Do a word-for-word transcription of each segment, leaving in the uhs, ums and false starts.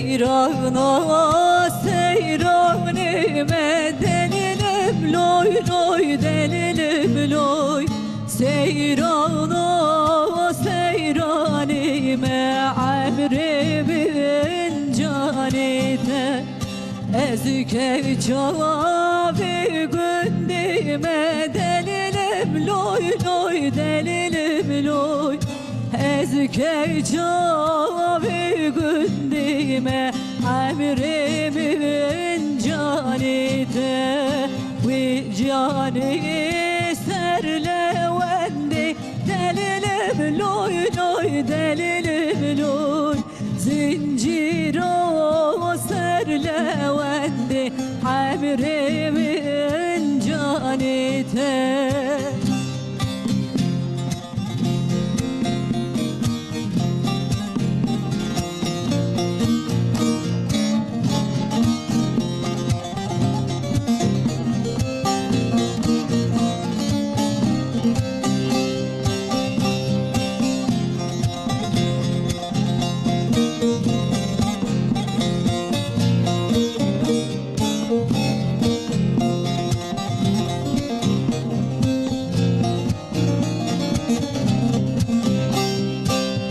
Seyrana seyranê me delilim loy loy delilim loy. Seyrana seyranê me emrê min canê te. Ez keça vê gundê me delilim loy loy delilim loy. Ez keça vê gundê me emrê min canê te. Wî canê ser lewendê delilim loy loy delilim loy. Zincîro ser lewendê emrê min canê te.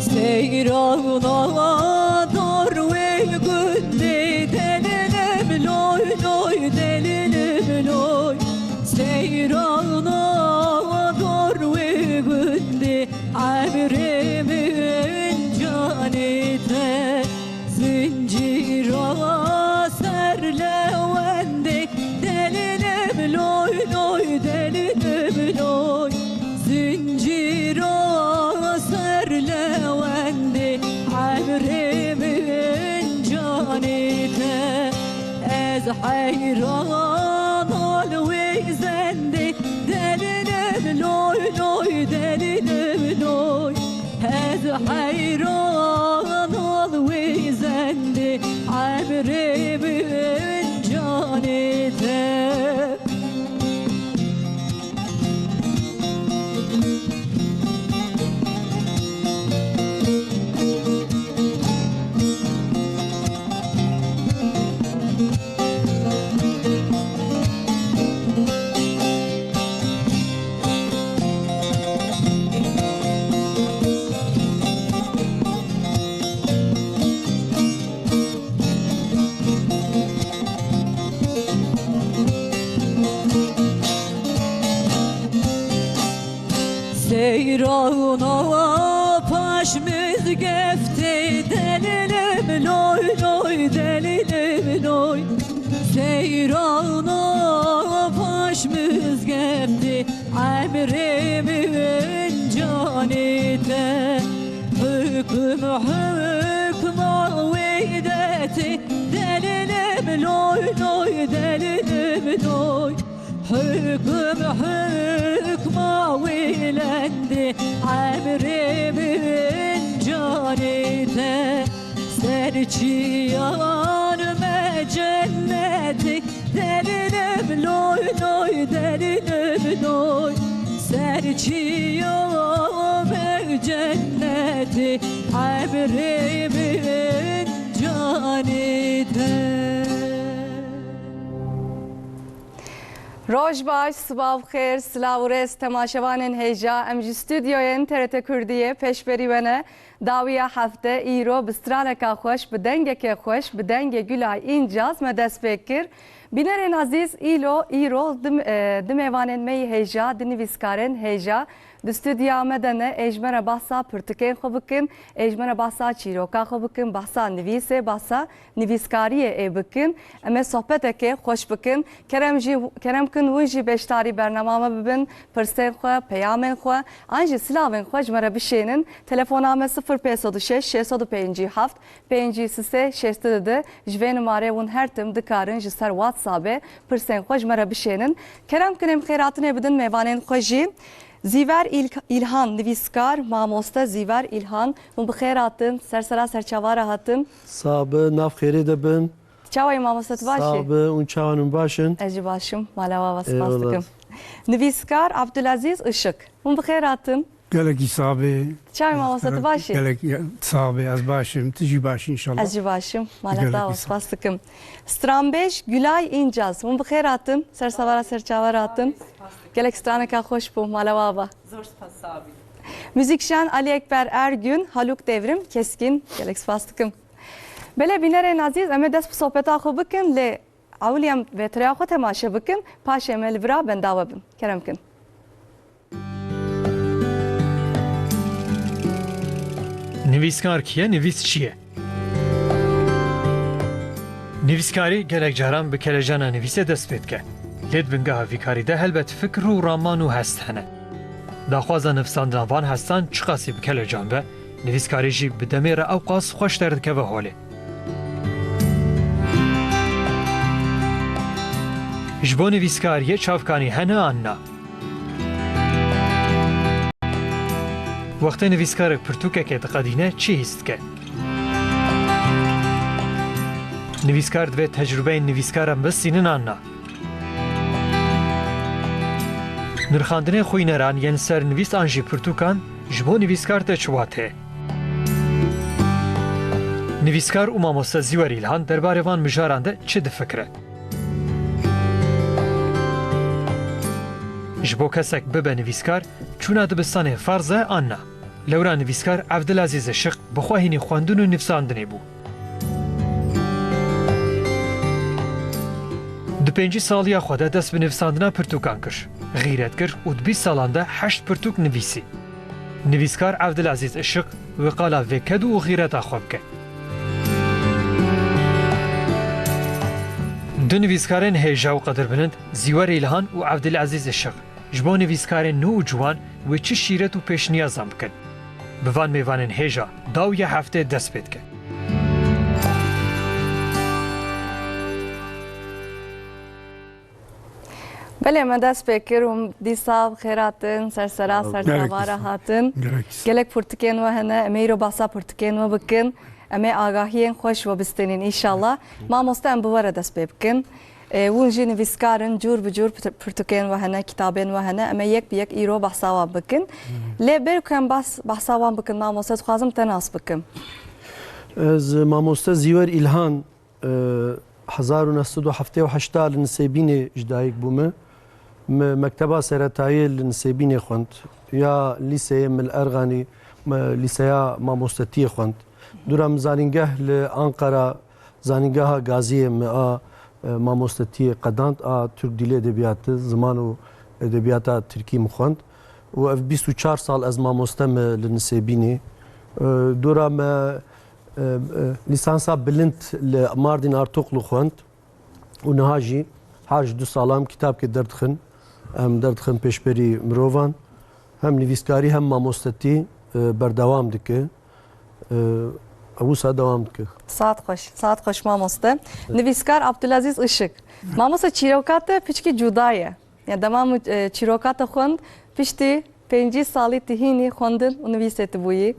Seyrana dor wê gundê delilim loy loy delilim loy. Seyrana dor wê gundê emrê min canê te. Zincîra ser lewendê delilim loy loy delilim loy. Zincîra ser lewendê emrê min canê te. Ez heyran ol wê zendê delilim loy loy delilim loy. Ez heyran ol wê zendê emrê min canê te. Seyrana paş mizgeftê delilim loy loy delilim loy. Seyrana paş mizgeftê emrê min canê te. Hukm hukma wê detê delilim loy loy delilim loy. Hukm hukma wê lendê emrê min canê te. Ser çiyan me cennetê delilim loy loy delilim loy. Ser çiyan me cennetê emrê min canê te. Roj baş, sibav xêr, silav û rêz temaşevanên hêja. Em ji stûdyoyên T R T Kurdiyê pêşberî we ne. Dawiya hefte îro bi straneka xweş, bi dengeke xweş, bi dengê Gülay İncaz me dest pê kir. Bînerên ezîz, îlo, îro di, e, di mêvanên me yî hêja, di nivîskarên hêja, di stûdya me de ne, ê ji me re behsa pirtikên xwe bikin, ê ji me re behsa çîroka xwe bikin, behsa nivîsê, behsa nivîskariyê ê bikin. Em ê sohbetekê xweş bikin. Kerem jî, kerem kin hûn jî beşdarî bernama me bibin, pirsên xwe, peyamên xwe, an jî silavên xwe ji me re bişênin. Telefona me sifir pênc sed û şeş, şeş sed û pêncî heft, pêncî sisê şêst û du. Ji vê numarê hûn her tim dikarin ji ser WhatsAppê pirsên xwe ji me re bişênin. Kerem kin êm xêratinê bidin mêvanên xwe jî. Zîver İlk-, İlhan, nivîskar, mamoste Zîver İlhan, hûn bi xêr hatin, ser sera ser çava re hatin. Sax be, nav xêrê de bin. Çawa yî mamoste, tu baş î? Sax be, hûn çawa ne, hûn baş in? Ez jî baş im, mala we ava, spas dikim. Eyvallah. Nivîskar Abdulaziz Işık, hûn bi xêr hatin. Gelekî sax bê. Çawa mamoste, tu baş î? Gelek sax bê, ez baş im. Tu jî baş î înşallah. Ez jî baş im. Mala te ava, spas dikim. Stranbêj Gülay İncaz. Hûn bi xêr hatin. Ser sevara ser çavar hatin. Gelek straneka xweş bû. Mala we ava. Zor spas, sax bî. Muzîkjan Ali Ekber Ergün, Haluk Devrim Keskin. Gelek spas dikim. Belê bînerên ezîz, em ê dest bi sohbeta xwe bikin, lê ewilî em vêtereya xwe temaşe bikin, paşê em ê li vira benda we bin. Kerem kin. Nivîskar kî ye, nivîs çi ye? Nivîskarî gelek caran bi kelecana nivîsê dest pê dike. Lê di bingeha vî karî de helbet fikir û raman û hest hene. Daxwaza nivîsandina van hestan çiqasî bi kelecan be, nivîskarî jî bi demê re ewqas xweş derdikeve holê. Ji bo nivîskariyê çavkanî hene an na? Wextê nivîskarek pirtûkekê diqedîne, çi hîs dike? Nivîskar divê tecrûbeyên nivîskaran bistînin an na? Nirxandinê xwîneran yên ser nivîs an jî pirtûkan ji bo nivîskar tê çi wateyê? Nivîskar û mamoste Zîwer Îlhan derbarê van mijaran de çi difikire? Ji bo kesek bibe nivîskar, çûna dibistanê ferz e an na? Lewra nivîskar Evdilezîz Işiq bi xwe hînî xwendin û nivîsandinê bû. Di pêncî saliya xwe de dest bi nivîsandina pirtûkan kir. Xîret kir û di bîst salan de heşt pirtûk nivîsî. Nivîskar Evdilezîz Işiq wê qala vê ked û xîreta xwe bike. Du nivîskarên hêja û qedirbilind Zîwer Îlhan û Evdilezîz Işiq ji bo nivîskarên nû û ciwan wê çi şîret û pêşniyazan bikin? Bi van mêvanên hêja dawiya heftê dest pê dike. Belê, me dest pê kir û dîsa bi xêr hatin, ser sera, ser çavara hatin. Gelek pirtûkên we hene, em ê îro behsa pirtûkên we bikin. Em ê agahiyên xweş we bistînin înşallah. Mamoste, em bi we re dest pê bikin. E, hûn jî nivîskar in, cûr bi cûr pir-, pirtûkên we hene, kitabên we hene. Em ê yek bi yek îro behsa wan bikin. Lê ber ku em behs-, behsa wan bikin, mamoste, dixwazim te nas bikim. Ez mamoste Zîwer Îlhan, e, hezar û neh sed û heftê û heşt li Nisêbînê ji dayik bûme. Me mekteba seretayê li Nisêbînê xwend. Ya lîseyê min li Erxanî, me lîseya mamostetiyê xwend. Dûra min zanîngeh li Anqara, zanîngeha Gaziyê me a, e, mamostetiyê qedand, a Türk Dili Edebiyatı, ziman û edebiyata tirkî min xwend. Û ev bîst û çar sal ez mamoste me li Nisêbînê. E, dûra me, e, e, lîsansa bilind li Mardin Artuklu xwend. Û niha jî her ji du salan kitabkê derdixin. Em derdixin pêşberî mirovan. Hem nivîskarî hem mamostetî, e, berdewam dike. E, ew wisa dewam dike. Saet xweş, saet xweş mamoste. Nivîskar Abdulaziz Işık. Mamoste, çîroka te piçkî cuda ye. Ya dema min, e, çîroka te xwend, piştî pêncî salî tu hînî xwendin û nivîsê tu bûyî.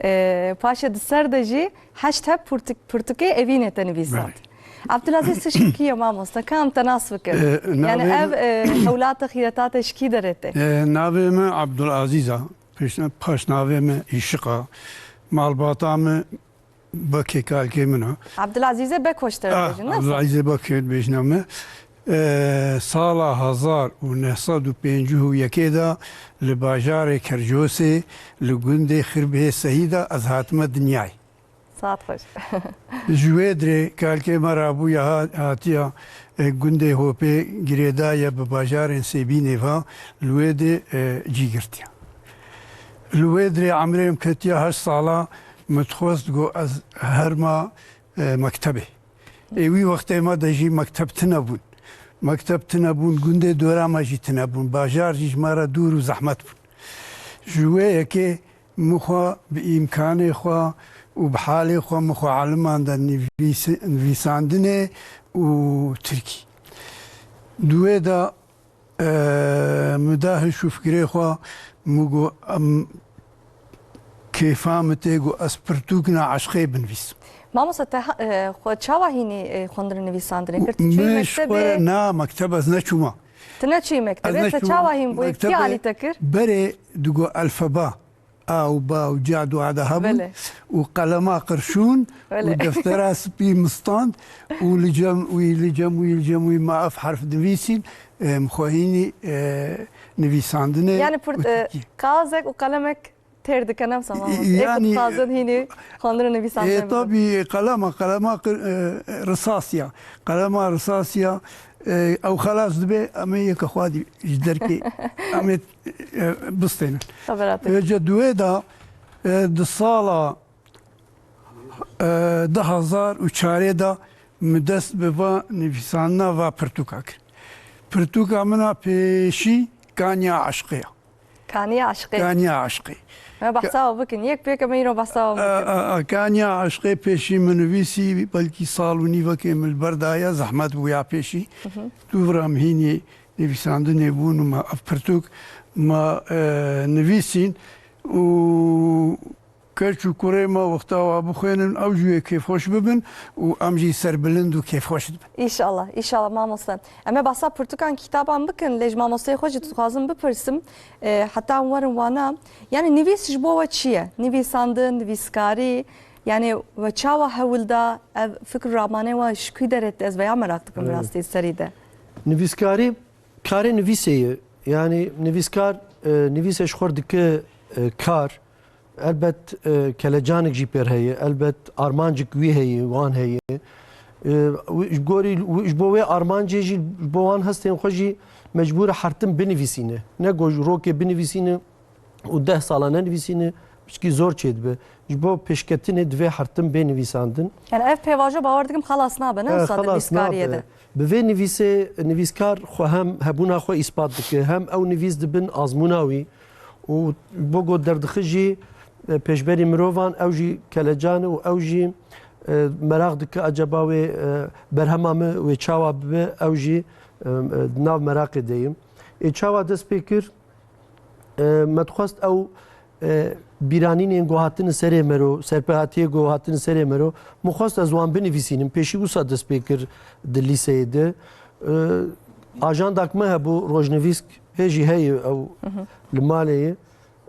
E, paşê di ser de jî heşt heb pirtûk-, pirtûkê evînê te nivîsand. Belê. Abdulaziz Işık kî ye mamoste? Ka em te nas bikin. E, yani navê ev, e, hewlata xîreta te ji kî derê tê? E, navê min Abdulaziz a. Pêş-, paşnavê min Işık a. Malbata min Bekê kalkê min a. Abdulazîzê Bek hoştir Ah, dibêjin, ne? Abdulazîzê Bek dibêjin me. E, sala hezar û neh sed û pêncî û yekê de li bajarê Kercosê, li gundê Xirbihê Sehî de ez hatime dinyayê. Saet xweş. Ji wê dirê kalkê me rabûye ha-, hatiye, e, gundê Hopê girêdaye bi bajarên Sêbînê ve li wê dê, e, cî girtiye. Li wê dirê emrê min ketiye heşt sala, min dixwest ku ez herma, e, mektebê. Ê wî wextê me de jî mekteb tune bûn. Mekteb tune bûn, gundê dora me jî tune bûn. Bajar jî ji me re dûr û zehmet bûn. Ji wê yekê min xwe bi îmkanê xwe û bi halê xwe min xwe elimanda nivîsi-, nivîsandinê û tirkî. Di wê de, e, min da hiş û fikirê xwe, min got, em, kêfa min tê got ez pirtûkna eşqê binivîsim. Mamoste, te ha-, e, xwe çawa hînî, e, xwendin û nivîsandinê kir? Tu çûyî Min ji mektebê? xwe, na, mekteb ez neçûma. Tu neçûyî mektebê, te çawa hîn bûyî? Kî alî te kir? Berê digo elfeba, a û ba û ca dua de hebûn û qelema qirşûn û deftera spî min stand û li cem wî, li cem wî, li cem wî ma ev herf nivîsîn, em xwe hînî, e, nivîsandinê. Yani pir, e, kazek û qelemek têr dike, ne wisa mamoste? Ê ku dixwazin hînî xwendin û nivîsandin bibin. Ê, tabî, qelema, qelema qir-, e, risasiya. Qelema risasiya, e, ew xelas dibe, em ê yeke xwedî ji derkê, em ê, e, bistênin. Xebera te. Vêce duê de, e, di sala, e, du hazar û çarê de min dest bi va nivîsandina va pirtûka kir. Pirtûka min a pêşî Kaniya Eşqê ya. Kaniya Eşqê. Kaniya Eşqê. Me behsa we bikin. Yek pêke me îro behsa we bikin. A, a, a, Kaniya Eşqê pêşî min nivîsî, belkî sal û nîvekê min li ber daye, zehmet bûya pêşî. Tu vira min hînî nivîsandinê bûn û me ev pirtûk me, e, nivîsîn û keç û kurê me wexta wa bixwênin, ew jî wê kêfxweş bibin û em jî serbilind û kêfxweş dibin. Înşallah, înşallah mamoste. Em ê behsa pirtûkan kitaban bikin, lê ji mamosteyê xwe jî dixwazim bipirsim, e, heta em werin wana. Yani nivîs ji bo we çi ye? Nivîsandin, nivîskarî, yani we çawa hewl da, ev fikr û ramanê we ji kû derê tê, ez veya meraq dikim bi rastî serî de. Nivîskarî, karê nivîsê ye. Yani nivîskar, e, nivîsê ji xwe dike, e, kar. Elbet, e, kelecanik jî pêr heye, elbet armancik wî heye, wan heye. E, wî, ji gorî, wî, ji bo wê armancê jî, ji bo wan hestên xwe jî mecbûr e hertim binivîsîne. Ne ku ji rokê binivîsîne û deh sala nenivîsîne, pişkî zor çêdibe. Ji bo pêşketinê divê hertim bê nivîsandin. Yani ev pêvajo bawer dikim xelas nabe, ne wisa di nivîskariyê de. Bi vê nivîsê, nivîskar xwe hem hebûna xwe îspat dike, hem ew nivîs dibin azmûna wî. Û bo ku derdixî jî, e, pêşberî mirovan, ew jî kelecan e û ew jî, e, meraq dike, acaba wê, e, berhema min wê çawa bibe, ew jî, e, e, di nav meraqê de ye. Ê çawa dest pê kir? E, me dixwest ew, e, bîranînên ku hatine serê mero, serpehatiyê ku hatine serê mero, min xwest ez wan binivîsînim. Pêşî wisa dest pê kir di lîseyê de. E, ajandak me hebû, rojnivîsk, hê jî heye ew li malê ye.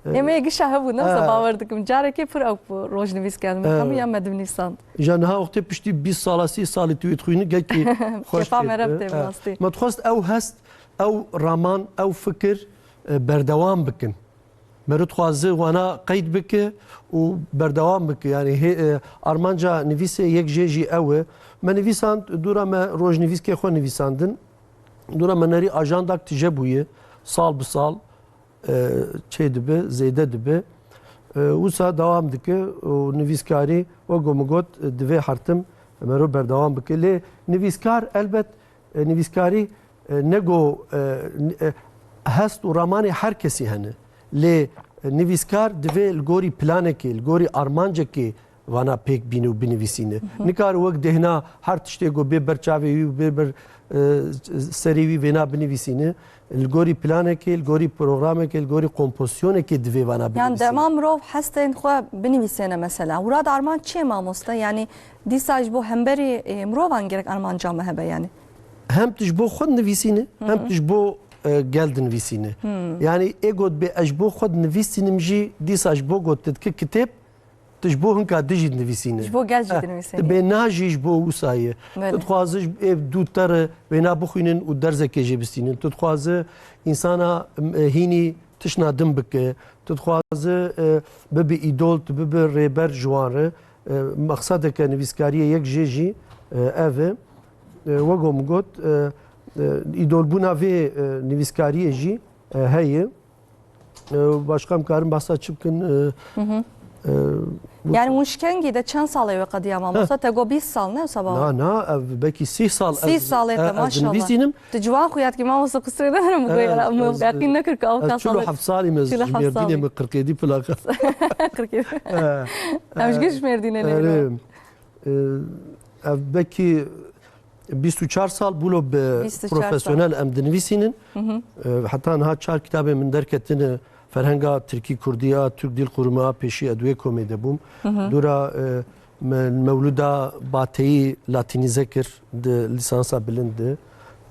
Ê me yê gişa hebû, ne wisa bawer dikim. Carekê pir ew bû rojnivîsk, yani min hemûyan me dinivîsand. Îja niha wextê piştî bîst sala, sî salî tu wê dixwînî, gelkî xweş tê. Kefa meriv tê bi rastî. Me dixwest ew hest, ew raman, ew fikir, e, berdewam bikin. Meriv dixwaze wana qeyd bike û berdewam bike. Yani hê, e, armanca nivîsê yek jê jî ew e. Me nivîsand, dûra me rojnivîskê xwe nivîsandin. Dûra me nerî ajandak tije bûye, sal bi sal, e, çê dibe, zêde dibe. E, wisa dewam dike û nivîskarî, wek ku min got, e, divê hertim mero berdewam bike. Lê nivîskar, elbet, e, nivîskarî, e, ne ku, e, n-, e, hest û ramanê her kesî hene. Lê, e, nivîskar divê li gorî planekê, li gorî armancekê vana pêk bîne û binivîsîne. Nikare wek dêhna her tiştê ku bê ber çavê wî û bê ber, e, serê wî vêna binivîsîne. Li gorî planekê, li gorî programekê, li gorî kompozisyonekê divê vana binivîsîne. Yani dema mirov hestên xwe binivîsêne mesela. Hûra de armanc çi ye mamoste? Yani dîsa ji bo hemberî, e, mirovan gerek armanca me hebe yani. Hem tu ji bo xwe dinivîsîne, hem tu ji bo, e, gel dinivîsîne. Yani ê got bê ez ji bo xwe dinivîsînim jî, dîsa ji bo got tu dike kitêb, tu ji bo hinka din jî dinivîsîne. Ji bo gel jî dinivîsîne. Tu bêhna jî ji bo wisa ye. Tu dixwaze ji ê dû te re wêna bixwînin û derzekê jê bistînin. Tu dixwaze însana, e, hînî tiştna din bike. Tu dixwaze, e, bibe îdol, tu bibe rêber ji wan re. E, mexsedeke nivîskariyê yek jê jî, e, ev e. E, wek min got, e, e, îdolbûna vê, e, nivîskariyê jî, e, heye. E, başqa em karin behsa çi bikin? E, e, bu- Yani hûn ji kengî de çend salê wê qediya mamosta? Te got bîst sal, ne wisa bawer? Na, na, ev belkî sî sal. Sî salê te, maşallah. Dinivîsînim. Tu ciwan xuya dikî mamosta, qisrê nedirim, min yaqîn nekir ku ew ka salê. Çil û heft salî me, ji Mêrdînê, min qirqêdî plaka. Qirqêdî. Em ji gel ji Mêrdînê ne. E, ev belkî bîst û çar sal bûlo bi profesyonel em dinivîsînin. E, heta niha çar kitabên min derketine, Ferhenga Tirkî Kurdî ya, Türk Dil Kurumu ya, pêşî ez di wê komê de bûm. Dûra, e, me, Mewlûda Bateyî latînîze kir di lîsansa bilind de.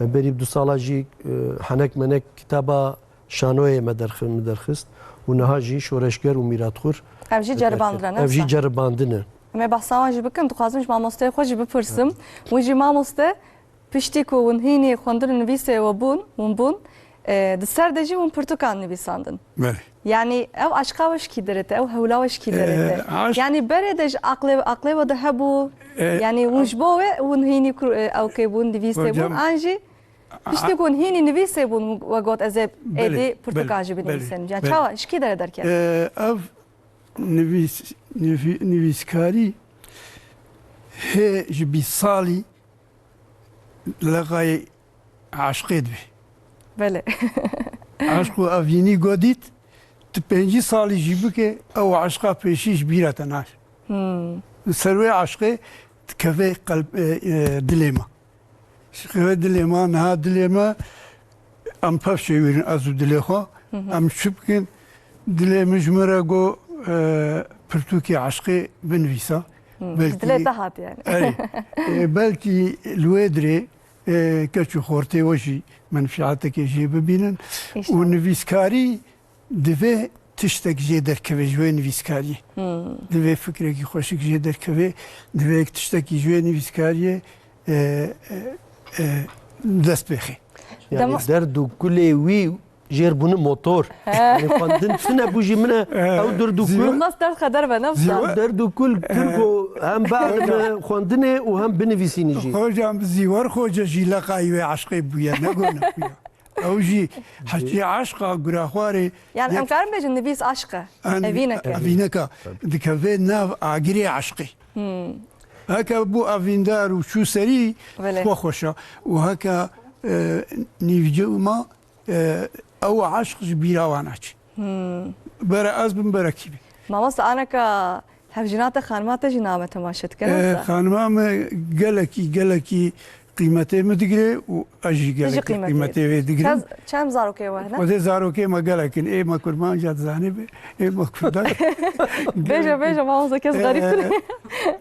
Berî du sala jî, e, henek menek kitaba şanoyê me derxi-, min derxist û niha jî şoreşger û mîratxur. Ev jî ceribandin e, ne Ev jî wisa? ceribandin e. Em ê behsa wan jî bikin, dixwazim ji mamosteyê xwe jî bipirsim. Hûn jî mamoste, piştî ku hûn hînî xwendin û nivîsê we bûn, hûn bûn, e, di ser de jî hûn pirtûkan nivîsandin. Belê. Yanî ev aşqa we ji kî derê te, ew hewla we ji kî derê te? E, aşk Yanî berê de ji aqlê, aqlê we de hebû, E, yanî hûn ji bo wê hûn hînî kur-, e, ewkê bûn, nivîsê bûn, Hocam, an jî piştî ku hûn hînî nivîsê bûn, we got ez ê Belê, êdî pirtûkan belê, jî belê, binivîsim. Ya belê. çawa, ji kî derê derket? E, ev nivîs-, nivî-, nivîskarî hê ji bîst salî leqayê aşqê dibê. Belê. Aşq û evînî godît, tu pêncî salî jî bike, ew aşqa pêşî ji bîra te naçe. Hmm. Li ser wê aşqê dikeve qelb-, e, e, dilê me. Dikeve dilê me, niha dilê me, em pev çêwîrin, ez û dilê xwe. Hı hı. Em çi bikin? Dilê min ji min re got, e, pirtûkê aşqê binivîsa. Hı. Belkî Dilê te hat yani. Erê. E, belkî li wê dirê, e, keç û xortê we jî menfîatekê jê bibînin. Înşallah. Û nivîskarî divê tiştek jê derkeve ji wê nivîskariyê. Hmm. Divê fikrekî xweşik jê derkeve, divê tiştekî ji wê nivîskariyê, e, e, e, dest pê xê. Yani Dema- derd û kulê wî jêr bûne motor. He. Yani xwendin tune bû jî min e, He. ew derd û Zî- kul. Nas derd xeder be, ne Zî- wisa? Derd û kul, kul He. ku hem berdime xwendinê û hem binivîsînî jî. Hocam, Zîwer Xoce jî leqayî wê aşqê bûye, ne gona bûye. Ew jî heçî aşqa guraxwarê Yani yek em karin bêjin nivîs aşq e. An Evîneke. Evîneka dikeve nav agirê aşqê. Hmm. Heke bû evîndar û çû serî Belê. xwe xweşa. Û heke, e, nîvcima, e, ew aşq ji bîra wan naçe. Hmm. Bere ez bim, bere kî be. Mamoste, aneka hevjina te, xanima te jî name temaşe dike, E, ne wisa? Xanima me gelekî, gelekî qîmetê min digire û ez jî Tu jî gelekî qîmetê qîmetê wê digirim. Çend, çend zarokê we hene? Xwedê zarokê me gelek in. Ê me kurmanca dizanê be. Ê me kurdan. Bêje, bêje, mamoste, kes E, xerîb tune.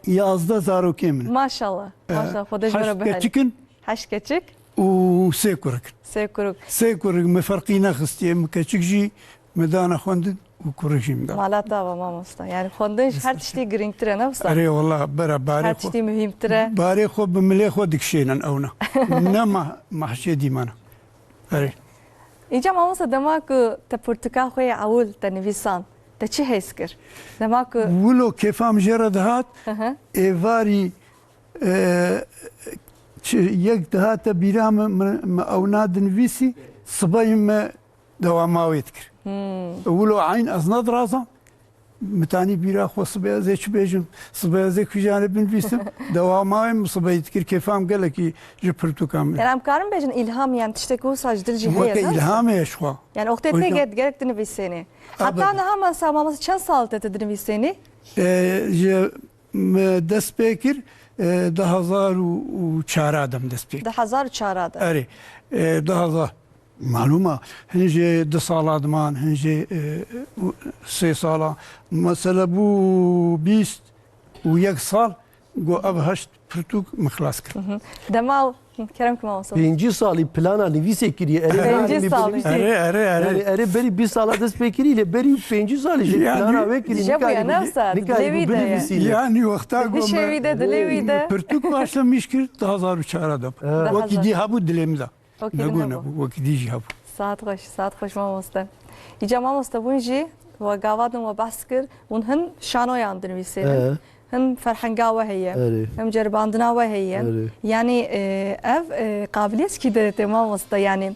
Yazdeh zarokê min. Maşallah, E, maşallah. Xwedê ji we re heşt bihere. keçik in. Heşt keçik. Û sê kurik. Sê kurik. Sê kurik, min ferqî nexistiye. Min keçik jî min dane xwendin û kurik jî min dane. Mala te ava, mamosta. Yani xwendin ji her tiştî girîngtir e, ne wisa? Erê, wela bere barê Her xwe, tiştî muhîmtir e. barê xwe bi milê xwe dikişênin ewna. Ne mah-, mahşê dîmana. Erê. Îca mamosta, dema ku te pirtûka xwe yê ewil te nivîsan, te çi hêz kir? Dema ku Wilo kêfa min jê re dihat, Hı hı. êvarî, e, çi, yek dihate bîra min, min, min ewna dinivîsî, sibeyê min dewama wê dikir. Hmm. Wilo eyn ez nedirazam, min tanî bîra xwe sibê ez ê çi bêjim, sibê ez ê kîjanê binivîsim, dewama wê min sibeyî dikir, kêfa min gelekî ji pirtûka min. Yani em karin bêjin îlham, yani tiştek wisa ji dil jî heye, Weke ne wisa? îlhamê ye ji xwe. Yani wextê Hocam. tê get gerek dinivîsênê. Heta Abed. niha mesela, mamosta, çend sal te tu dinivîsênî? E, ji me dest pê kir, e, du hazar û çar de min dest pê kir. Du hazar û çar de. Erê, e, du hazar. Malûm e, hin jê du sala diman, hin jê, e, sê sala. Mesela bû bîst û yek sal, got ev heşt pirtûk min xilas kir. Hı hı. Dema, kerem ki mamosta. Pêncî salî plana nivîsê kiriye. Erê, Pêncî salî. Erê, erê, erê. Yani erê berî bîst sala dest pê kirî, lê berî pêncî salî jî Yani plana wê kirî. Jî bûye, nikarî ne wisa? Nikarî dilê wî de ye. Binivîsî. Yani wexta Di got dişê me wî de, dilê wî de. pirtûk başlamiş kir, du hazar û çar de. Evet. Wekî dî hebû dilê min de. Wekî din Negû hebû. nebû, wekî dî jî hebû. Saet xweş, saet xweş mamoste. Îca mamoste, hûn jî we gava din we behs kir, hûn hin şanoyan dinivîsênin, Ee. hin ferhenga we heye, Erê. hem ceribandina we heye. Erê. Yanî, e, ev, e, qabiliyet kî derê tê mamoste, yanî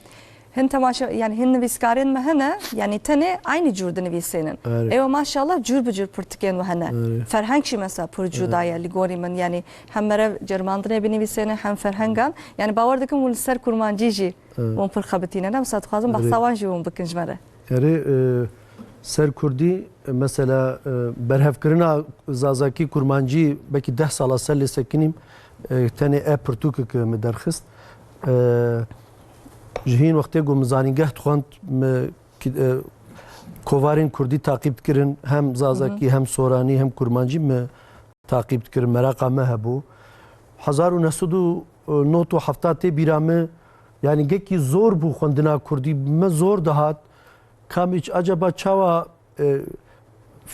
hin temaşe, yanî hin nivîskarên me hene, yanî tenê aynî cûr dinivîsênin. Erê. Ê we maşallah cûr bi cûr pirtikên we hene. Erê. Ferheng jî mesela pir cuda Erê. ye li gorî min, yanî hem merev ceribandinê binivîsêne hem ferhengan. Yani bawer dikim hûn li ser kurmancî jî Evet. hûn pir xebitîne. Ne wisa dixwazim Erê. behsa wan jî hûn bikin ji me re. Erê, e, ser kurdî, e, mesela, e, berhevkirina zazakî kurmancî belkî deh sala ser lê sekinîm, e, tenê e pirtûkek min derxist. E, ji hîn wextê ku min zanîngeh dixwend, min ki-, e, kovarên kurdî taqîb dikirin, hem zazakî, Hı hı. hem soranî, hem kurmancî min taqîb dikirin, meraqa me hebû. Hezar û neh sed û nod û hefta tê bîra min, Yani gekî zor bû xwendina kurdî, me zor dihat. Kamî ç-, acaba çawa, e,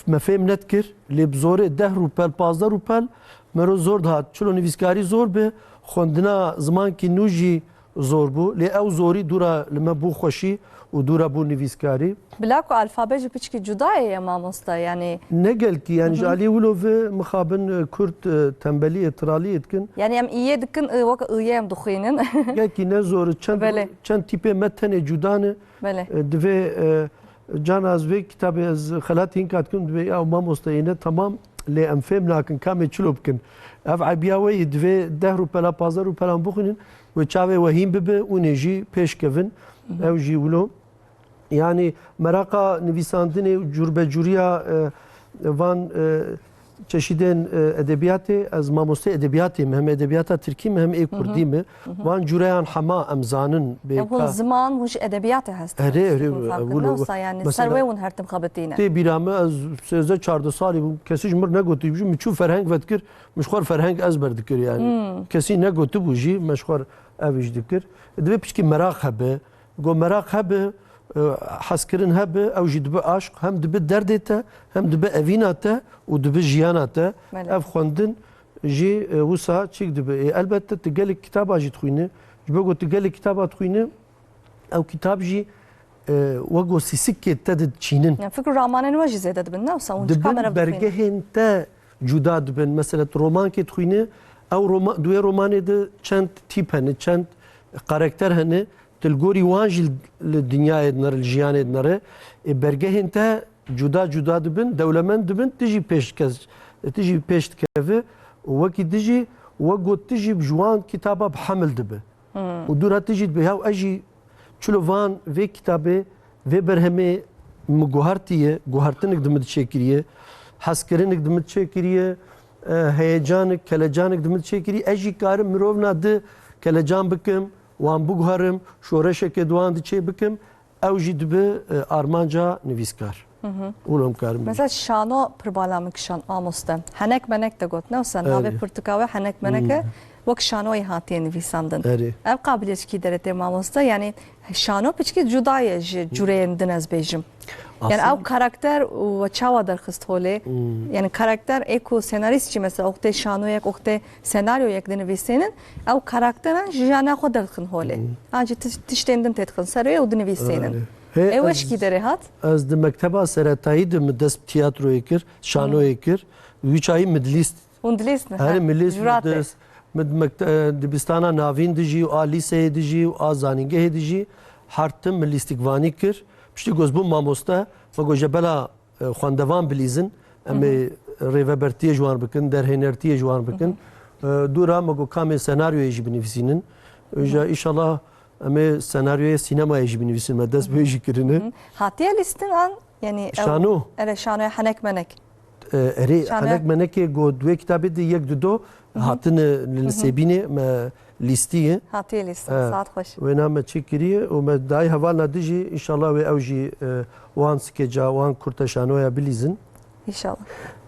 me fêm nedikir, lê bi zorê deh rûpel, pazdeh rûpel me ro zor dihat. Çilo nivîskarî zor bi, xwendina zimankî nû jî zor bû. Lê ew zorî dûra li me bû xweşî û dûra bû nivîskarî. Bila ku alfabe jî piçkî cuda ye ya mamoste, yani. Ne gelkî, yani ji aliyê wilo ve mixabin, e, Kurd, e, tembeliyê, tiraliyê dikin. Yani em îyê dikin, e, wek îyê em dixwînin. Gelkî ne zor, çend, Belê. çend tîpê me tenê cuda ne. Belê. E, divê, e, cana ez vê kitabê ez xelatî hinka dikim, divê ya mamoste yê ne tamam, lê em fêm nakin, kamê çilo bikin. Ev ebiya we yê divê deh rûpela, pazdeh rûpelan bixwînin, wê çavê we hîn bibe, ûnê jî pêş kevin. Ew jî wilo. Yani meraqa nivîsandinê û curbecuriya, e, van, e, çeşidên, e, edebiyatê, ez mamostê edebiyatê me, hem edebiyata tirkî me, hem ê kurdî me. Van cureyan hema em zanin bê Ev hûn ka- ziman, hûn ji edebiyatê hest Erê, erê, tiştekî wilo, farklı wilo. Wisa yani Mesela ser wê hûn her tim xebitîne. Tê bîra me, ez sêzdeh çardeh salî bûm, kesî ji mir negotî, ji min çû ferheng vedikir, min ji xwe ferheng ezber dikir yani. Kesî negotibû jî, me ji xwe ev iş dikir. Divê piçkî meraq hebe, Go meraq hebe, e, hezkirin hebe, ew jî dibe aşq, hem dibe derdê te, hem dibe evîna te û dibe jiyana te. Belê. Ev xwendin jî, e, wisa çîk dibe. Ê, elbette tu gelek kitaba jî dixwîne. Ji bo ku tu gelek kitaba dixwîne, ew kitab jî, e, wek go sîsikê te diçînin. Ya, fikr û ramanên we jî zêde dibin, ne wisa hûn çi Dibin kamera bixwînin? bergehên te cuda dibin. Mesela tu romankê dixwîne, ew roma-, di wê romanê de çend tîp hene, çend karakter hene. Tu li gorî wan jî li dinyayê dinere, li jiyanê dinere. Ê, bergehên te cuda cuda dibin, dewlemend dibin, tu jî pêş kes-, tu jî pêş dikeve û wekî tu jî, wek got tu jî ji wan kitaba bi hemil dibe. Û dûra tu jî dibe. Yaw ez jî çilo van vê kitabê, vê berhemê min guhertiye, guhertinik di min çêkiriye, hezkirinik di min çêkiriye, e, heyecanik, kelecanik di min çêkiriye. Ez jî karim mirovna di kelecan bikim, wan biguherim, şoreşeke di wan di çê bikim, ew jî dibe, e, armanca nivîskar. Wilo em karin bêjin. Mesela şano pir bala min kişand mamoste. Henek menek te got, ne wisa navê Erê. pirtûka we henek menek e, Hmm. wek şanoyê hatiye nivîsandin. Erê. Ev qabiliyet ji kî derê tê mamoste? Yani şano piçkî cuda ye ji cureyên din ez bêjim. Yani Aslında ew karakter we çawa derxist holê? Hmm. Yani karakter ê ku senarîst jî mesela oxtê şanoyek, oxtê senaryoyek dinivîsênin, ew karakteran ji jiyana xwe derdixin holê. Hmm. An jî tiş-, tiştên din têdixin ser wê û dinivîsênin. Erê. Hê, Ew ez, eşkî derê hat? ez di mekteba seretayî de min dest bi tiyatroyê kir, şanoyê kir. Wî çayî min dilîst. Hûn dilîst ne? Herê Ha, min lîst, min curatê. dest, min di mekte-, e, dibistana navîn dijî û a lîseyê dijî û a zanîngehê dijî her tim min lîstikvanî kir. Piştî ku ez bûm mamoste, me got ji bela e, xwendevan bilîzin, em ê rêvebertiyê ji wan bikin, derhênertiyê ji wan bikin. E, dûra me got kamê senaryoyê jî binivîsînin. Îja îşallah em ê senaryoyê sînemayê jî binivîsin, me dest bi wê jî kirine. Hatiye lîstin an? Yani ew Şano. Erê şanoya henek menek. E, erê Şano. henek menekê got wê kitabê de yek du do hatine li Nisêbînê me lîstiye. Hatiye lîstin, E, saet xweş. Wê name çê kiriye û me dayê hevalna dijî, înşallah wê ew jî, e, wan skeca, wan kurteşanoya bilîzin. Înşallah.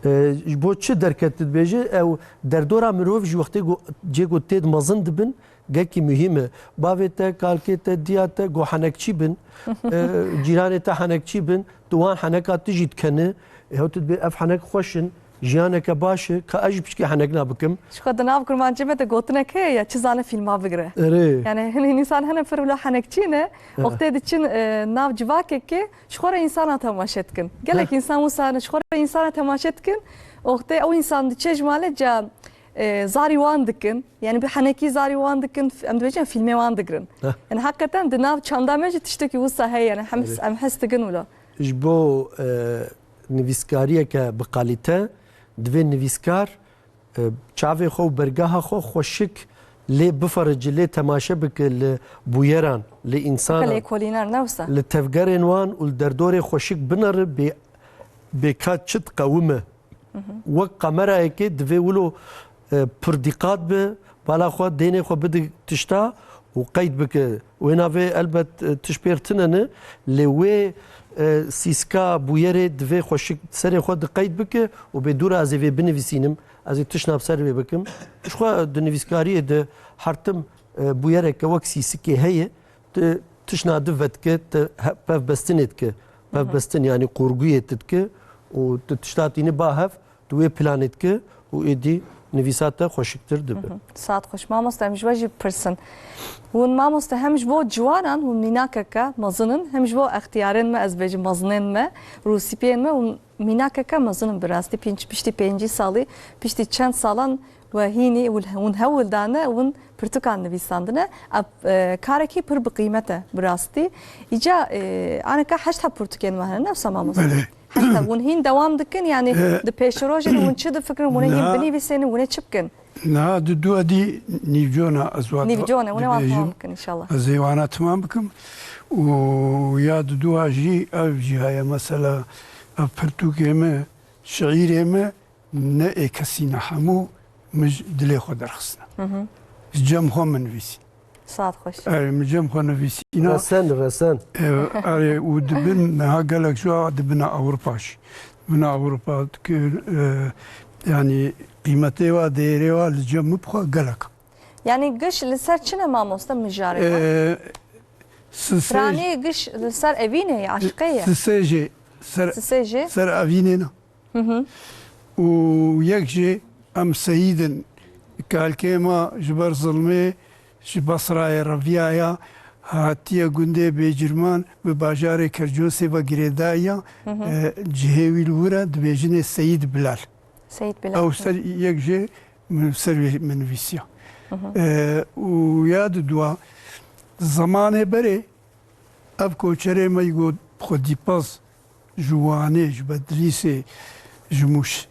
E, ji bo çi derket dibêje, ew derdora mirov ji wextê ku, cê ku têd mezin dibin, gekî muhîm e. Bavê te, kalkê te, diya te, ku henekçî bin, e, cîranê te henekçî bin, tu wan heneka tu jî dikene, e, hew tu dibê ev henek xweş in, jiyaneke baş e, ka ez jî piçkî henekna bikim. Ji xwe di nav kurmancê me de gotinek heye ya, çi zane fîlma bigire. Erê. Yani hin, hin însan hene pir wila henekçî ne, He. wextê diçin, e, nav civakekê ji xwe re însana temaşe dikin. Gelek Heh. însan wisa ne ji xwe re însana temaşe dikin, wextê ew însan diçe ji malê ca, e, zarî wan dikin. Yani bi henekî zarî wan dikin, em dibêjin fîlmê wan digirin. Heh. Yani hakikaten di nav çanda me jî tiştekî wisa heye, yani hem, Erê. em hes dikin wilo. Ji bo, e, nivîskariyeke bi kalîte, divê nivîskar, e, çavê xwe û bergeha xwe xweşik lê biferece, lê temaşe bike li bûyeran, li însanan, Lêkolînan, ne wisa? li tevgerên wan û li derdorê xweşik binere bê, bê ka çi diqewime. Wek kamerayekê divê wilo, e, pir dîqat be, bala xwe, deynê xwe bide tişta û qeyd bike. Wê navê elbet, e, tişt pêr tune ne, lê wê, e, sîska bûyerê divê xweşik serê xwe di qeyd bike û bê dûra ez ê vê binivîsînim, ez ê tiştna bi ser vê bikim. Ji xwe di nivîskariyê de her tim e, bûyereke wek sîsikê heye, tu tişna di vedike, tu he-, pevbestinê dike. Pevbestin, yanî qorguyê tu dike û tu tişta tîni ba hev, tu wê planê dike û êdî nivîsa te xweşiktir dibe. Saet xweş. Mamoste, em ji we jî bipirsin. Hûn mamoste hem ji bo ciwanan hûn mînakeke mezin in, hem ji bo extiyarên me, ez bêjim mezinên me, rûspiyên me, hûn mînakeke mezin in bi rastî. Pênc, piştî pêncî salî, piştî çend salan we hînî hûn hewl dane, hûn pirtûkan nivîsandine. Ev, e, karekî pir bi qîmet e bi rastî. Îca, e, aneka heşt heb pirtûkên we hene, ne wisa mamoste? Belê. Heşt heb. Hûn hîn dewam dikin, yanî E, di pêşerojê de hûn çi difikirin, hûn ê hîn Niha binivîsênin, hûn ê çi bikin? Niha di dua dî nîvcona ez wa Nîvcone, hûn ê wan dibêjim. Tamam bikin înşallah. Ez ê wana tamam bikim. Û ya di dua jî ev jî heye, mesela ev pirtûkê me, şiîrê me, ne ê kesî ne, hemû min ji dilê xwe derxistine. Ji cem xwe min nivîsî. Saet xweş. Erê, min cem xwe nivîsîna. Resen, resen. E, erê, û dibin, niha gelek ji wa dibine Ewropa jî. Dibine Ewropa, dike, e, yanî qîmetê wa, değerê wa li cem min bi xwe gelek. Yanî giş li ser çi ne mamoste mijarê wa? E, sisê Stranê giş li ser evînê ye, aşiqê ye. Sisê jê ser, Sisê jê? ser evînê ne. Û yek jî em seyîd in. Kalkê me ji ber zilmê ji Basrayê reviyaya, hatiye gundê Bêcirman bi bajarê Kercosê ve girêdayiya, e, cihê wî li wir e, dibêjinê Seyîd Bilal. Seyîd Bilal. Ew ser yek jê min ser wê min nivîsiya. E, û ya di dua zemanê berê Ev koçerê me got xwedî pez ji Wanê, ji Bedlîsê, ji Mûş-,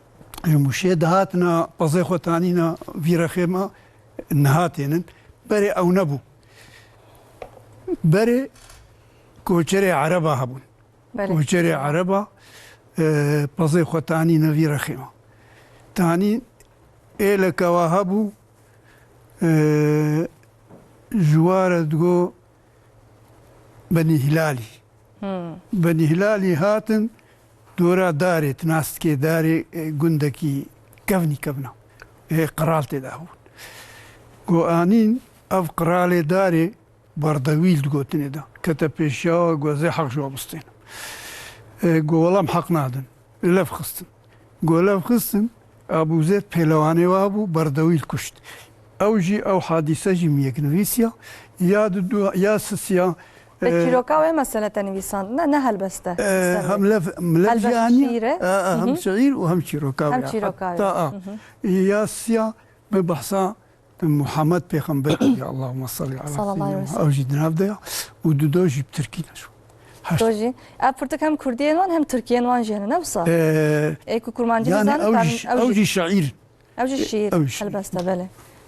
ji Mûşê dihatina pezê xwe tanîna vî rexê me niha tênin. Berê ew nebû. Berê koçerê Ereba hebûn. Belê. Koçerê Ereba, e, pezê xwe tanîne vî rexê me. Tanîn êleke wa hebû, e, ji wa re digo Benî Hilalî. Benî Hilalî hatin dora darê, tinastikê darê, e, gundekî kevnî kevna. E, qral tê de hebûn. Go anîn ev qralê darê Bardewîl digotinê de. Kete pêşiya we, go ez ê heq ji we bistênim. E, go wela em heq nadin. Lev xistin. Go lev xistin, Abûzêd pêlewanê wa bû, Bardewîl kuşt. Ew jî, ew hadîse jî min yek nivîsiya. Ya di du, ya sisiya, Bi e, çîroka wê mesele te nivîsandine, ne helbeste. E, Mesele. Hem lev, lev Helbest jî anî, şiîr e. E, e, hem Hı hı. şiîr û hem çîroka Hem wê. çîroka wê. Hatta, a, Hı hı. ya siya bi behsa Muhammed Pêxember ya Allahümme salli ala Sallallahu aleyhi ve sellem. Ew jî di nav de ya. Û di do jî bi Tirkî ne şu. Her Do jî. Ev pirtik hem Kurdiyên wan hem Tirkiyên wan jî hene, ne wisa? Ee, Ê ku Kurmancî yani bizanin, ew karin jî, ew ew jî jî şaîr. Ew jî şiîr, Ew jî şiîr. helbeste, belê.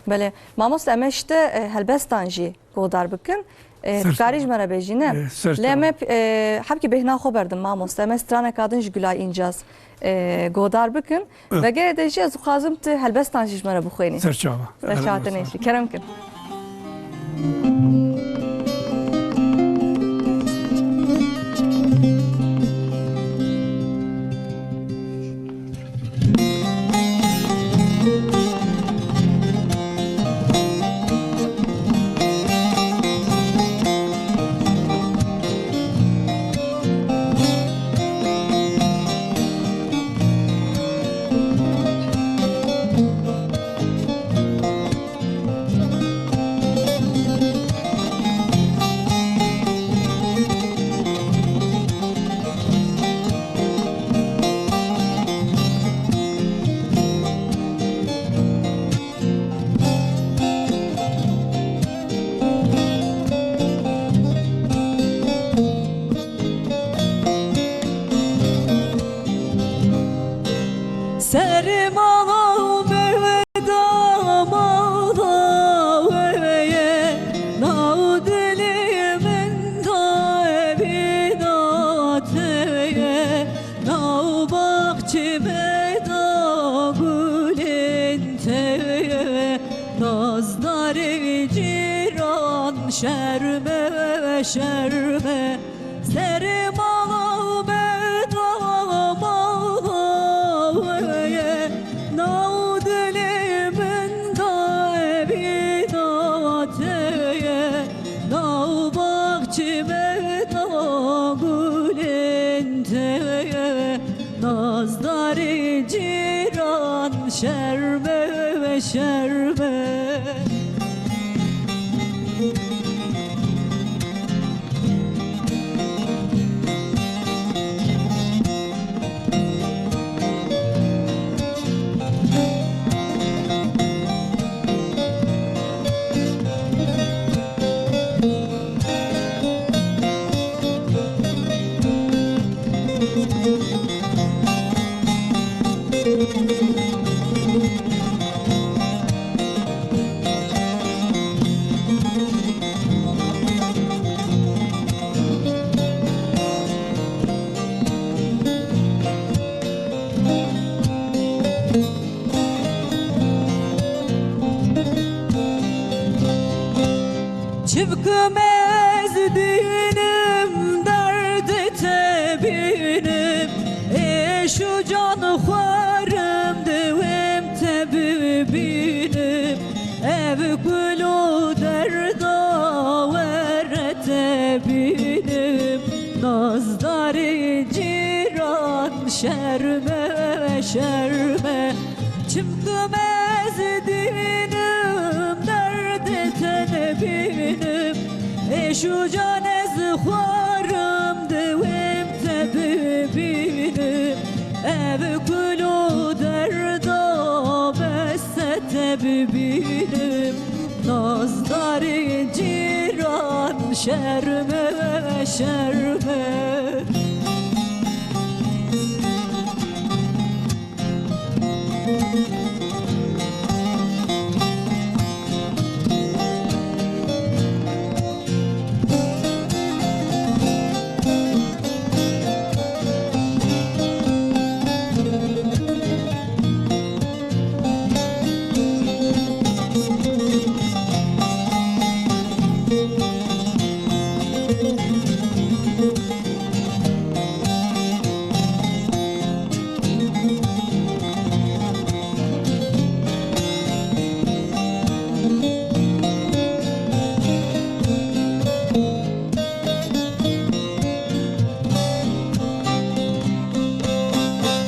Belê. Mamoste, em ê ji te, e, helbestan jî godar bikin. E, Ser tu karî ji çava. me re bêjî, ne? E, ser Lê çava. em ê, e, hebkî bêhna xwe berdin, mamoste. Em ê straneka din ji Gulay Încaz, e, godar bikin. Hı. Vegerê de jî ez dixwazim tu helbestan jî ji me re bixwînî. Ser çava. Ser çava te nêşî. Kerem kin. Serê mala me weda, mala we ye, nav dilê min de evîna te ye, nav baxçê me de gulên te ye, nazdarê cîran şerme, şerme. Serê mala me da mala we ye, nav dilê min de evîna te Nazdarê cîran şerm e, şerm e. Çimkim ez dînim derdê te bînim, êş û can xwarim diwêm te bibînim. Ev kul û derda were te bînim, nazdarê cîran şerm e, şerm e. Çimkim ez dînim derdê te bînim, êş û can ez xwarim diwêm te bibînim. Ev kul û derda bes e te bibînim, nazdarê cîran şerm e, şerm e.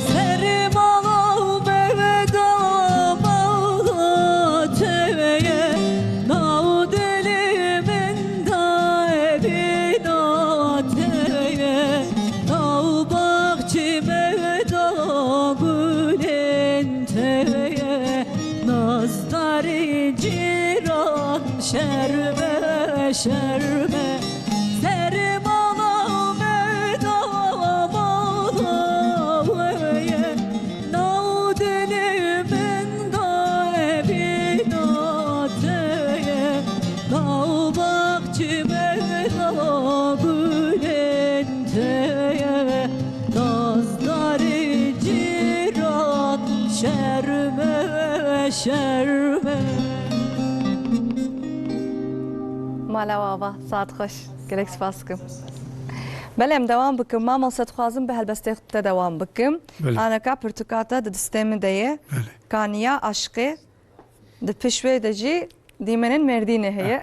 Serê mala me dama te ye, nav dilê min de evîna te ye, nav baxçê me de gulên te ye, nazdarê cîran şerm e, şerm e. Serê mala me dama we ye, nav dilê min de evîna te ye, nav baxçê me de gulên te ye, nazdarê cîran şerm e, şerm e. Mala we ava, saet xweş. Gelek spas dikim. Belê, em dewam bikim. Mamoste, dixwazim bi helbestê te dewam bikim. Belê. Aneka pirtûka te di destê min de ye. Belê. Kaniya Aşqê. Di pişt wê de jî dîmenên Mêrdînê heye.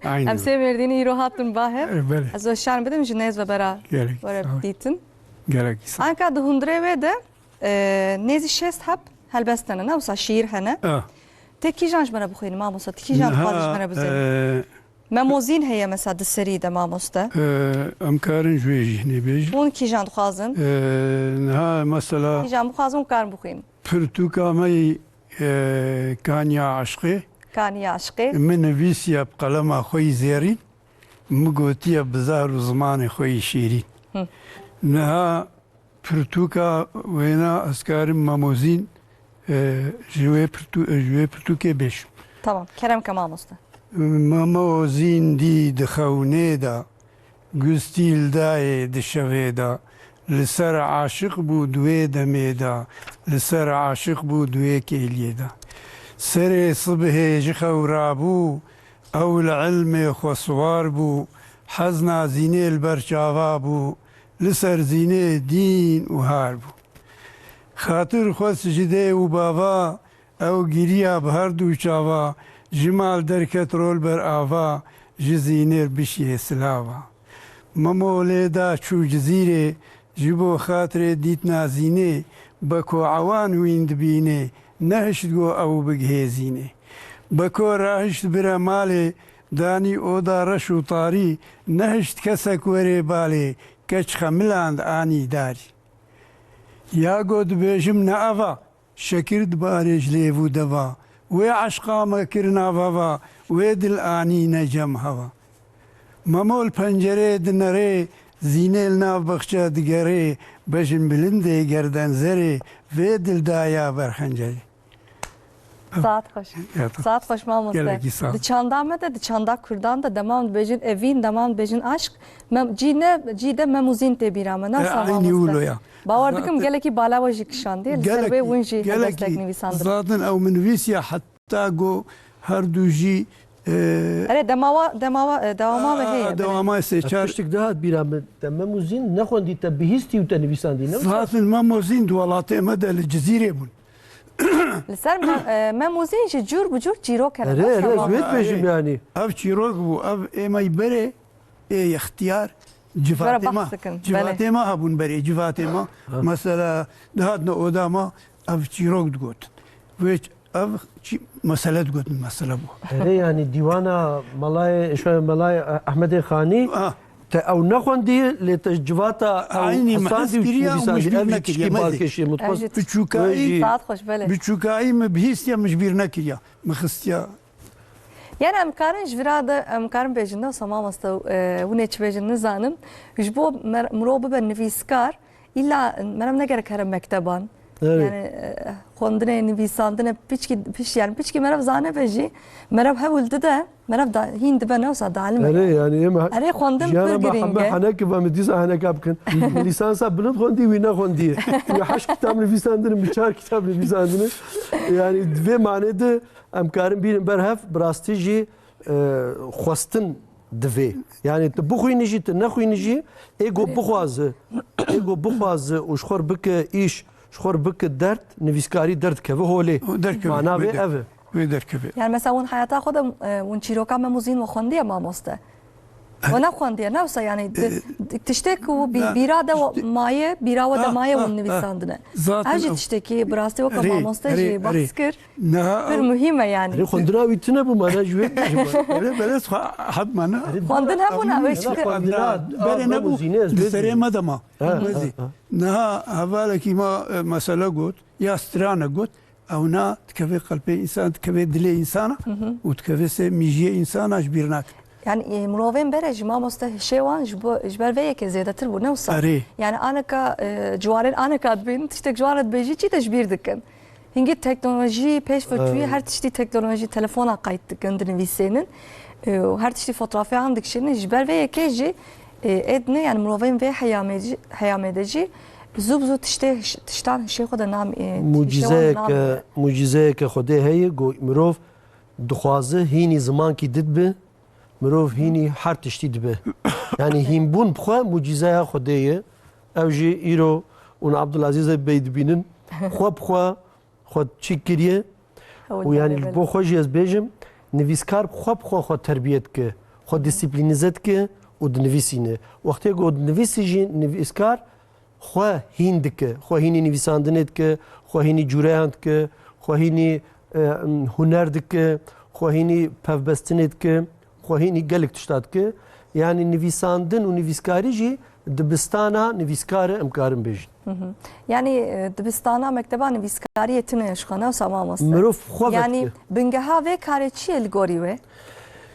Aynen. Em sê Mêrdînî îro hatin ba hev. E, belê. Ez weşan bidim ji nêz ve bera Gelek were sağ ol. Dîtin. Gelek sağ ol. Anka di hundirê wê de, e, nêzî şêst heb helbest hene, ne wisa şiîr hene. Ah. Tê kîjan ji me re bixwînî, mamoste? Tê kîjan dixwazî ji me re bizêrî? Niha, e, Memozîn heye mesela di serî de, mamoste. E, em karin ji wê jî hinê bêjin. Hûn kîjan dixwazin? E, niha mesela Kîjan bixwazin hûn karin bixwînin. Pirtûka me yî, e, Kaniya Aşqê. Kaniya Aşqê. Min nivîsiye bi qelema xwe yî zêrîn. Min gotiye bi zar û zimanê xwe yî şîrîn. Hı. Niha pirtûka wêna ez karim Memozîn, e, ji wê pirtû-, ji wê pirtûkê bêjim. Tamam, kerem ke mamoste. Memozîn dî di xewnê de, gustîl dayê di şevê de, li ser aşiq bû di wê demê de, li ser aşiq bû di wê kêliyê de. Serê sibhê ji xew rabû, ew li ilmê xwe siwar bû, hezna zînê li ber çava bû, li ser zînê dîn û har bû. Xatir xwest ji dê û bava, ew giriya bi her du çava, ji mal derket rol ber ava, ji zînê bişiyê silava. Memo lê da çû Cizîrê, Ji bo xatirê dîtina zînê, Beko ewan wîn dibînê, nehişt go ew bigihê zînê. Beko rahişt bire malê, danî oda reş û tarî, nehişt kesek werê balê, keç xemiland anî darî. Ya go dibêjim ne eva, şekir dibarê ji lêv û deva, wê eşqa me kir navheva, wê dil anî ne cem heva. Memo li pencereyê dinerê, zînê li nav bexçe digerê, bejin bilindê gerdenzerê, vê dil daya ber xencerê. Saet xweş. Ya, tamam. Saet xweş mamoste. Gelekî sağ ol. Di çanda me de, di çanda Kurdan de dema em dibêjin evîn, dema em dibêjin aşk, mem, cî ne, cî de mem û zîn tê bîra me. E, nasıl aynı mamoste? Ulo ya. Bawer dikim gelekî bala we jî kişandiye. Li ser wê hûn jî helbestek nivîsandin. Zaten ew min nivîsiya heta go her du jî, e, Erê demawa, demawa, e, dewama me heye. Dewama sê çar. Tiştik dihat bîra min, te mem û zîn nexwendî, te bihîstî û te nivîsandî, ne wisa? Zaten mem û zîn di welatê me de li Cizîrê bûn. Li ser me-, e, mem û zîn jî cûr bi cûr çîrok hene. Erê, erê, ez wê dibêjim yanî. Ev çîrok bû, ev ê me berê, ê yextiyar, civatê me. Civatê me hebûn berê, civatê me. Mesela, dihatne oda me, ev çîrok digotin. Wê ç-, ev çi mesele digotin, mesele bû. Erê, yanî dîwana Melayê, şoyê Melayê Ehmedê Xanî, te ew nexwendî, lê te civata ew hesandî û nivîsandî. Ev jî tişkî balkêşî min dixwest. Biçûkayî, saet xweş, belê. Biçûkayî min bihîstiya, min ji bîr nekiriya. Min xistiya. Yani em karin ji vira de, em karin bêjin, ne wisa mamoste, e, hûn ê çi bêjin nizanim. Ji bo mer-, mirov bibe nivîskar, îlla meriv ne gerek here mekteban. Evet. Yani, e, xwendinê, nivîsandinê, piçkî, piş-, yani piçkî meriv zane be jî, meriv hewl dide, meriv da, hîn dibe, ne wisa dalim e. Erê, yani, em he-, erê, xwendin pir girîng e. Jiyana me heme henekî ve min dîsa heneka bikin. Lîsansa bilind xwendî, wî nexwendî. Wî heşt kitab nivîsandin, min çar kitab nivîsandin. Yani, di vê manê de, Em karin bînin ber hev, bi rastî jî, e, xwestin divê. Yani tu bixwînî jî, tu nexwînî jî, ê ku bixwaze, ê ku bixwaze û ji xwe bike îş, ji xwe bike derd, nivîskarî derdikeve holê. Derkeve, mana vê ev e. Wê derkeve. Yani mesela hûn heyata xwe de, e, hûn çîroka Mem û Zîn we xwendiye mamoste? We nexwendiye, ne wisa yani, di-, di-, tiştê ku bî-, bîra de we-, maye, bîra we de maye hûn nivîsandine. Ev jî tiştekî bi rastî weke mamoste jî behs kir. Niha pir muhîm e yani. Erê, xwendina wî tune bû, mana ji wê bêjim. Belê, belê, xwe-, heb mana. Xwendin hebûna, wê çi kir? Xwendina berê nebû, li serê me de ma. Niha hevalekî ma, e, mesele got, ya strane got, ewna dikeve qelpê însan, dikeve dilê însana û dikeve ser mîjiyê însana ji bîr nakin. Yani, e, mirovên berê ji mamoste hişê wan ji bo, ji ber vê yekê zêdetir bû, ne wisa? Erê. Yani, aneka, e, ciwarên aneka dibînin, tiştek ji wan re dibêjî, çî te ji bîr dikin. Hingî teknolojî pêş ve çûyî, her tiştî teknolojî, telefona qeyd dikin, dinivîsênin. E, û her tiştî fotoğrafya han dikişînin. Ji ber vê yekê jî, e, êdine, yani mirovên vê heyamê jî, heyamê de jî zû bi zû tiştê hiş-, tiştan hişê xwe de nam, e, hişê wan nam. Mucîzeyeke, mucîzeyeke Xwedê heye, ku mirov dixwaze hînî zimankî didibe, mirov hînî her tiştî dibe. Yani hînbûn bi xwe mucîzeya Xwedê ye. Ew jî îro hûn Abdulazîz Bey dibînin. Xwe bi xwe, xwe çî kiriye. Û yani ji bo xwe jî ez bêjim, nivîskar bi xwe bi xwe xwe terbiye dike, xwe disiplînize dike û dinivîsîne. Wextê ku dinivîsî jî nivîskar xwe hîn dike, xwe hînî nivîsandinê dike, xwe hînî cûreyan dike, xwe hînî, e, huner dike, xwe hînî pevbestinê dike, xwe hînî gelek tişta dike. Yani nivîsandin û nivîskarî jî dibistana nivîskar e, em karin bêjin. Hı hı. Yani, e, dibistana mekteba nivîskariyê tune ji xwe ne wisa mamoste? Mirov xwe vedike. Yani bingeha vê karê çi ye li gorî wê?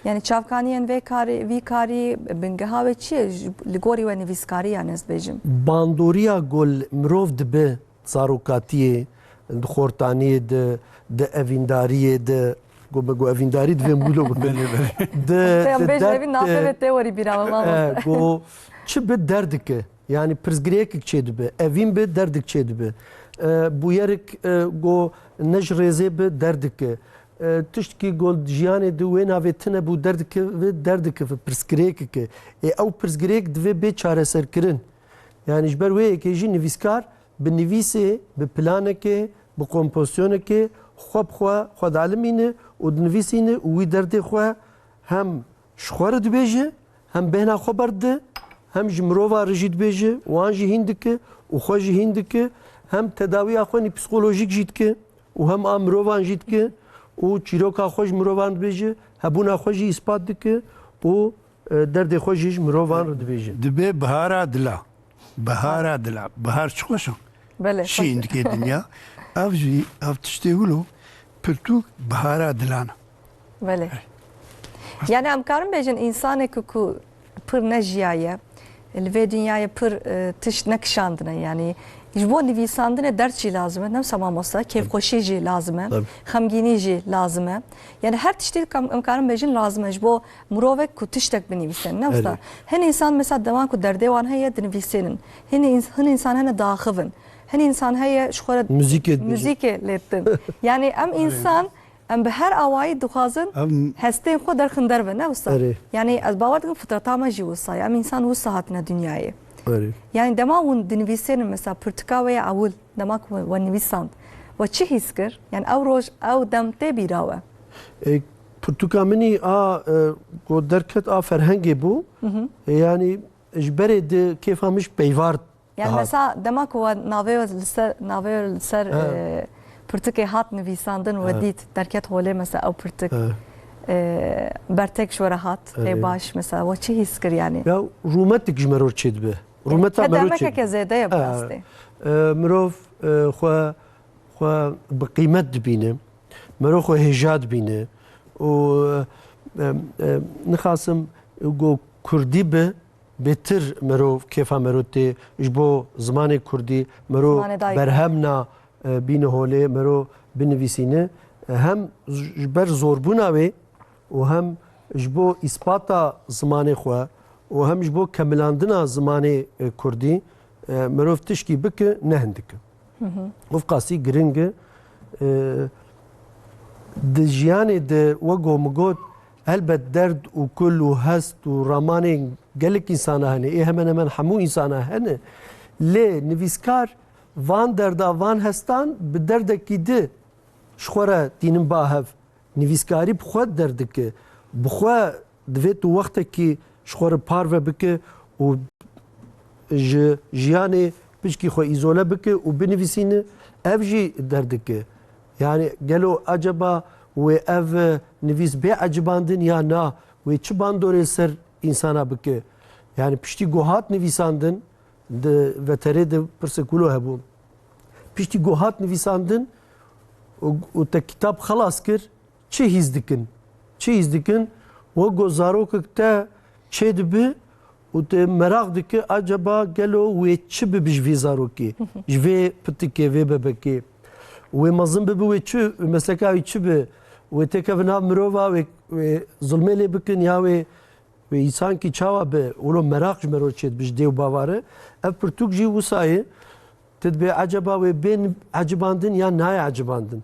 Yani çavkaniyên vê karê, vî karî, bingeha wê çi ye ji, li gorî we nivîskarî, yani ez dibêjim? Bandoriya ku mirov dibe zarokatiyê, di xortaniyê de, di evîndariyê de, ku me got evîndarî divê em wilo bikin. Belê, belê. Di, em di bêjin derd, evîn navê e, vê tê werî bîra me, e, mamoste. Ku çi bi derdike, yani pirsgirêkek çê dibe, evîn bi derdik çê dibe. E, bûyerik, e, ku ne ji rêzê bi derdike. E, tiştkî ku jiyanê di wê navê tine bû derdike, vê derdike, pirsgirêkeke. Ê ew pirsgirêk divê bê çareserkirin. Yani ji ber wê yekê jî nivîskar bi nivîsê, bi planekê, bi kompozisyonekê xwe bi xwe, xwe dialimîne û dinivîsîne û wî derdê xwe hem ji xwe re dibêje, hem bêhna xwe berdide, hem ji mirovan re jî dibêje û an jî hîn dike û xwe jî hîn dike, hem tedawiya xwe nî psîkolojîk jî dike û hem a mirovan jî dike û çîroka xwe ji mirovan dibêje, hebûna xwe jî îspat dike û, e, derdê xwe jî ji mirovan re dibêje. Dibe bihara dila. Bihara dila. Bihar çi xweş e. Belê, xweş e. Şîn dike dinya. Ev jî, ev tiştê wilo pirtûk bihara dilan e. Belê. Yani em karin bêjin, însanê ku, ku pir nejiyaye, li vê dinyayê pir, e, tişt nekişandine, yani ji bo nivîsandinê derd jî lazim e, ne wisa mamosta, kêfxweşî jî lazim e, Tabii. xemgînî jî lazim e. Yani her tiştî kam-, em karin bêjin lazim e ji bo mirovek ku tiştek binivîsin, ne wisa. Erê. Hin însan mesela dema ku derdê wan heye dinivîsênin. Hin îns-, hin însan hene diaxivin. Hin însan heye ji xwe re Muzîkê dibêjin. muzîkê lê dikin. Yani em însan Em bi her awayî dixwazin Em hestên xwe derxin derve, ne wisa? Erê. Yani ez bawer dikim fitreta me jî wisa ye. Em însan wisa hatine dinyayê. Erê. Yani dema hûn dinivîsênin mesela pirtûka we ya ewil, dema ku we nivîsand, we çi hîs kir? Yani ew roj, ew dem tê bîra we? E, pirtûka min î a, e, ku derket a ferhengê bû. Hı hı. E, yani ji berê di kêfa min ji peyvar Yani dihat. Mesela dema ku we navê we li ser, navê we li ser, He. e, pirtûkê hat nivîsandin, we He. dît, derket holê mesela ew pirtûk, He. e, bertek ji we re hat, Erê. ê baş mesela, we çi hîs kir yani? Ya rûmetik ji mero çêdibe. Rûmeta mero çêdibe. Kedemekeke zêde ye bi He. rastî. E, mirov, e, xwe, xwe bi qîmet dibîne. Mero xwe hêja dibîne. Û, e, e, e, nixasim go kurdî bi, bêtir mero, kêfa mero tê ji bo zimanê kurdî, mero Zimanê dayik. berhem na, e, bîne holê, mero binivîsîne. E, hem ji ber zorbûna wê û hem ji bo îspata zimanê xwe û hem ji bo kemilandina zimanê, e, kurdî, e, mirov tişkî bike ne hindik e. Hı hı. Ev qasî giring e. E, di jiyanê de wek ku min got, elbet derd û kul û hest û ramanên gelek însana hene, ê hemen hemen hemû însana hene. Lê nivîskar van derda, van hestan bi derdekî di ji xwe re tînin ba hev. Nivîskarî bi xwe derdike. Bi xwe divê tu wextekî ji xwe re parve bike û ji jiyanê piçkî xwe îzole bike û binivîsîne, ev jî derdike. Yani gelo acaba wê ev nivîs bê ecibandin ya na? Wê çi bandorê ser însana bike? Yani piştî ku hat nivîsandin, di veterê de pirsek wilo hebû. Piştî ku hat nivîsandin û, û te kitab xelas kir, çi hîs dikin? Çi hîs dikin? Wek ku zarokek te çêdibe û te meraq dike, acaba gelo wê çi bibe ji vê zarokê, ji vê pitikê, vê bebekê? Wê mezin bibe, wê çi, mesleka wî çi be? Wê têkeve nav mirova, wê, wê zulmê lê bikin ya wê Wê îsankî çawa bi wilo meraq ji mero çêdibe ji dê û bava re? Ev pirtûk jî wisa ye. Tu dibê eceba wê bên ecibandin ya nayê ecibandin?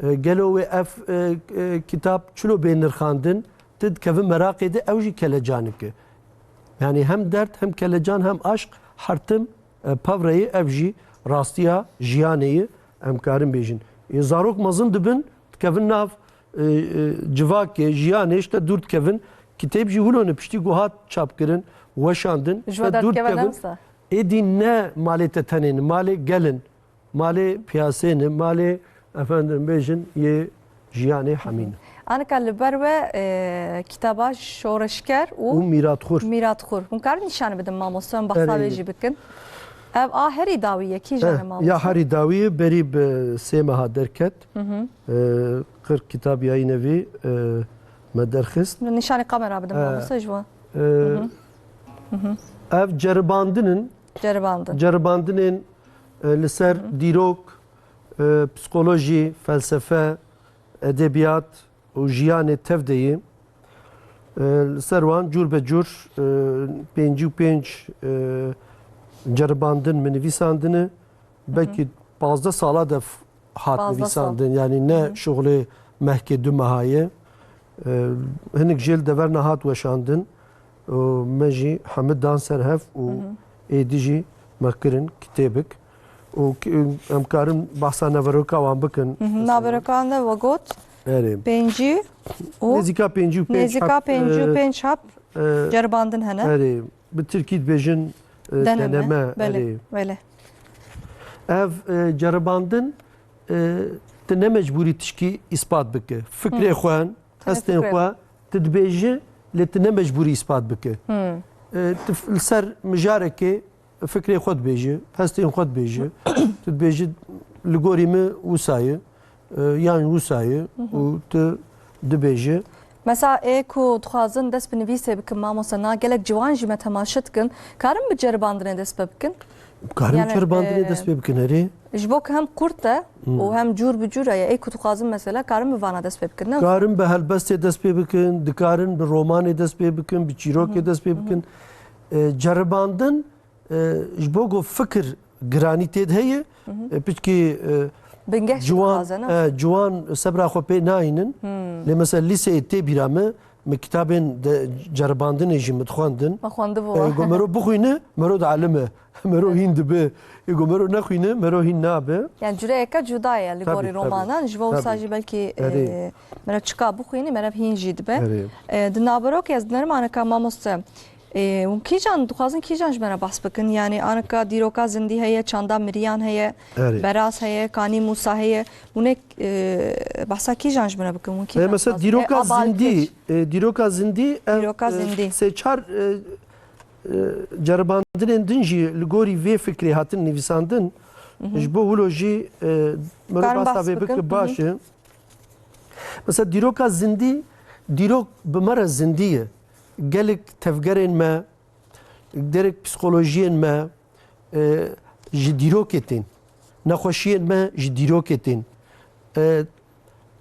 E, gelo wê ev, e, e, kitab çilo bê nirxandin? Tu dikeve meraqê de, ew jî kelecanike. Yani hem derd hem kelecan hem aşq her tim, e, pev re ye, ev jî rastiya jiyanê ye, em karin bêjin. Ê zarok mezin dibin, dikevin nav e, e, civakê, jiyanê ji te dûr dikevin. Kitêb jî wilo ne, piştî ku hat çapkirin, weşandin, Ji we te dûr derdikeve dikevin. Nemsa. Êdî ne malê te tenê ne, malê gelin, malê piyasê ne, malê, efendim bêjin, yê jiyanê hemî ne. Anika li ber we, e, kitaba Şoreşker û Û Mîratxur. Mîratxur. Hûn karin nîşanî bidin mamoste, em behsa Erê. wê jî bikin. Ev a herî dawî ye, kîjan e Eh, mamoste? Ya herî dawî ye, berî bi sê meha derket. Hı hı. E, Qirk Kitab Yayınevî, e, me derxist. Nîşanî kamera bidin, E, mamoste, ji bo. E, Hı hı. Hı hı. Ev ceribandin in. Ceribandin. Ceribandinên, e, li ser Hı hı. dîrok, e, psikolojî, felsefe, edebiyat û jiyanê tev de ye. E, li ser wan cûr be cûr, e, pêncî û pênc, e, ceribandin min nivîsandine. Belkî pazdeh sala de f-, hat Pazdeh sal. nivîsandin. Yani ne Hı hı. şixulê mehkê du meha ye. E, hinek jê li deverna hat weşandin. Û me jî hemî dan ser hev û Hı hı. êdî jî me kirin kitêbik. Û ki-, em karin behsa naveroka wan bikin. Hı hı. Naverokan de we got Erê. pêncî û Nêzîka pêncî û pênc nêzîka heb, pêncî û pênc e, heb e, ceribandin hene. Erê. bi tirkî dibêjin, e, deneme. Deneme, belê, erê. Belê. Ev, e, ceribandin, e, tu ne mecbûrî tişkî îspat bike. Fikrê xwe, hestên xwe, tu dibêjî, lê tu ne mecbûrî îspat bike. E, tu f-, li ser mijarekê fikrê xwe dibêjî, hestên xwe dibêjî, tu dibêjî, li gorî min wisa ye, e, yan wisa ye û tu dibêjî. Mesela ê ku dixwazin dest bi nivîsê bikin, mamoste, na gelek ciwan jî me temaşe dikin, karin bi ceribandinê dest pê bikin? Karin, yani, ceribandinê, e, dest pê bikin, erê. Ji bo ku hem qurt e û hem cûr bi cûr e, ê ku dixwazin mesela karin bi vana dest pê bikin, ne? Karin bi helbestê dest pê bikin, dikarin bi romanê dest pê bikin, bi çîrokê dest pê bikin. E, ceribandin, e, ji bo ku fikir giranî tê de heye, e, piçkî, e, bingeh jî ciwan, dixwaze, ne? E, ciwan sebra xwe pê nayînin. Lê mesela lîseyê tê bîra min, min kitabên de ceribandinê jî min dixwendin. Me xwendibû. E, got, mero bixwîne, mero dielime. Mero hîn dibe. Ê, got, mero nexwîne, mero hîn nabe. Yani cureyeke cuda ye li gorî romanan. Tabii, tabii. Ji bo wisa jî belkî, e, mero çika bixwînî, mero hîn jî dibe. Erê. E, di naverokê ez dinerim aneka mamoste. E, hûn kîjan, dixwazin kîjan ji me re behs bikin? Yani aneka dîroka zindî heye, çanda miriyan heye, erê, beraz heye, kanî Mûsa heye. Hûn ê, e, behsa kîjan ji me re bikin? Hûn kîjan dixwazin? E, mesela dîroka zindî, e, dîroka zindî, ev, dîroka, e, zindî, sê çar, e, e, ceribandinên din jî li gorî vê fikrê hatin nivîsandin. Ji bo wilo jî, e, mero behsa vê bike, baş e. Mesela dîroka zindî, dîrok bi me re zindî ye. Gelek tevgerên me, gelek psîkolojiyên me, e, ji dîrokê tên. Nexweşiyên me ji dîrokê tên. E,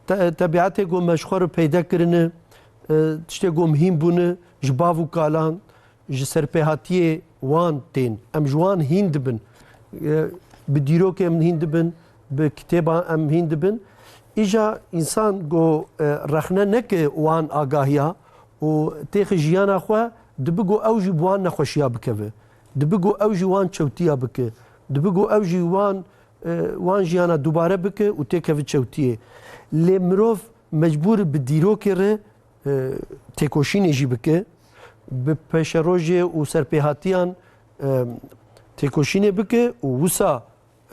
te-, tebietê ku me ji xwe re peyde kirine, e, tiştê ku mihîm bûne, ji bav û kalan, ji serpêhatiyê wan tên. Em ji wan hîn dibin. E, bi dîrokê em hîn dibin, bi kitêban em hîn dibin. Îja însan ku, e, rexne neke wan agahiya û têxe jiyana xwe, dibi ku ew jî bi wan nexweşiya bikeve. Dibi ku ew jî wan çewtiya bike. Dibi ku ew jî wan, e, wan jiyana dubare bike û têkeve çewtiyê. Lê mirov mecbûr bi dîrokê re, e, têkoşînê jî bike, bi pêşerojê û serpêhatiyan, e, têkoşînê bike û wisa,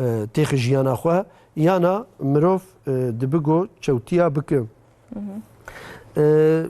e, têxe jiyana xwe, yana mirov, e, dibi ku çewtiya bike. E,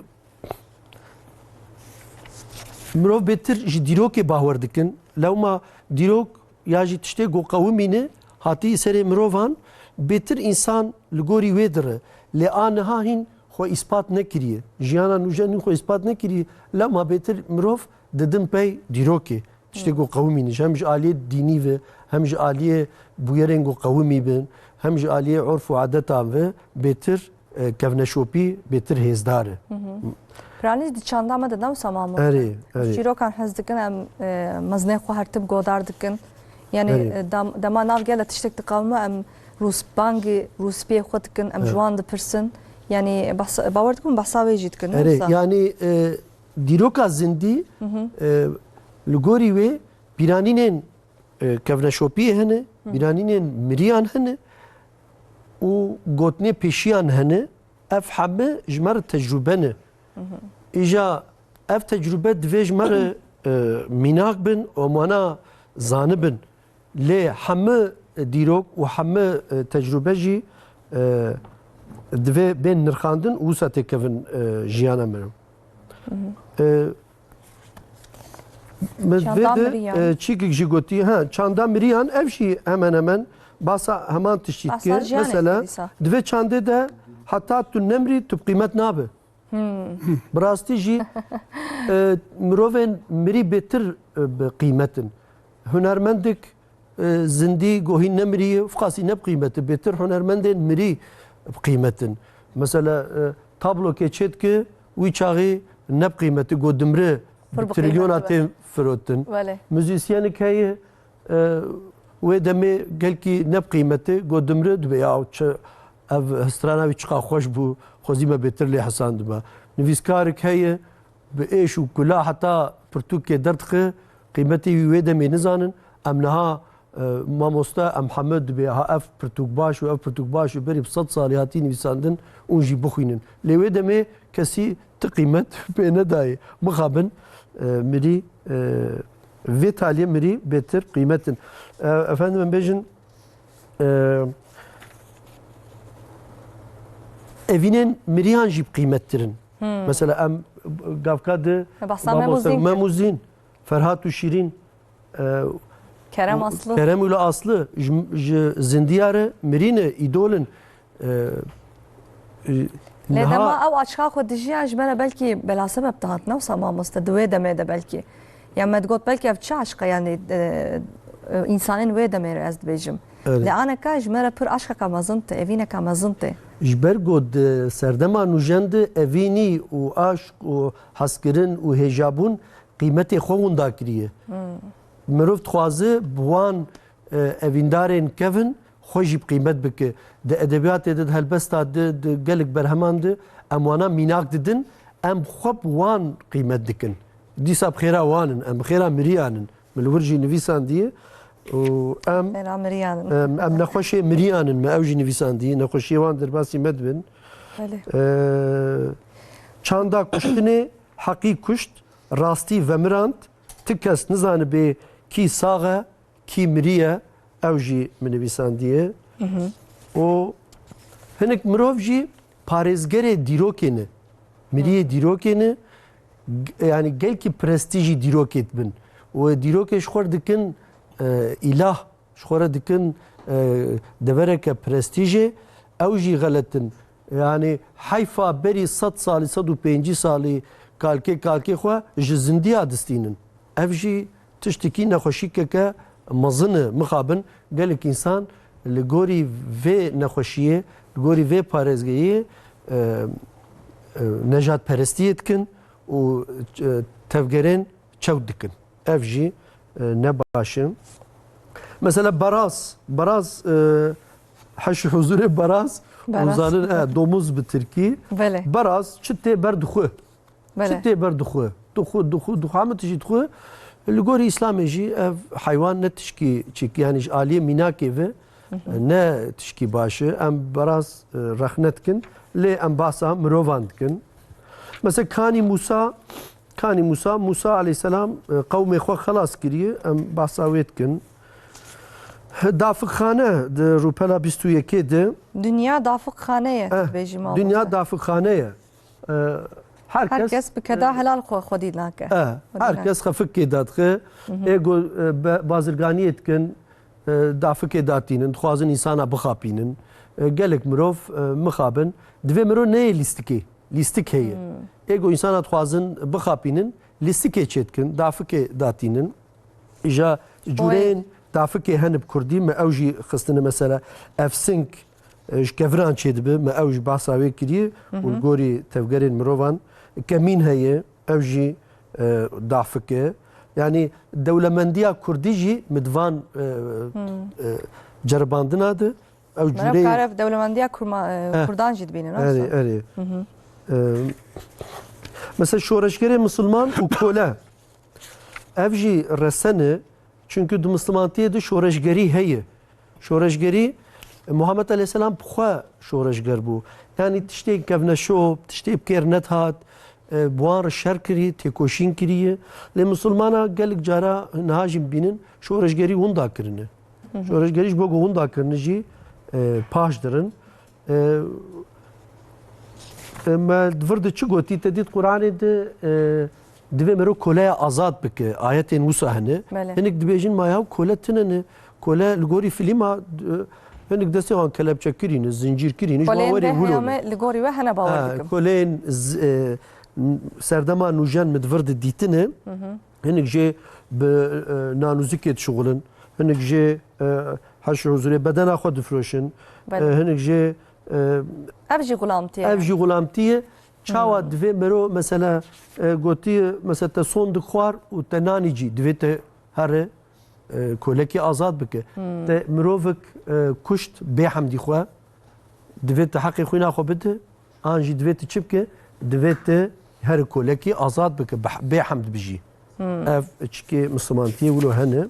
mirov bêtir ji dîrokê bawer dikin. Lewma dîrok ya jî tiştê ku qewimîne hatî serê mirovan, bêtir însan li gorî wê dire. Lê a niha hîn xwe îspat nekiriye. Jiyana nûjen hîn xwe îspat nekiriye. Lewma bêtir mirov didin pey dîrokê. Tiştê ku qewimîne. Hem ji aliyê dînî ve, hem ji aliyê bûyerên ku qewimî bin, hem ji aliyê urf û adetan ve bêtir, e, kevneşopî, bêtir hêzdar e. Piranî di çanda me de ne wisa mamoste. Erê, erê. Çîrokan hez dikin, em, e, mezinên xwe her tim godar dikin. Yani, erê, e, dam-, dema nav gele tiştek diqewime, em rûsbangî, rûspiyê xwe dikin, em ji wan dipirsin. Yani, behsa, bawer dikim, behsa wê jî dikin, ne wisa? Erê, yani, e, dîroka zindî, e, li gorî wê pîranînên, e, kevneşopiyê hene, pîranînên miriyan hene û gotinê pêşiyan hene. Ev heme ji me re tecrûbe ne. Îja ev tecrûbe divê ji me re, e, mînak bin û em wana zanibin. Lê heme dîrok û heme, e, tecrûbe jî, e, divê bên nirxandin û wisa têkevin, e, jiyana me. E, min vê de, e, çîkik jî gotî, ha, çanda miriyan, ev jî hemen hemen basa heman tiştî dike. Mesela, di vê çandê de heta tu nemirî, tu bi qîmet nabe. Bi rastî jî, e, mirovên mirî bêtir, e, bi qîmet in. Hunermendek, e, zindî, ku hîn nemirî, fiqasî ne bi qîmet e. Bêtir hunermendên mirî bi qîmet in. Mesela, e, tablokê çêdike, wî çaxî ne bi qîmet e, ku dimire bi trilyona tên firotin. Belê. Muzîsyenik heye, e, wê demê gelkî ne bi qîmet e, ku dimire dibe, ya çi, ev strana wî çiqa xweş bû, xwezî me bêtir lê hesandibe. Nivîskarek heye, bi êş û kula heta pirtûkê derdixe, qîmetê wî wê demê nizanin. Em niha, e, mamoste, em heme dibê, ha, ev pirtûk baş û ev pirtûk baş û berî bi sed salî hatî nivîsandin, hûn jî bixwînin. Lê wê demê kesî ti qîmet pê nedayê. Mixabin, e, mirî E, vê taliyê mirî bêtir qîmet in. E, efendim, em bêjin, e, evînên miriyan jî qîmettir in. Hmm. Mesela em gavka di Me behsa mamoste Memûzîn kir. Memûzîn, Ferhat û Şîrîn, e, Kerem Aslı. Kerem û Aslı, ji, ji zindiya re mirî ne, îdol in. E, e, Lê niha dema ew aşka xwe dijiya ji me re belkî belasebeb dihat, ne wisa mamoste, di wê demê de belkî. Ya me digot belkî ev çi aşk e, yanî, e, e, însanên wê demê re ez dibêjim. Evet. Lê aneka ji me re pir aşkeka mezin tê, evîneka mezin tê. Ji ber ku di serdema nûjen de evînî û aşk û hezkirin û hêjabûn qîmetê xwe winda kiriye. Hmm. Mirov dixwaze bi wan, e, evîndarên kevin xwe jî bi qîmet bike. Di edebiyatê de, di helbesta de, di gelek berheman de em wana mînak didin, em xwe bi wan qîmet dikin. Dîsa bi xêra wan in, em bi xêra miriyan in. Min li wir jî nivîsandiye û em, Xêra miriyan in. em, em nexweşê miriyan in, me ew jî nivîsandiye. Nexweşiyê wan derbasî me dibin. Belê. E, çanda kuştinê heqî kuşt, rastî vemirand, ti kes nizanibê kî sax e, kî miriye, ew jî min nivîsandiye. Û hinek mirov jî parêzgerê dîrokê ne, miriyê dîrokê ne, g-, yanî gelkî prestîjî dîrokê dibin. Û dîrokê ji xwe re dikin, e, îlah, ji xwe re dikin, e, devereke prestîjê, ew jî xelet in. Yanî heyfa berî sed salî, sed û pêncî salî kalkê kalkê xwe ji zindiya distînin. Ev jî tiştekî nexweşîkeke mezin e. Mixabin gelek însan li gorî vê nexweşiyê, li gorî vê parêzgehiyê, e, e, nejadperestiyê dikin û, e, tevgerên çewt dikin. Ev jî, e, ne baş e. Mesela beraz, beraz, e, heş û huzurê beraz, Beraz. Hûn zanin, e, domuz bi tirkî. Belê. Beraz çi tê ber dixwe. Belê. Çi tê ber dixwe. Dixwe, dixwe, dixwe, hemû tiştî dixwe. Li gorî Îslamê jî ev heywan ne tişkî çik, yanî ji aliyê mînakê ve, e, ne tişkî baş e. Em beraz, e, rexne dikin. Lê em bahsa mirovan dikin. Mesela kanî Mûsa, Kanî Mûsa, Mûsa aleyhisselam, e, qewmê xwe xelas kiriye, em behsa wê dikin. Dafiqxane di rûpela bîst û yekê de. Dinya dafiqxane ye, Eh, dibêjî mamoste. Dinya dafiqxane ye. E, her Her kes, kes bi keda e, helal xwe xwedî nake. E, Xwedî her nake. Kes xefikê dadixe. Ê go, e, be-, bazirganiyê dikin, e, dafikê datînin, dixwazin însana bixapînin. E, gelek mirov, e, mixabin. Divê mirov neyê lîstikê. Lîstik heye. Ê go însana dixwazin bixapînin, lîstikê çêdikin, dafikê datînin. Îja cûreyên dafikê hene bi kurdî, me ew jî xistine mesela ev sink, e, ji keviran çêdibe, me ew jî behsa wê kiriye û li gorî tevgerên mirovan kemîn heye, ew jî, e, dafik e. Yanî dewlemendiya kurdî jî min di van, e, e, ceribandina de ew Meriv cûreyê kare dewlemendiya kurma-, e, Eh. Kurdan jî dibînin, Erê, wisa? Erê. E, mesela şoreşgerê misilman û kole. Ev jî resen e, çunku di misilmantiyê de şoreşgerî heye. Şoreşgerî, e, Muhammed aleyhisselam bi xwe şoreşger bû. Yanî tiştê kevneşop, tiştê bi kêr nedihat, e, bi wan re şer kirî, têkoşîn kiriye. Lê misilmana gelek cara niha jî bibînin, şoreşgerî winda kirine. Şoreşgerî ji bo ku winda kirine jî, e, paş dirin. E, e, me di vir de çi gotî, te dît Quranê de, e, divê mero koleya azad bike. Ayetên wisa hene. Belê. Hinek dibêjin, ma ya kole tine ne. Kole li gorî filîma, e, hinek destê wan kelepçe kirîne, zincîr kirîne, ji wan Kolên werê de wilo ne. Heyame li gorî we hene bawer Ha, dikim. Kolên z-, e, n-, serdema nûjen me di vir de dîtine. Hinek jê bi, e, nanûzikê dişixulin, hinek jê, e, heş huzurê bedena xwe difiroşin. Belê. E, hinek jê, e, Ev jî xulamtî ye. Ev jî xulamtî ye. Çawa divê mero, mesela, e, gotî, mesela te sondek xwar û te nanî cî, divê te here, e, kolekî azad bike. Te mirovek, e, kuşt bê hemdî xwe, divê te heqê xwîna xwe bide. An jî divê tu çi bike? Divê tu her kolekî azad bike, beh-, bê hemd bijî. Ev çikê mislimantiyê wilo hene.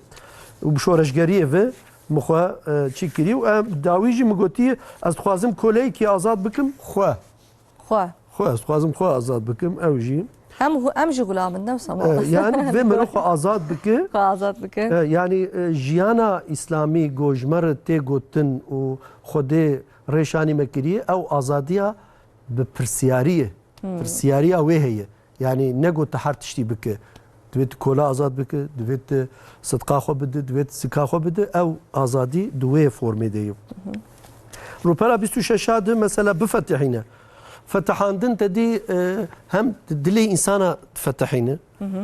Û bi şoreşgeriyê ve min xwe, e, çi kirî û em dawî jî min gotî, ez dixwazim koleyekî azad bikim xwe. Xwe. Xwe, ez dixwazim xwe azad bikim, ew jî. Em, em jî xulam in, ne wisa? E, yani vê mirov xwe azad bike. Xwe azad bike. E, yani, e, jiyana îslamî go ji me re tê gotin û Xwedê rêşanî me kiriye, ew azadiya bi pirsiyarî ye. Hmm. Pirsiyariya wê heye. Yani ne go tu her tiştî bike. Divê tu kola azad bike, divê tu sidqa xwe bide, divê tu zika xwe bide, ew azadî di wê formê de ye. Rûpela bîst û şeş de mesela bifetihîne. Fetihandin te dî, e, hem dilê însana difetihîne,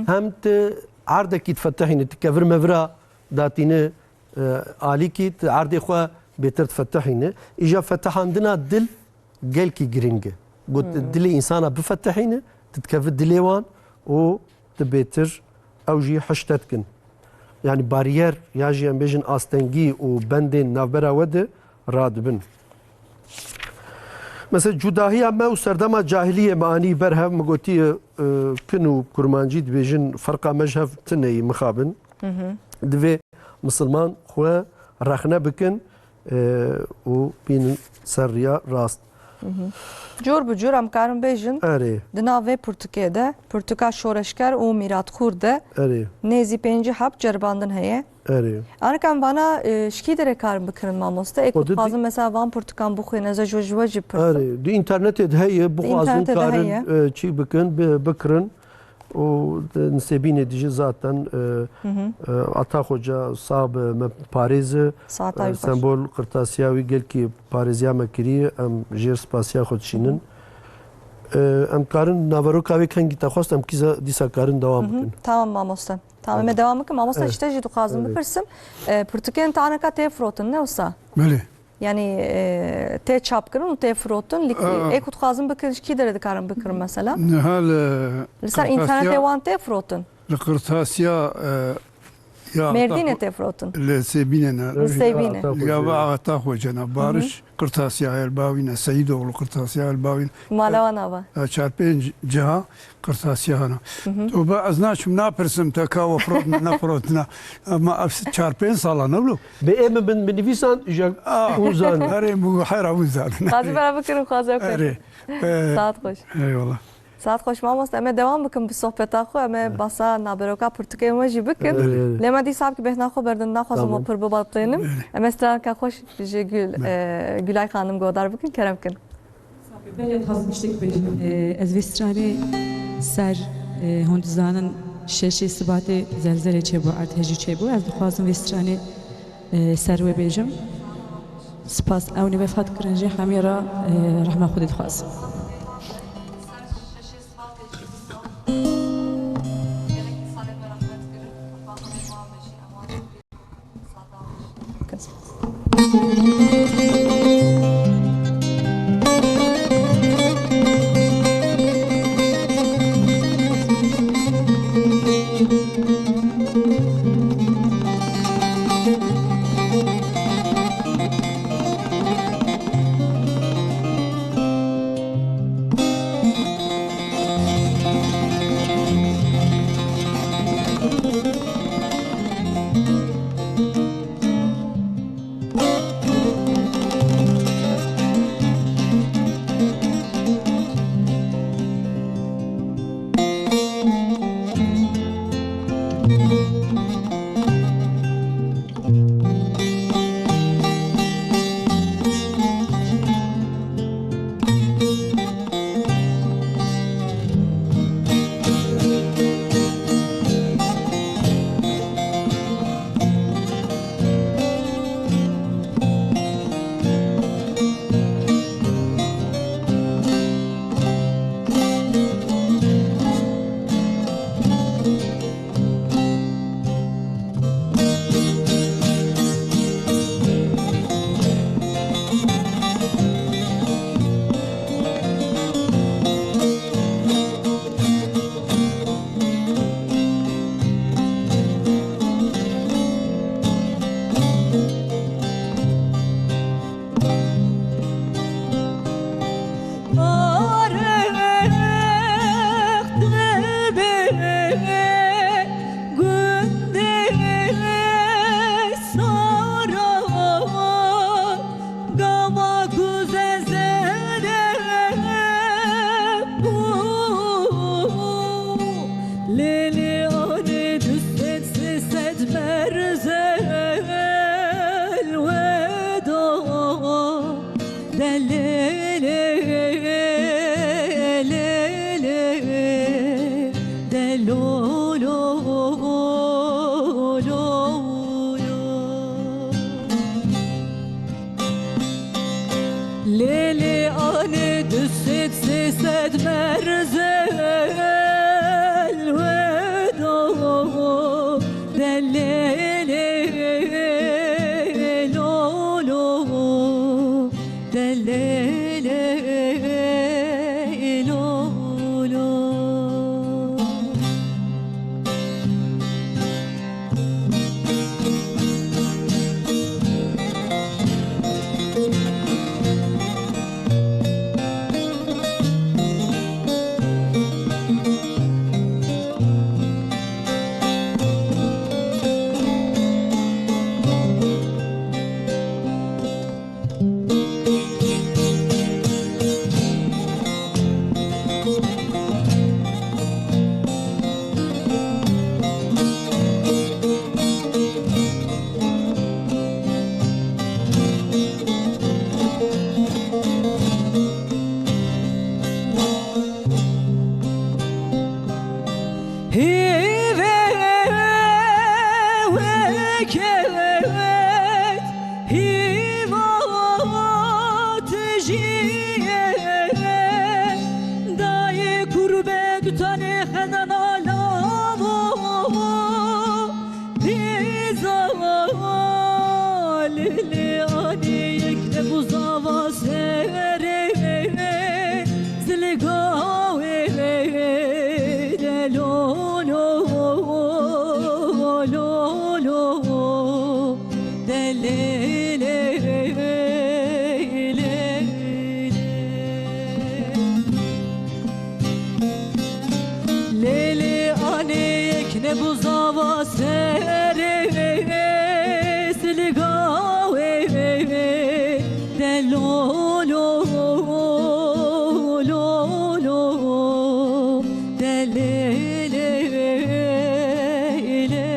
hem tu erdekî difetihîne, tu kevir mevira datîne, e, alîkî, tu erdê xwe bêtir difetihîne. Îja fetihandina dil gelkî giring e. Got, dilê însana bifetihîne, tu dikeve dilê wan û tu bêtir ew jî hişte dikin. Yani bariyer ya jî em bêjin astengî û bendên navbera we de radibin. Mesela cudahiya me û serdema cahiliyê me anî ber hev, min gotiye, e, kin û kurmancî dibêjin ferqa me ji hev tune yî mixabin. Divê misilman xwe rexne bikin, e, û bînin ser riya rast. Cor bi cor em karin bêjin, Erê. Di nav vê pirtûkê de, pirtûka Şoreşger û Mîratxûr de Erê. Nêzî pêncî heb ceribandin heye. Erê. Anika em vana, e, ji kî derê karin bikirin mamoste? Ê ku Xwedî dixwazin mesela van pirtûkan bixwînin, ez ê ji we jî pirsim. Erê. Di înternetê de heye, bixwazin karin, e, çî bikin, bi-, bikirin. û di Nisêbînê dijî zaten, e, e, Ata Xoca sabe me parêze, Saeta e, wî xweş. Sembol qirtasiya wî gelkî parêziya me kiriye, em jêr spasiya xwe dişînin. E, em karin naveroka wê kengî te xwest, em kîza dîsa karin dewam bikin. Tamam mamoste. Tamam, me dewam bikin. Mamoste, Evet. Ji te jî dixwazim Evet. Bipirsim. E, pirtûkên te aneka tê firotin, ne wisa? Belê. Yani, e, tê çapkirin û tê firotin. Li, Aa. Ê ku dixwazin bikin, ji kî derê dikarin bikirin mesela? Niha li Li ser qirtasiya, înternetê wan tê firotin? Li qirtasiya, e, ya Mêrdînê Ata-, tê firotin? Li Sêbînê ne. Li Sêbînê. Ya Ata Xwecena, Hı hı. Barış qirtasiya el bawîne, Seyîdoğlu qirtasiya el bawîne. Mala wan ava. E, çar pênc ciha. Qirtasiya hana. Hı hı. Tobe, ez naçim, napirsim te ka we firotine, nefirotine. Ama ev çar pênc sala ne wilo? Bi ê min bin, binivîsan, ji Ah, hûn zanin. Erê, bu hera hûn zanin. Xwazî bera bikirin, xwaze bikirin. Erê. Ee, Saet xweş. Eyvallah. Saet xweş mamoste. Em ê dewam bikin bi sohbeta xwe. Em ê Evet. Basa naberoka pirtûkê me jî bikin. Evet, evet. Lê me dîsa ki bêhna xwe berdin, naxwazim Tamam. we pir bibalptênim. Evet. Em ê stranka xweş ji Gül, Evet. e, Gülay Xanim godar bikin. Kerem kin. Belê, dixwazim tiştek bêjim. E, ez vê stranê ser, e, hûn dizanin şeşê Sibatê zelzelê çêbû, erdhejî çêbû. Ez dixwazim vê stranê, e, ser wê bêjim. Spas. Ewnî vefat kirin jî hemî re, e, rehma Xwedê dixwazim. Lê lê anê du sed sê sed merzel weda, de lê lê lo lo, de lê lê lo lo. Hîvê wekêt hîva tijî ye, dayê kurbe du tanê xenana lavo. Dîza lê lê anê yek ne buzava serê zilga wê de lo lo lo de lê lê lê lê. Lê lê anê yek ne buzava serê silga wê de lo lo lo lo de lê lê lê lê.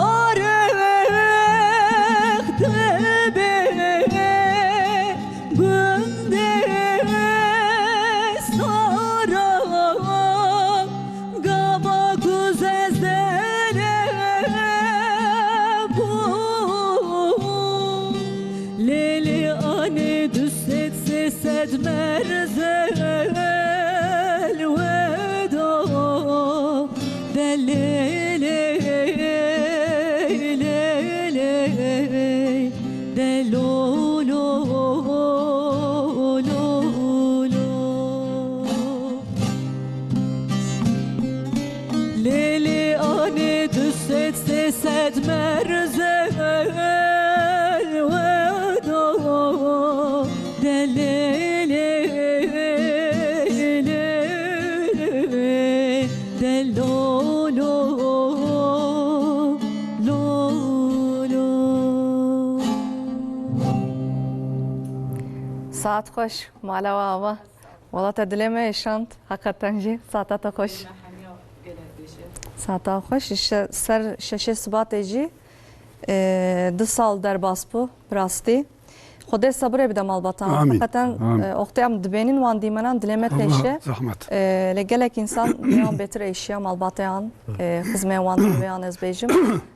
Arix dibe gundê sara, gava ku zezere bû. Lê lê anê du sed sê sed merzel weda. De lê lê lê lê de lo lo lo lo. Lê lê anê du sed sê sed merzel weda. De lê lê lê de lo lo lo lo. Saet xweş, mala we ava. Wela te dilê me êşand, heqeten jî. Saeta te xweş. Saeta xweş. Şe-, ser şeşê Sibatê jî, e, du sal derbas bû, bi rastî. Xwedê sebirê bide malbatan. Amîn. Heqeten, Amîn. E, wextê em dibênin wan dîmenan dilê me Allah têşe. Zehmet. E, lê gelek însan dê wan bêtir êşiya malbateyan, e, xizmê wan divê an ez bêjim.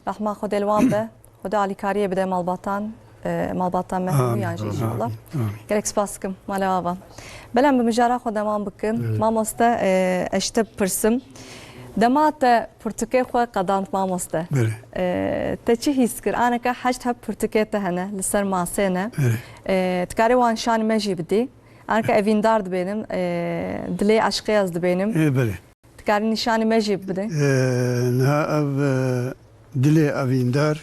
Rehma Xwedê li wan be. Xwedê alîkariyê bide malbatan, e, malbata me hemûyan jî inşallah. Amîn, amîn. Gelek spas dikim, mala ava. Belem bi mijara xwe devam bikin. Evet. Mamoste, e, ez ji te bipirsim. Dema te pirtûkê xwe qedand mamoste. Belê. E, te çi hîs kir? Aneke heşt heb pirtûkê te hene, li ser masê ne. Belê. E, dikarî wan şanî me jî bidî. Aneke evîndar dibênim, e, dilê eşqê ez dibênim. Ê, belê. Dikarî nîşanî me jî bidî. E, niha ev, e, dilê evîndar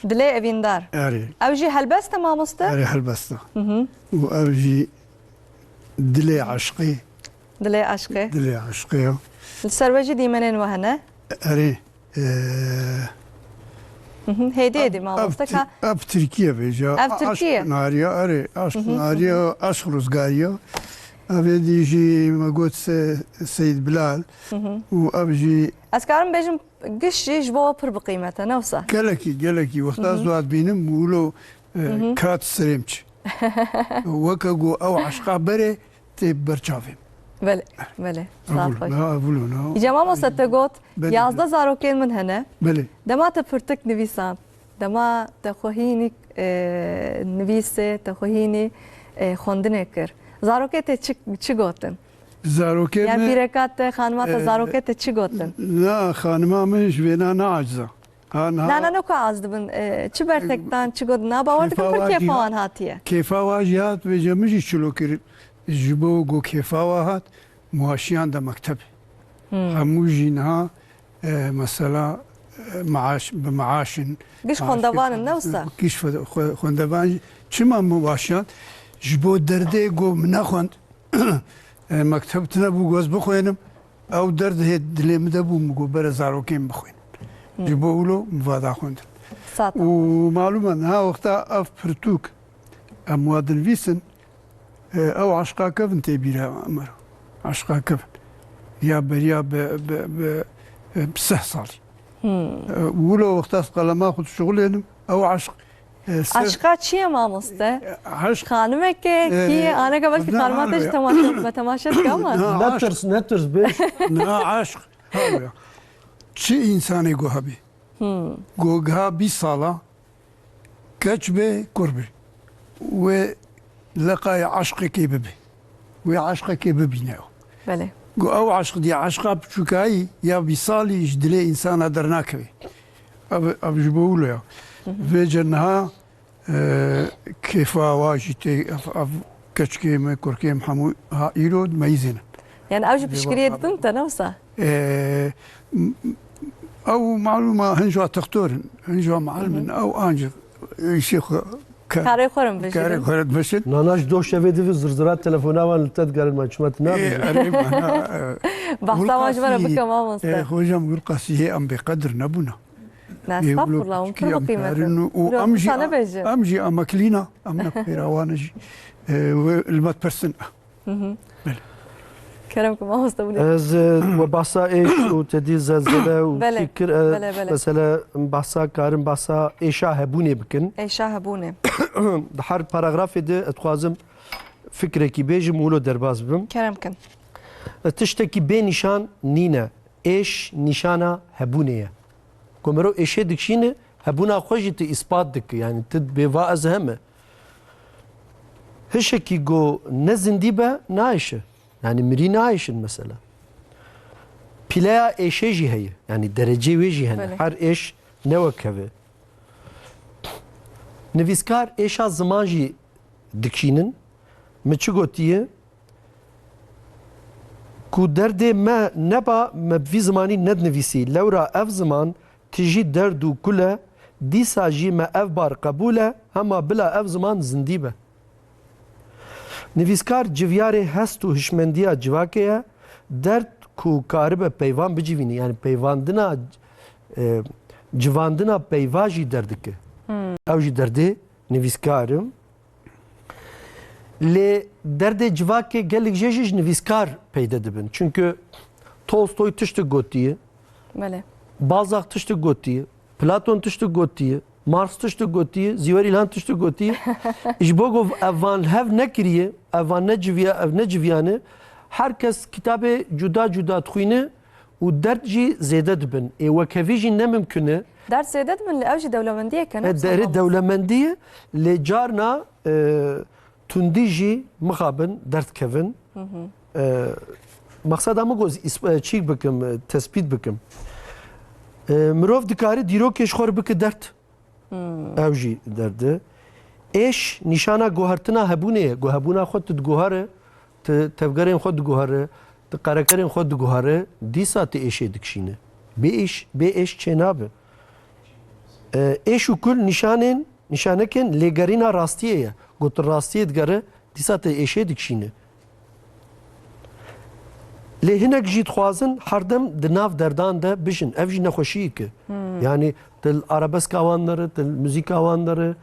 Dilê evîndar. Erê. Ew jî helbest e, mamoste? Erê, helbest e. Hı hı. Û ev jî dilê eşqê. Dilê eşqê. Dilê eşqê ya. Li ser we jî dîmenên we hene? Erê. Ee, Hı hı. Hêdî, hêdî, ev, mamoste, ev ka Tir-, ev Tirkiye bêje. Ev Tirkiye. Eşq nariya, erê, eşq Hı hı, hı hı. nariya, eşq ruzgariya. Ev êdî jî me got Se-, Seyîd Bilal. Hı hı. Û ev jî Ez karim bêjim, giş jî ji bo we pir bi qîmet e, ne wisa? Gelekî, gelekî. Wexta Hı hı. ez wan dibînim, wilo, e, Hı hı. kat serê min çi. Weke ku ew eşqa berê tê ber çavê min. Belê, belê. Saf Evûl, baş. na, evûl na. Îca mamoste, te got, Belê, yazdeh belê. zarokên min hene. Belê. Dema te pirtik nivîsand, dema te xwe hînî, e, nivîsê, te xwe hînî, e, xwendinê kir. Zarokê te çi, çi gotin? Zarokê Yan min, pîreka te, xanima te, e, zarokê te çi gotin? Na, xanima min ji vêna ne aciz e. Ha, niha Na, na, ne ku az dibin, e, çi bertek dan, çi gotin? Na, bawer dikim Kêfa pir wa jî kêfa wan hat, hatiye. kêfa wa jî hat, vêce min jî çilo kir. Ji bo ku kêfa wa hat, min wa şiyande mektebê. Hmm. Hemû jî niha, e, mesela, e, maaş, bi maaş in. Giş Maaş xwendevan in, ne wisa? Giş xwe-, xwe-, xwendevan jî. Çima min wa şiyand? Ji bo derdê ku min nexwend, e, mekteb tune bû ku ez bixwênim. Ew derd hê dilê min de bû, min got, bere zarokên min bixwînin. Hı. Ji bo wilo min va da xwendin. Sata. Û malûm e, niha wexta ev pirtûk em wa dinivîsin, e, ew eşqa kevin tê bîra me re. Eşqa kevin. Ya beriya bi, bi, bi, e, bi sih salî. Hı. E, wilo wexta ez qelema xwe dişuxulênim, ew eşq E, ser- Eşqa çi ye, mamoste? E, eşq- Xanimeke, E, kî ye? Aneke belkî ne, xanima te jî ne, temaşe, me temaşe dike ama. Ne, eşq- Netirs, netirs, bêş. Ne, eşq. Ha, ya. Çi însanê ku hebî? Hmm. Ku giha bîst sala, keç be, kur be. Wê leqayê eşqekê bibe. Wê eşqekê bibîne. Belê. Ku ew eşq diye eşqa piçûkayî ya bîst salî ji dilê însana dernakeve. Ev, ev ji bo wilo ya. Hı hı. Vêce niha, e, kêfa wa jî tê, ev, ev keçikê me, kurkê me hemû ha îro meyizê ne. Yani ew jî Lê piştgiriyê wa- didin te, ne wisa? E, m-, m-, ew malûma hin ji wa textor in, hin ji wa muallim in, Hı hı. ew ancî îşê xwe ke-, Karê xwe re bişin. karê xwe re dibişin. Nana ji doh şevê divî zirzira telefona wan li te digerin, me çima tu Ê, nabêjî? erê, mana, e, Behsa wan ji me re Wilqasî, bike, mamoste. e, hocam, Wilqasî hê em bêqedir nebûna. Ne, Ê, estağfurullah, wilo hûn pir piçikî bi em qîmet karin in. û Wilo em jî, wisa nebêjin. em jî em meklîna, em ne pêra wan jî, e, wê li me pirsin. Hı hı. Belê. Kerem ku mamoste bûne. Ez, e, we bahsa êş û te dî zelzele û Belê, çî kir, e, belê, belê. mesela bahsa karin bahsa êşa hebûnê bikin. Êşa hebûnê. Di her paragrafê de ez dixwazim fikrekî bêjim û wilo derbas bibim. Kerem kin. E, tiştekî bê nîşan nîne. Êş nîşana hebûnê ye. Ku mero êşê dikişîne, hebûna xwe jî tu îspat dike. Yani tu dibê va ez heme. Hişekî ku ne zindî be, naêşe. Yani mirî naêşin mesela. Pîleya êşê jî heye. Yani derecê wê jî hene. Belê. Her êş ne wek hev e. Nivîskar êşa ziman jî dikişînin. Min çi gotiye? Ku derdê me neba, me bi vî zimanî nedinivîsî. Lewra ev ziman tijî derd û kul e, dîsa jî me ev bar qebûl e, hema bila ev ziman zindî be. Nivîskar civyarê hest û hişmendiya civakê ye, derd ku karibe peyvan bicivînî, yani peyvandina, e, civandina peyva jî derdike. Hmm. Ew jî derdê nivîskar im. Lê derdê civakê gelek jê jî ji nivîskar peyde dibin. Çunku Tolstoy tiştik gotiye, Belê. Balzac tiştik gotiye, Platon tiştik gotiye, Marx tiştik gotiye, Zîwer Îlhan tiştik gotiye. Ji bo ku ev van hev nekiriye, ev van neciviya, ev neciviyane, her kes kitabê cuda cuda dixwîne û derd jî zêde dibin. Ê wekhevî jî ne mimkun e. Derd zêde dibin, lê ew jî dewlemendiyek e, ne E, wisa derê mamoste? dewlemendî ye, lê carna, e, tundî jî mixabin derdkevin. Hı hı. E, mexseda min got, îs-, e, çîk bikim, e, tespît bikim. E, mirov dikare dîrokê ji xwe re bike derd. Hmm. Ew jî derd e. Êş nîşana guhertina hebûnê ye. Ku hebûna xwe tu diguhere, tu tevgerên xwe diguhere, tu qerekerên xwe diguhere, dîsa tu êşê dikişîne. Bê êş, bê êş çênabe. E, êş û kul nîşanên, nîşanekên lêgerîna rastiyê ye. Ku tu rastiyê digere, dîsa te êşê dikişîne. Lê hinek jî dixwazin herdem di nav derdan de bijin. Ev jî nexweşiyek e. Hmm. Yanî tu li arabeska wan nere, tu li muzîka wan nere.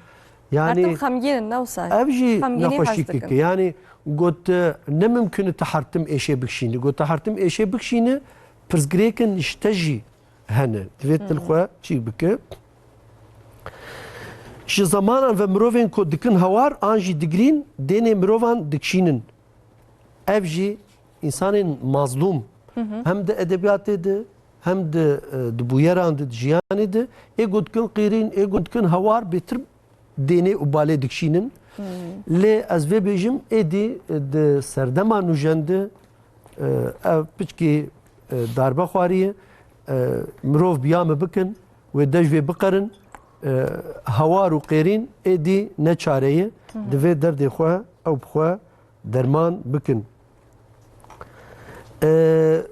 Yanî Her tim xemgîn in, ne wisa? Ev jî Xemgînî hez nexweşiyek e. Dikin. Yanî got, e, ne mimkun e tu her tim êşê bikişînî. Got tu her tim êşê bikişînî, pirsgirêkin ji te jî hene. Divê tu li Hmm. xwe çî bike. Ji zemanan ve mirovên ku dikin hawar an jî digirîn, dênê mirovan dikişînin. Ev jî însanên mazlûm Hı hı. hem di edebiyatê de, hem di, e, di bûyeran de, di jiyanê de, ê ku dikin qêrîn, ê ku dikin hawar bêtir dênê û balê dikişînin. Hmm. Lê ez vê bêjim, êdî, e, di serdema nûjen de, e, ev piçkî, e, darbe xwariye, e, mirov biya me bikin, wê dej vê biqerin, e, hawar û qêrîn êdî ne çare ye. Hı hı. Divê derdê xwe ew bi xwe derman bikin. E,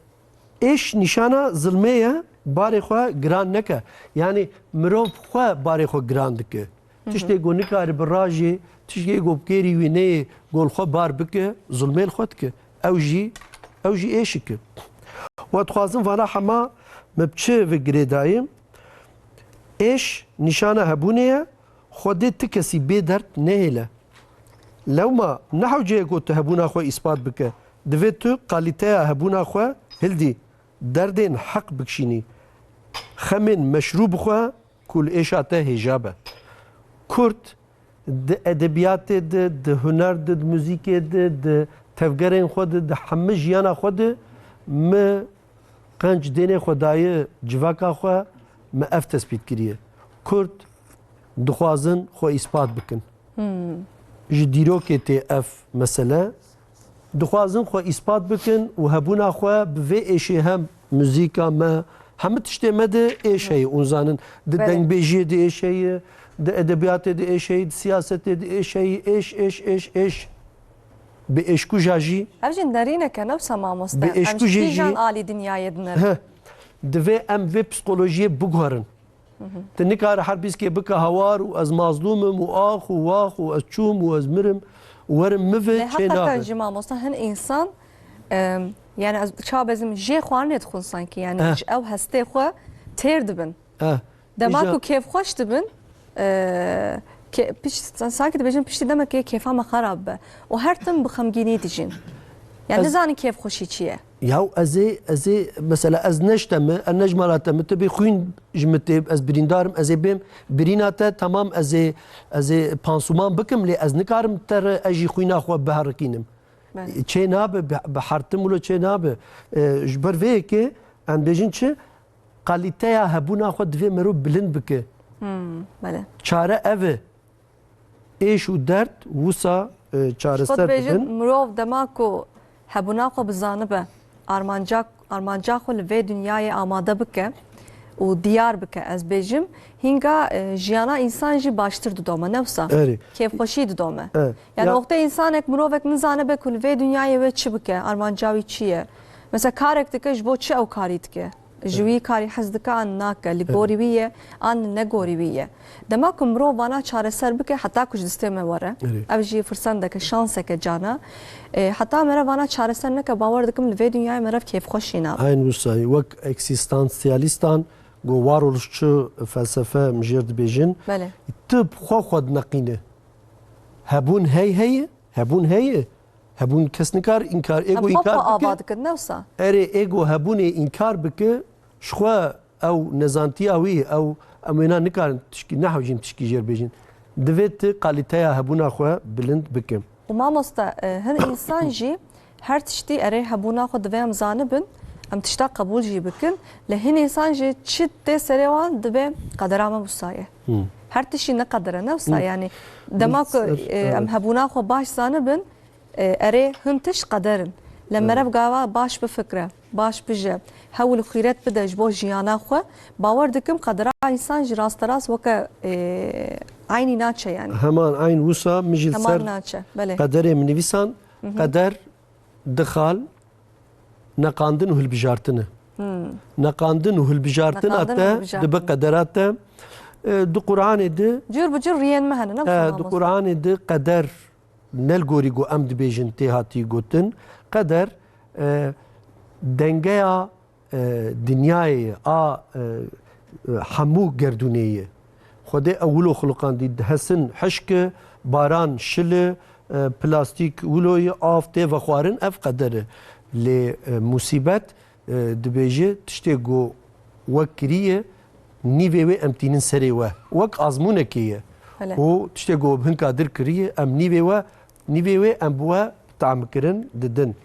êş nîşana zilmê ye, barê xwe giran neke. Yanî mirov xwe barê xwe giran dike. Hı hı. Tiştê ku nikare birajê, tiştê ku bi kêrî wî neyê, ku li xwe bar bike, zilmê li xwe dike. Ew jî, ew jî êşik e. We dixwazim vana hema me bi çi ve girêdayî? Êş nîşana hebûnê ye, Xwedê ti kesî bê derd nehêle. Lewma ne hewce ye ku tu hebûna xwe îspat bike. Divê tu kalîteya hebûna xwe hildî, derdên heq bikişînî. Xemên meşrû bixwe ku li êşa te hêja be. Kurd di edebiyatê de, di huner de, di muzîkê de, di tevgerên xwe de, di hemî jiyana xwe de me qenc dênê xwe daye civaka xwe, me ev tespît kiriye. Kurd dixwazin xwe îspat bikin. Hmm. Ji dîrokê tê ev mesele. Dixwazin xwe îspat bikin û hebûna xwe bi vê êşê hem muzîka me, hemî tiştê me de êş heye, hûn zanin. Di Belê. dengbêjiyê de êş heye, di edebiyatê de êş heye, di siyasetê de êş heye, êş, êş, êş, êş. Bi êşkuja jî Ev jî nerîneke ne wisa mamoste. Bi Em êşkujê ji kîjan jî alî dinyayê dinêrin? Heh. Divê em vê psîkolojiyê biguherin. Hı hı. Tu nikare her bîskê bike hawar û ez mazlûm im û ax û wax û ez çûm û ez mirim û werim min ve Lê çê heqeten nabe. jî mamoste hin însan, em, yani ez çawa bezim jê xwarinê dixwin sanki, yani Eh. ji ew hestê xwe têr dibin. Eh. Dema Îja- ku kêfxweş dibin, e, ke-, piş-, sanki dibêjin piştî demekê kêfa me xerab be. Û her tim bi xemgînî dijîn. Yani Ez- nizanin kêfxweşî çi ye. Yaw ez ê, ez ê, mesela ez ne ji te me, ez ne ji mala te me, tu bê xwîn ji min tê, ez birîndar im, ez ê bêm birîna te, temam ez ê, ez ê pansuman bikim, lê ez nikarim te re ez jî xwîna xwe biherikînim. Belê. Çê nabe, bi, bi hertim wilo çê nabe. E, ji ber vê yekê em bêjin çi? Kalîteya hebûna xwe divê merov bilind bike. Hmm, belê. Çare ev e. Êş û derd wisa, e, Ji xwe çareser dibêjin, dibin. mirov dema ku hebûna xwe bizanibe, armanca, armanca xwe li vê dinyayê amade bike û diyar bike, ez bêjim, hînga, e, jiyana însan jî baştir didome, ne wisa? Erê. Kêfxweşî didome. Evet. Yani Ya- wextê însanek, mirovek nizanibe ku li vê dinyayê wê çi bike, armanca wî çi ye? Mesela karek dike, ji bo çi ew karî dike? Ji wî karî hez dike an nake, li gorî wî ye an ne gorî wî ye. Dema ku mirov vana çareser bike, heta ku ji destê me were. Erê. Ev jî firsendeke, şanseke cana. E, heta mere vana çareser neke, bawer dikim li vê dinyayê mere kêfxweşî nabe. Eyn wisa ye. Wek eksistansialîstan got, varoluşçu felsefe min jêr dibêjin. Belê. Tu bi xwe xwe dineqîne. Hebûn hey heye, hebûn heye. Hebûn kes nikar înkar, ego Em xwe înkar xwe bike. ava dikin, ne wisa? Erê, ego hebûnê înkar bike, ji xwe ew nezantiya wî, ew em wêna nikarin tişkî, nehewcîn tişkî jêr bêjin. Divê tu kalîteya hebûna xwe bilind bike. Û mamoste, e, hin însan jî her tiştî erê hebûna xwe divê em zanibin, em tişta qebûl jî bikin. Lê hin însan jî çi tê serê wan dibe qedera me wisa ye. Hmm. Her tiştî ne qeder e, ne wisa Hmm. yani. Dema ku, Ser, e, em evet. hebûna xwe baş zanibin, E, erê, hin tişt qeder in. Li Evet. merev gava baş bifikre, baş bije, hewl û xîret bide ji bo jiyana xwe, bawer dikim qedera însan ji rasterast weke, e, eynî naçe yani. Heman eyn wisa min jî li Heman ser naçe, belê. qederê min nivîsan, Hı hı. qeder, dixal, neqandin û hilbijartin e. Hmm. Neqandin û hilbijartina Neqandin û te hilbijartin. dibe qedera te. E, di Qur'anê de, Cur bi cur riyên me hene, ne e, wisa di mamoste? Qur'anê de qeder ne li gorî ku em dibêjin tê hatî gotin. Qeder, e, dengeya, e, dinyayê ye, a, e, e, hemû gerdûnê ye. Xwedê ew wilo xuliqandî, hesin hişk e, baran şil e, e, plastîk wilo ye, av tê vexwarin, ev qeder e. Lê, e, musîbet, e, dibêje tiştê ku we kiriye, nîvê wê em tînin serê we. Wek azmûnekê ye. Belê. Û tiştê ku bi hinka dir kiriye, em nîvê we, nîvê wê em bi we tam kirin didin.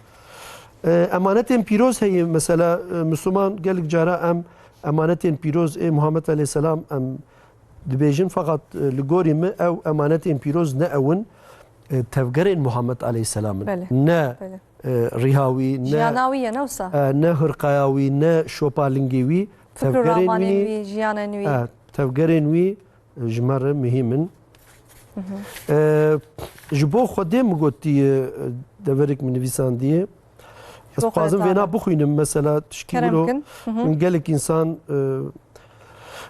E, emanetên pîroz heye. Mesela, e, Misliman gelek cara em emanetên pîroz ê Muhammed aleyhisselam em dibêjin, feqet, e, li gorî min ew emanetên pîroz ne ew in, e, tevgerên Muhammed aleyhisselam in. Belê. Ne, Belê. e, rîha wî, ne, Jiyana wî ye, ne wisa? e, ne hirqaya wî, ne şopa lingê wî. Fikr û Tevgerên ramanên wî, wî, jiyanên wî. e, tevgerên wî, e, ji me re muhîm in. E, ji bo Xwedê min gotiye, e, deverek min nivîsandiye. Ez Bo dixwazim Xwedê vêna tabe. bixwînim, mesela tişkî Kerem wilo, bikin. Hı hı. min gelek însan, e,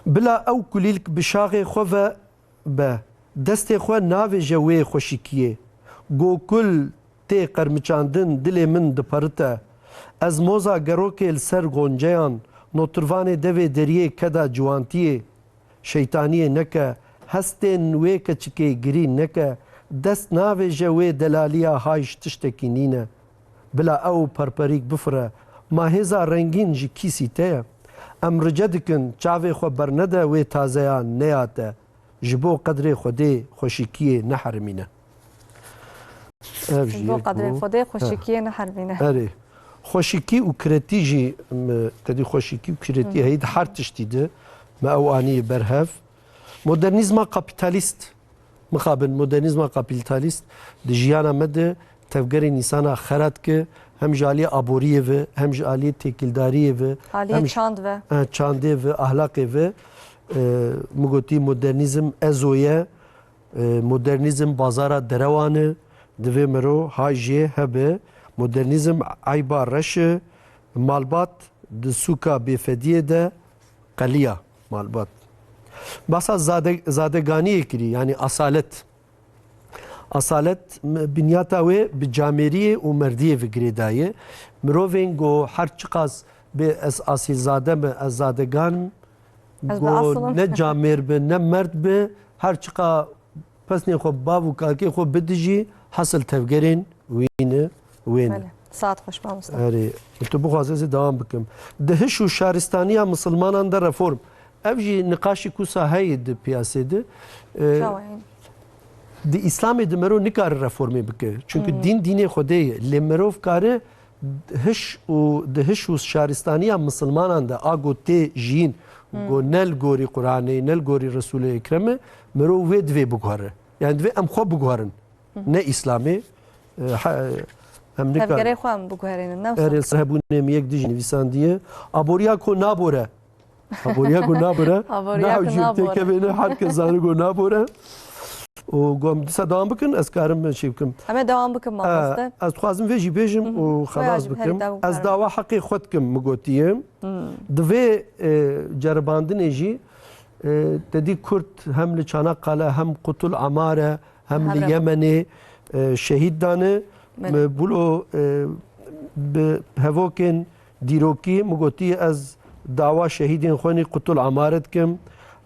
bila ew kulîlk bi şaxê xwe ve be, destê xwe navêje wê xweşikiyê. Go kul tê qermiçandin, dilê min diperite. Ez moza gerokê li ser gonceyan, notirvanê devê deriyê keda ciwantiyê. Şeytaniyê neke, hestên wê keçikê girî neke, dest navêje wê delaliya hay ji tiştekî nîne. Bila ew perperîk bifire, ma hêza rengîn ji kîsî te ye. Em rice dikin, çavê xwe bernede wê tazeya neya te. Ji bo qedrê Xwedê xweşikiyê neherimîne. Ev jî Ji bo yek qedrê bû. Xwedê Heh. xweşikiyê neherimîne. Erê. Xweşikî û kiretî jî, me, tedî xweşikî û kiretî Hı. heyî di her tiştî de me ew anî ber hev. Modernîzma kapîtalîst, mixabin, modernîzma kapîtalîst di jiyana me de tevgerên însana xera dike, hem ji aliyê aboriyê ve, hem ji aliyê têkildariyê ve, Aliyê hem ji, çand ve. e, çandê ve, ahlaqê ve. E, min gotî modernîzm ezo ye, e, modernîzm bazara derewan e, divê mero hay jê hebe. Modernîzm eyba reş e, malbat di sûka bêfediyê de qeliya malbat. Basa zade-, zadeganiyê kirî, yanî asalet. Asalet, m-, binyata wê bi camêriyê û merdiyê ve girêdaye. Mirovên ku her çiqas bê ez asilzade me, ez zadegan im, Ez bi ku asil im. ne camêr bi, ne merd bi, her çiqa pesnê xwe, bav û kakê xwe bidijî, hasil tevgerên wî ne, wê ne. Belê. Saet xweş, mamoste. Erê, tu bixwazî ez ê dewam bikim. Di hiş û şaristaniya misilmanan de reform. Ev jî niqaşî kusa heye di piyasê de. Ee, Çawa yani? Di Îslamê de mero nikare reformê bike. Çünkü Hmm. dîn dînê Xwedê ye. Lê merov kare hiş û, di hiş û şaristaniya misilmanan de a go tê jiyîn, Hmm. go ne li gorî Qur'anê, ne li gorî Resulê Ekremê, mero wê divê biguhere. Yani divê em xwe biguherin. Ne Îslamê, e, ha, em nikar- Tevgerê xwe em biguherînin, ne wisa? Erê, li ser hebûnê min yek dijî nivîsandiye. Aboriya ku nabore. Aboriya ku nabore. Aboriya ku Nahewcî nabore. têkevêne, her kes zane ku nabore. Û ku em dîsa dewam bikin, ez karim ben şey bikim. Em ê dewam bikin, mamoste. E, ez dixwazim vê jî bêjim Hı hı. û Veya xelas jî bikim. herî dewam Ez karim. dawa heqê xwe dikim, min gotiye. Hmm. Di vê, e, ceribandinê jî, e, te dî Kurd hem li Çanakkale, hem Qutul Amare, hem li Hevrem. Yemenê, e, şehîd dane. Belê. Me bilo, e, bi hevokên dîrokî min gotî, ez dawa şehîdên xwe nî Qutul Amare dikim,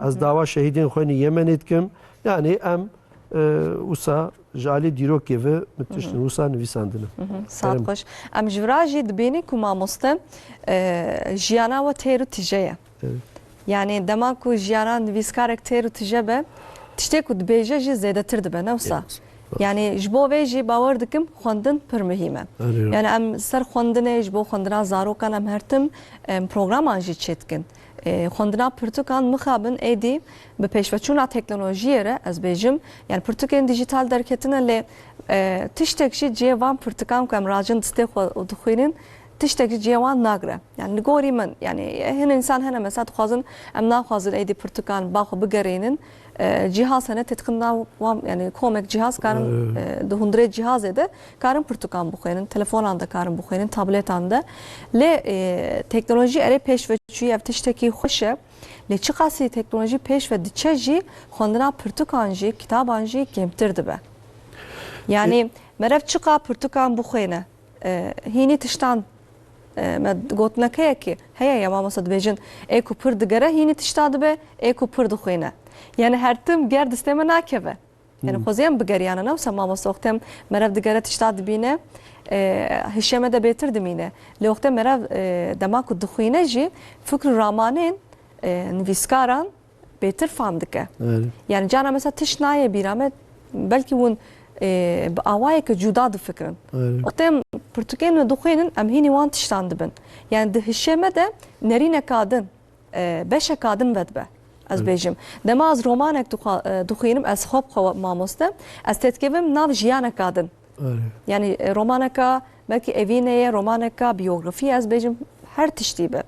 ez Hı. dawa şehîdên xwe nî Yemenê dikim. Yani em, e, wisa ji alî dîrokê ve min tiştin Hı hı. wisa nivîsandine. Hı hı. Saet Kerem. xweş. Em ji vira jî dibînin ku mamoste, e, jiyana we têr û tije ye. Evet. Yani dema ku jiyana nivîskarek têr û tije be, tiştê ku dibêje jî zêdetir dibe, ne wisa? Evet. Yani ji bo vê jî bawer dikim xwendin pir muhîm e. Erê. Yani em ser xwendinê, ji bo xwendina zarokan em her tim, em, programan jî çêdikin. E, xwendina pirtûkan mixabin êdî bi pêşveçûna teknolojiyê re, ez bêjim, yani pirtûkên dîjîtal derketine lê, e, tiştek jî cihê van pirtûkan ku em racin distê xwe û dixwînin, tiştek jî cihê wan nagire. Yani li gorî min, yani hin însan hene mesela dixwazin, em naxwazin êdî pirtûkan ba xwe bigerînin. E, cihaz hene têdixin nav wan, yani komek cihaz karin, Evet. e, di hundirê cihazê de karin pirtûkan bixwînin, telefonan de karin bixwînin, tabletan de. Lê, e, teknolojî erê pêş ve çûyî, ev tiştekî xweş e. Lê çiqasî teknolojî pêş ve diçe jî, xwendina pirtûkan jî, kitaban jî kêmtir dibe. Yanî meriv çiqa pirtûkan bixwêne, e, hînî tiştan, e, me gotineke yekê heye ya mamoste dibêjin, ê ku pir digere hînî tişta dibe, ê ku pir dixwîne. Yanî her tim ger distê me nakeve. Yanî xwezî em bigeriyane, ne wisa mamoste, wextê em meriv digere tişta dibîne, e, hişê me de bêtir dimîne. Lê wextê meriv, e, dema ku dixwîne jî fikr û ramanên, e, nivîskaran bêtir fam dike. Erê. Yanî carna mesela tişt nayê bîra me, belkî hûn, e, bi awayeke cuda difikirin. Erê. Wextê em pirtûkên me dixwînin, em hînî wan tiştan dibin. Yanî di hişê me de nerîneka din, e, beşeka din vedibe. Ez Erê. bêjim. Dema ez romanek dixwa-, e, dixwînim, ez xwe bi xwe mamoste, ez têdikevim nav jiyaneka din. Erê. Yanî, e, romaneka belkî evînê ye, romaneka biyografî ye, ez bêjim her tiştî be.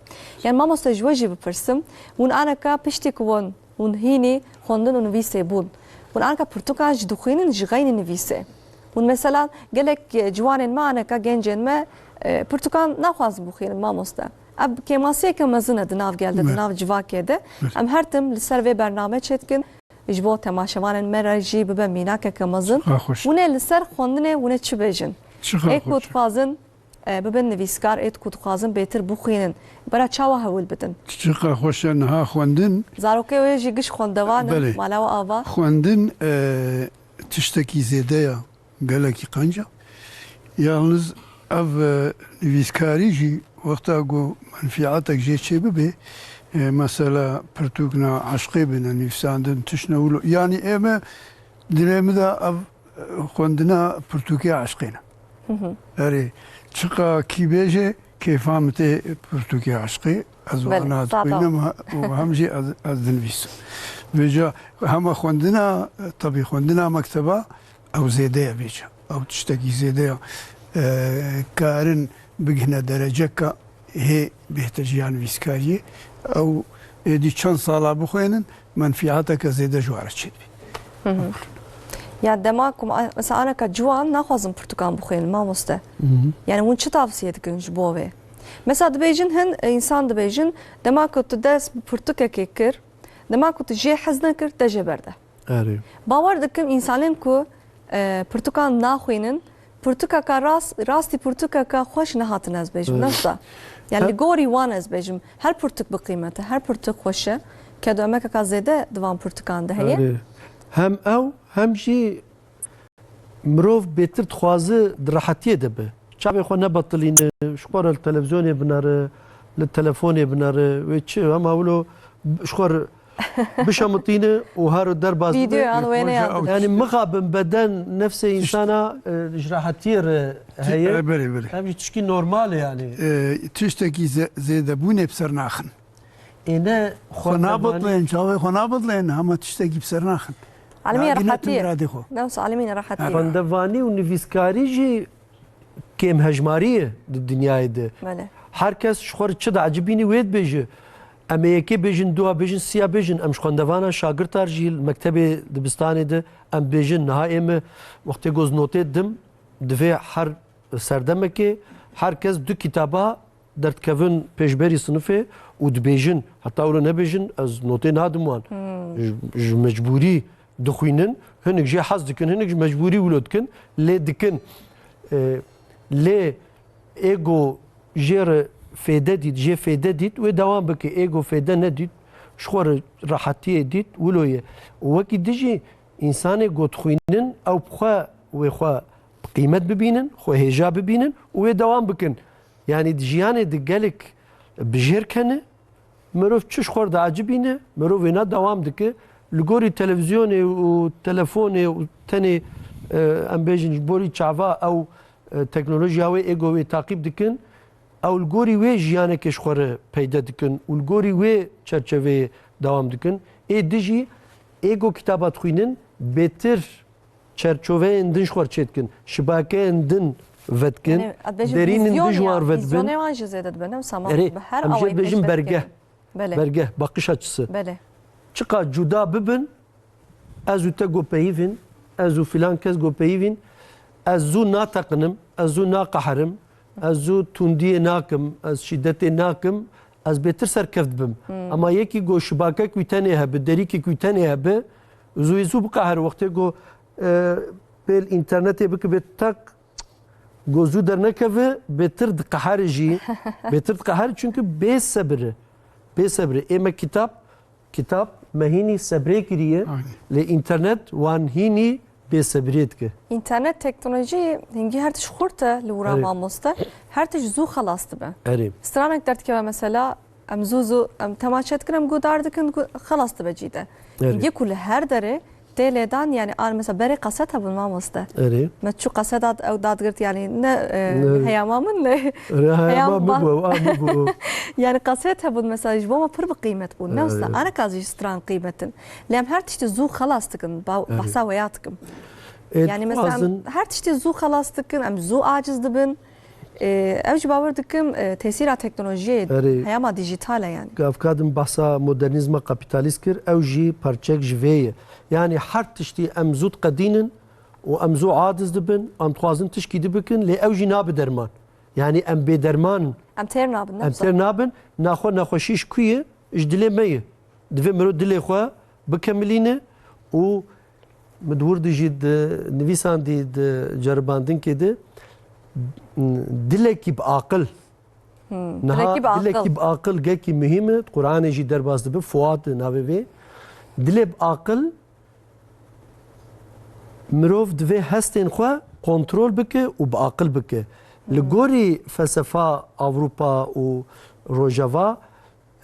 Yanî mamoste, ji we jî bipirsim, hûn aneka piştî ku hûn, hûn hînî xwendin û nivîsê bûn, hûn aneka pirtûkan jî dixwînin ji xeynî nivîsê. Hûn mesela gelek, e, ciwanên me aneka, gencên me, e, pirtûkan naxwazin bixwînin mamoste. Ev kêmasiyeke mezin e di nav gel de, di Belê. nav civakê de. Belê. Em her tim li ser vê bername çêdikin. Ji bo temaşevanên me re jî bibe mînakeke mezin. Çiqa xweş. Hûn ê li ser xwendinê hûn ê çi bêjin? Çiqa Ê ku xweş. dixwazin, e, bibin nivîskar, ê ku dixwazin bêtir bixwînin, bera çawa hewil bidin? Çiqa xweş e niha xwendin. Zarokê wê jî giş xwendevan in, Belê. mala we ava. Xwendin, e, tiştekî zêde ye. Gelekî qenc e. Yalniz ev, e, nivîskarî jî wexta ku menfîetek jê çêbibe, e, mesela pirtûkna eşqê bine nivîsandin, tiştine wilo. Yanî ê me dilê min de ev, e, xwendina pirtûkê eşqê ne. Hı hı. Erê, çiqa kî bêje, kêfa min tê pirtûkê eşqê. Ez Belê, ana sağ ol. dixwînim ha-, û hem jî ez, ez dinivîsim. Vêca hema xwendina, tebî xwendina mekteba, ew zêde ye vêca. Ew tiştekî zêde ye. E, karin bigihne dereceka hê bêhtir ji ya nivîskariyê. Ew êdî çend sala bixwênin, menfîateke zêde ji wan re çêdibî. Hı hı. Ya dema ku ma-, mesela aneka ciwan naxwazin pirtûkan bixwênin, mamoste. Hı hı. Yani hûn çi tavsiye dikin ji bo vê? Mesela dibêjin hin, e, însan dibêjin, dema ku tu dest bi pirtûkekê kir, dema ku tu jê hez nekir, te jê berde. Erê. Bawer dikim, însanên ku, e, pirtûkan naxwînin, pirtûkeka rast, rastî pirtûkeka xweş nehatin ez bêjim, Erê. ne wisa? Yani He- li gorî wan ez bêjim, her pirtûk bi qîmet e, her pirtûk xweş e. Kedo emekeka zêde di van pirtûkan de heye. Erê. Hem ew, hem jî mirov bêtir dixwaze di rehetiyê de be. Çavê xwe nebetilîne, ji xwe re li televîzyonê binere, li telefonê binere, wê çi, hema wilo ji xwe re bişemitîne û her derbas bibe. Vîdyoyan wêneyan Roja bide. ew Yani tişt- mixabin beden nefsê Tişt- însana, e, ji rehetiyê re Ti-, heye. e, belê, belê. Ev jî tişkî normal e yani. E, tiştekî ze-, zêdebûnê bi ser naxin. Ê ne Xwe xwendevanî- nabitlên, çavê xwe nabitlên, hema tiştekî bi ser naxin. Alimî Nagîne rehetiyê. tu miradê xwe. Ne wisa alimî rehetiyê. Xwendevanî û nivîskarî jî kêm hejmarî ye di dinyayê de. Belê. Her kes ji xwe re çi diecibînî wê dibêje. Em ê yekê bêjin, dua bêjin, siya bêjin. Em ji xwendevana şagirta re jî li mektebê dibistanê de em bêjin. Niha ê me wextê ku ez notê didim, divê her serdemekê her kes du kitaba derdikevin pêşberî sinifê û dibêjin. Heta wilo nebêjin, ez notê nadim wan. Hmm. Ji, ji mecbûrî dixwînin, hinek jê hez dikin, hinek ji mecbûrî wilo dikin, lê dikin. E, lê ê ku jê re fêde dît, jê fêde dît, wê dewam bike. Ê ku fêde nedît, ji xwe re rehetiyê dît, wilo ye. Û wekî dijî însanê ku dixwînin, ew bi xwe, wê xwe bi qîmet bibînin, xwe hêja bibînin û wê dewam bikin. Yanî di jiyanê de gelek bijêr kene, mirov çi ji xwe re diecibîne, mirov wêna dewam dike. Li gorî televîzyonê û telefonê û tenê, e, em bêjin ji borî çava ew, e, teknolojiya wê ê ku wê taqîb dikin, ew li gorî wê jiyanekê ji xwe re peyde dikin û li gorî wê çerçeveyê dewam dikin. Ê dijî ê ku kitaba dixwînin bêtir çerçoveyên din ji xwe re çêdikin, şibakeyên din vedikin, Yani, ez bêjim derînin din vîzyon ji wan ya, re dibin. Vîzyonê wan jî zêde dibe, ne wisa ma Erê, bi her em jê awayî dibêjin pêşberî bergeh. bikin. Belê. Bergeh, bakış açısı. Belê. Çiqa cuda bibin, ez û te ku peyivîn, ez û filan kes ku peyivîn, ez zû nateqinim, ez zû naqeherim, ez zû tundiyê nakim, ez şîdetê nakim, ez bêtir serkeft bim. Ama yekî go şibakek wî tenê hebe, derîkek wî tenê hebe, zû zû biqehir wextê go, e, pêl înternetê bike bê tak, go zû dernekeve, bêtir diqehire jî. Bêtir diqehire çünkü bê sebir e. Bê sebir e. Ê me kitap, kitap me hînî sebrê kiriye. Aynen. Lê înternet wan hînî bêsebiriyê dike. Înternet teknolojî hingî her tişt xurt e li wira Erê. mamoste. Her tişt zû xelas dibe. Erê. Stranek derdikeve mesela, em zû zû, em temaşe dikin, em guhdar dikin, gu-, xelas dibe cî de. Erê. Hingî ku li her derê tê lêdan, yani an mesela berê qeset hebûn mamoste. Erê. Me çû qeset dat, ew dadgirt, yani ne, e, Ne. heyama min lê. Erê, heyama Heyama min ba- bû, ew a min bû. Yani qeset hebûn mesela ji bo me pir bi qîmet bûn. Ne wisa, Erê. aneka jî stran qîmetin. Lê em her tiştî zû xelas dikin, ba- Erê. behsa weya dikim. Ê, Yani mesela em dixwazin her tiştî zû xelas dikin, em zû aciz dibin. Ê, ew jî bawer dikim, e, tesîra teknolojiyê Erê. heyama dîjîtal e yani. Gavka din behsa modernîzma kapîtalîst kir, ew jî parçek ji vê ye. Yani her tiştî em zû diqedînin û em zû aciz dibin, em dixwazin tişkî di bikin, lê ew jî nabe derman. Yani em bêderman in. Em têr nabin, ne Em wisa? têr nabin, naxwe nexweşî ji ku ye? Ji dilê me ye. Divê mirov dilê xwe bikemilîne û min di wir de jî di nivîsandî di ceribandinkê de dilekî bi aqil. Hmm, Niha dilekî bi aqil. dilekî bi aqil gelkî muhîm e. Di Quranê jî derbas dibe, Fuad navê vê. Dilê bi aqil mirov divê hestên xwe kontrol bike û bi aqil bike. Li Hmm. gorî felsefa Ewropa û Rojava,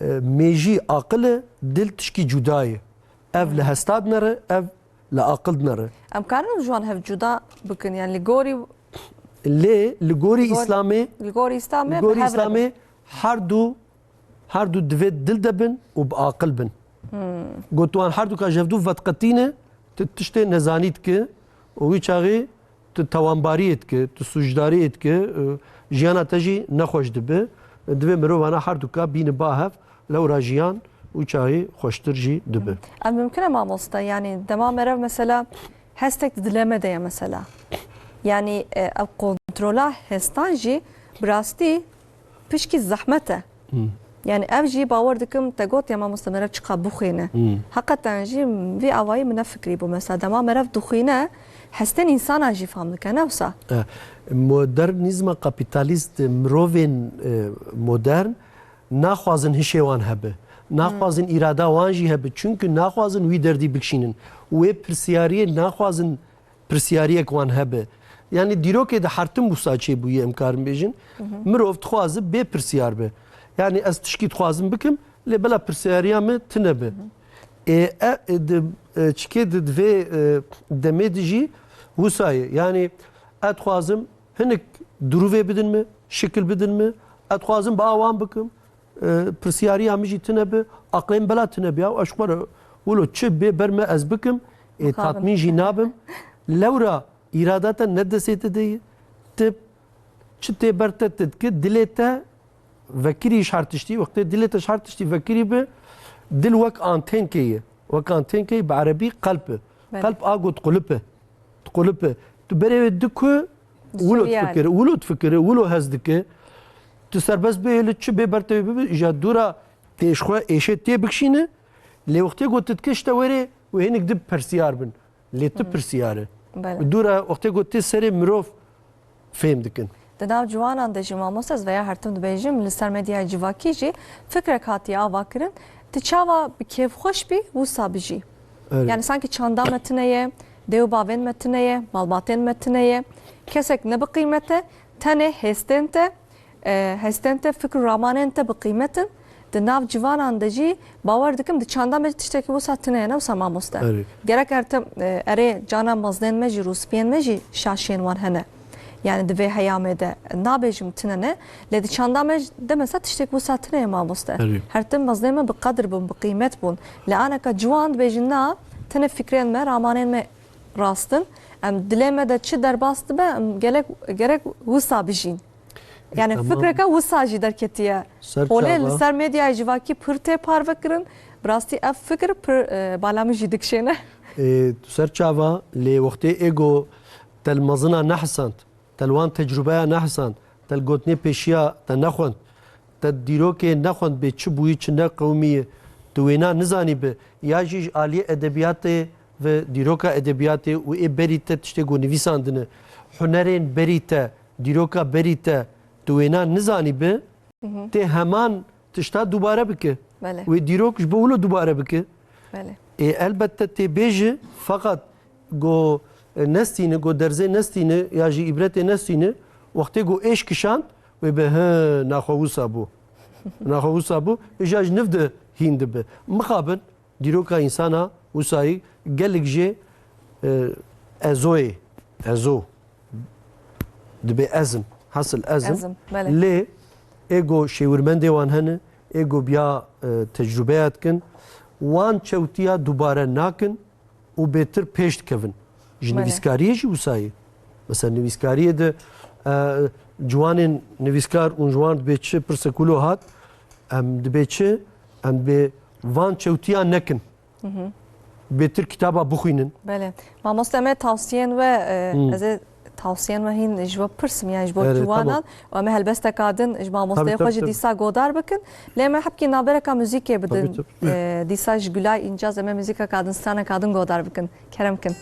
e, mêjî aqil e, dil tişkî cuda ye. Ev li hesta dinere, ev li aqil dinere. Em karin ji wan hev cuda bikin, yani li gorî Lê li gorî Li gor- Îslamê, li gorî Îslamê li gorî bi hev re Îslamê bin. her du, her du divê dil de bin û bi aqil bin. Hmm. Got wan her du ka ji hev du vediqetîne, tu tiştê nezanî dike û wî çaxê tu tawanbariyê dike, tu sûcdariyê dike, e, jiyana te jî nexweş dibe. Divê mirovana her du ka bîne ba hev, lewra jiyan û çaxê xweştir jî dibe. Em mimkin e mamoste, yani dema merev mesela hestek di dilê me de ye mesela. Yani, e, ev kontrola hestan jî bi rastî pişkî zehmet e. Hmm. Yani ev jî bawer dikim te got ya mamoste merev çiqa bixwîne. Hmm. Heqeten jî vî awayî min nefikirî bû. Mesela dema merev dixwîne, hestên însanan jî fam dike, ne wisa? E, modernîzma kapîtalîst, mirovên, e, modern naxwazin hişê wan hebe. Naxwazin Hmm. îrada wan jî hebe. Çünkü naxwazin wî derdî bikişînin. Wê pirsiyariyê naxwazin pirsiyariyek wan hebe. Yani dîrokê de hertim wisa çêbûye, em karin bêjin. Hı hı. Mirov dixwaze bê pirsiyar be. Yani ez tişkî dixwazim bikim, lê bila pirsiyariya me tune be. Hı hı. Ê, e, e, di, e, çikê di, di vê, e, demê de jî wisa ye. Yani ez dixwazim hinek dirûvê bidin me, şikil bidin me, ez dixwazim bi awan bikim. E, pirsiyariya min jî tune bi, aqlên bela tune bi ya, ez ji xwe re wilo çi bê ber me ez bikim, ê, Mixabin. tatmîn jî nabim. Lewra îrada te ne destê te de ye. Ti çi tê ber te, ti dike, dilê te vekirî ji her tiştî, wextê dilê te ji her tiştî vekirî bi, dil wek antênkê ye. Wek antênkê ye, bi erebî qelb e. Belê. Qelb a got qulip e. Qulip e. Tu berê wê diku, wilo Dişewiya difikire, wilo difikire, wilo hez dike. Tu serbest bê li çi bê ber te bibe, îja dûra tê ji xwe êşê tê bikişîne, lê wextê got tu dike ji te wêrê wê hinek di pirsiyar bin. Lê tu Hmm. pirsiyar e. Belê. Dûra wextê got tê serê mirov fêm dikin. Di nav ciwanan de jî mamoste ez veya her tim dibêjim, li ser medyaya civakî jî fikrek hatiye avakirin. Tu çawa bi kêfxweş bî, wisa bijî. Evet. Yani sanki çanda me tune ye, dê û bavên me tune ye, malbatên me tune ye. Kesek ne bi qîmet e, tenê hêstên te, e, hestên te, fikr û ramanên te bi qîmet in. Di nav civanan de jî bawer dikim di çanda me jî tiştekî wisa tune ye, ne wisa mamoste? Erê. Gerek her tim, e, erê cana mezdên me jî, rûspiyên me jî şaşiyên wan hene. Yani di vê heyamê de nabêjim tune ne, lê di çanda me de mesela tiştek wisa tune ye mamoste. Erê. Her tim mezdên me bi qedir bûn, bi qîmet bûn. Lê aneka ciwan dibêjin na, tune fikrên me, ramanên me rast in. Em dilê me de çi derbas dibe, em gelek, gerek wisa bijîn. Yani Tamam. fikreke wisa jî derketiye. Ser Holê çava. li ser medyayê civakî pir tê parve kirin. Bi rastî ev fikir pir, e, bala min jî dikişêne. Ê, tu ser çava lê wextê êgo te li mezina nehisand, te li wan tecrûbeya nehisand, te li gotinê pêşiya te nexwend, te dîrokê nexwendibê, çi bûyî, çi ne qewimî ye, tu wêna nizanî bi, ya jî ji aliyê edebiyatê ve dîroka edebiyatê û ê berî te tiştê ku nivîsandine, hunerên berî te, dîroka berî te, tu wêna nizanî bi, tê heman tişta dubare bike. Belê. Wê dîrok ji bo wilo dubare bike. Belê. Ê, elbette tê bêje, feqet go, e, nestîne, go derzê nestîne ya jî îbretê nestîne, wextê go êş kişand, wê be, he, naxwe wisa bû. Naxwe wisa bû, îja ji niv de hîn dibe. Mixabin, dîroka însana wisayî gelek jê, e, ezoyê, ezo dibe ezim, hasil ezim. Ezim, belê. Lê ê go şêwirmendê wan hene, ê go biya, e, tecrûbeya dikin, wan çewtiya dubare nakin û bêtir pêş dikevin. Ji Belê. nivîskariyê jî wisayê. Mesela nivîskariyê de, e, ciwanên nivîskar û ji wan dibê çi pirsekulo hat, em dibê çi, em dibê van çewtiya nekin. Bêtir kitaba bixwînin. Belê. Mamoste me tavsiyên we, e, Hmm. ez ê tavsiyên we hîn ji we pirsim, yani ji bo Erê, ciwanan. Tamam. Û em ê helbesteka din ji mamosteyê Tabii, xwe tabii, jî tabii. dîsa godar bikin. Lê me hepkî nabereka muzîkê bidin. Tabii, tabii. E, dîsa ji Gülay Încaz em ê muzîkeka din, straneka din godar bikin. Kerem kin.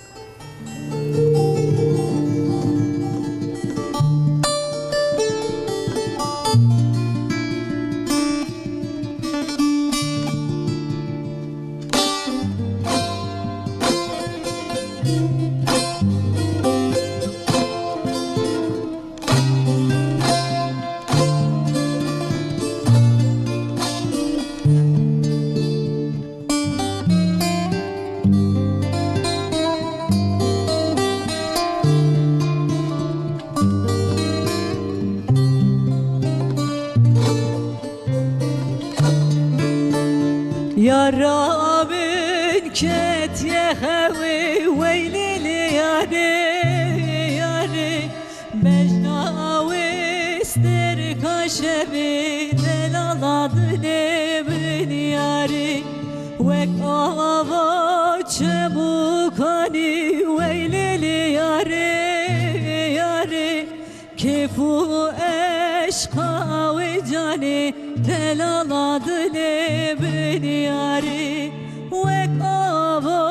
Yara min ketiye xewê, weylê lê yarê, yarê. Bejna wê sterka şevê, delala dilê min yarê. Wek ava çemûkanî, weylê lê yarê, yarê. Kêf û eşqa wê canê, delala dilê min yarê. Wek ava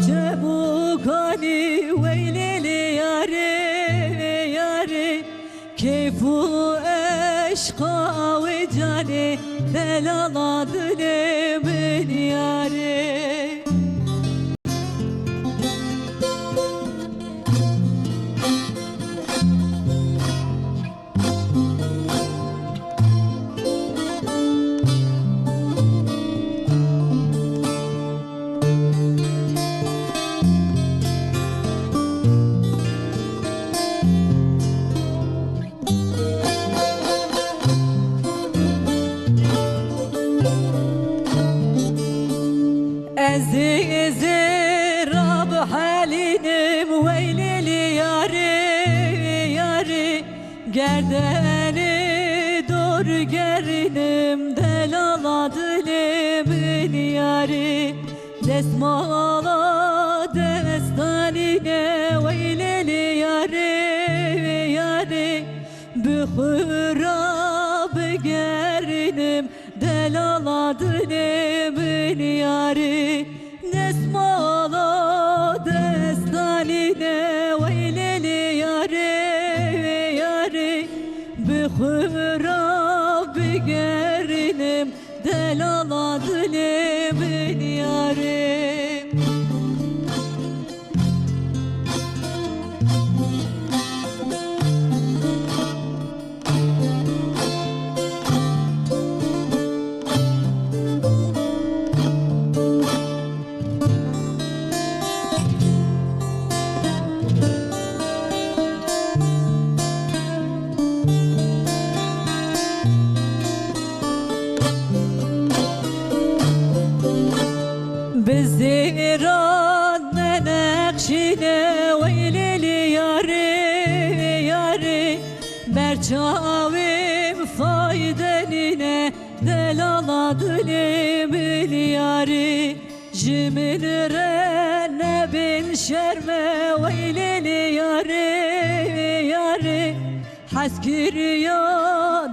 çemûkanî, weylê lê yarê, yarê. Kêf û eşqa wê canê, delala dilê min yarê. Ez ê zêra bihelînim, weylê lê yarê, yarê. Gerdenê dor gerînim, delala dilê min yarê. Destmala destanîne, weylê lê yarê, yarê. Bi xwe re bigerînim, delala dilê min yarê. Destmala destanîne, weylê lê yarê, yarê. Bi xwe re bigerînim, delala dilê min yarê. Bi zêran me nexşîne, weylê lê yarê, yarê. Ber çavêm fayde nîne, delala dilê min yarê. Ji min re nebin şerme, weylê lê yarê, yarê. Hez kiriya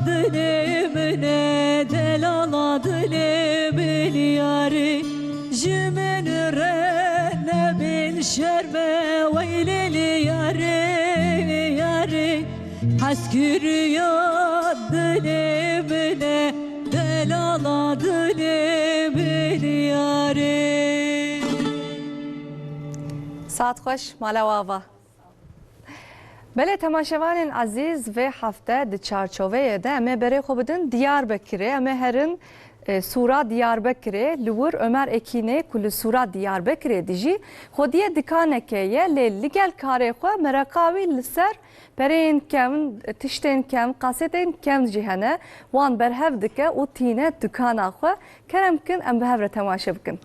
dilê min Ne delala dilê min yarê, ji min re nebin şerme, weylê lê yarê, yarê. Hes kiriya dilê min e, delala dilê min yarê. Saet xweş, mala we ava. Belê temaşevanên ezîz, vê hefte di çarçoveyê de em ê berê xwe bidin Diyarbekirê. Em ê herin, e, sûra Diyarbekirê. Li wir Ömer Ekînê ku li sûra Diyarbekirê dijî, xwediyê dikanekê ye, lê li gel karê xwe mereqa wî li ser pereyên kevn, tiştên kevn, kasetên kevn jî hene. Wan berhev dike û tîne dikana xwe. Kerem kin em bi hev re temaşe bikin.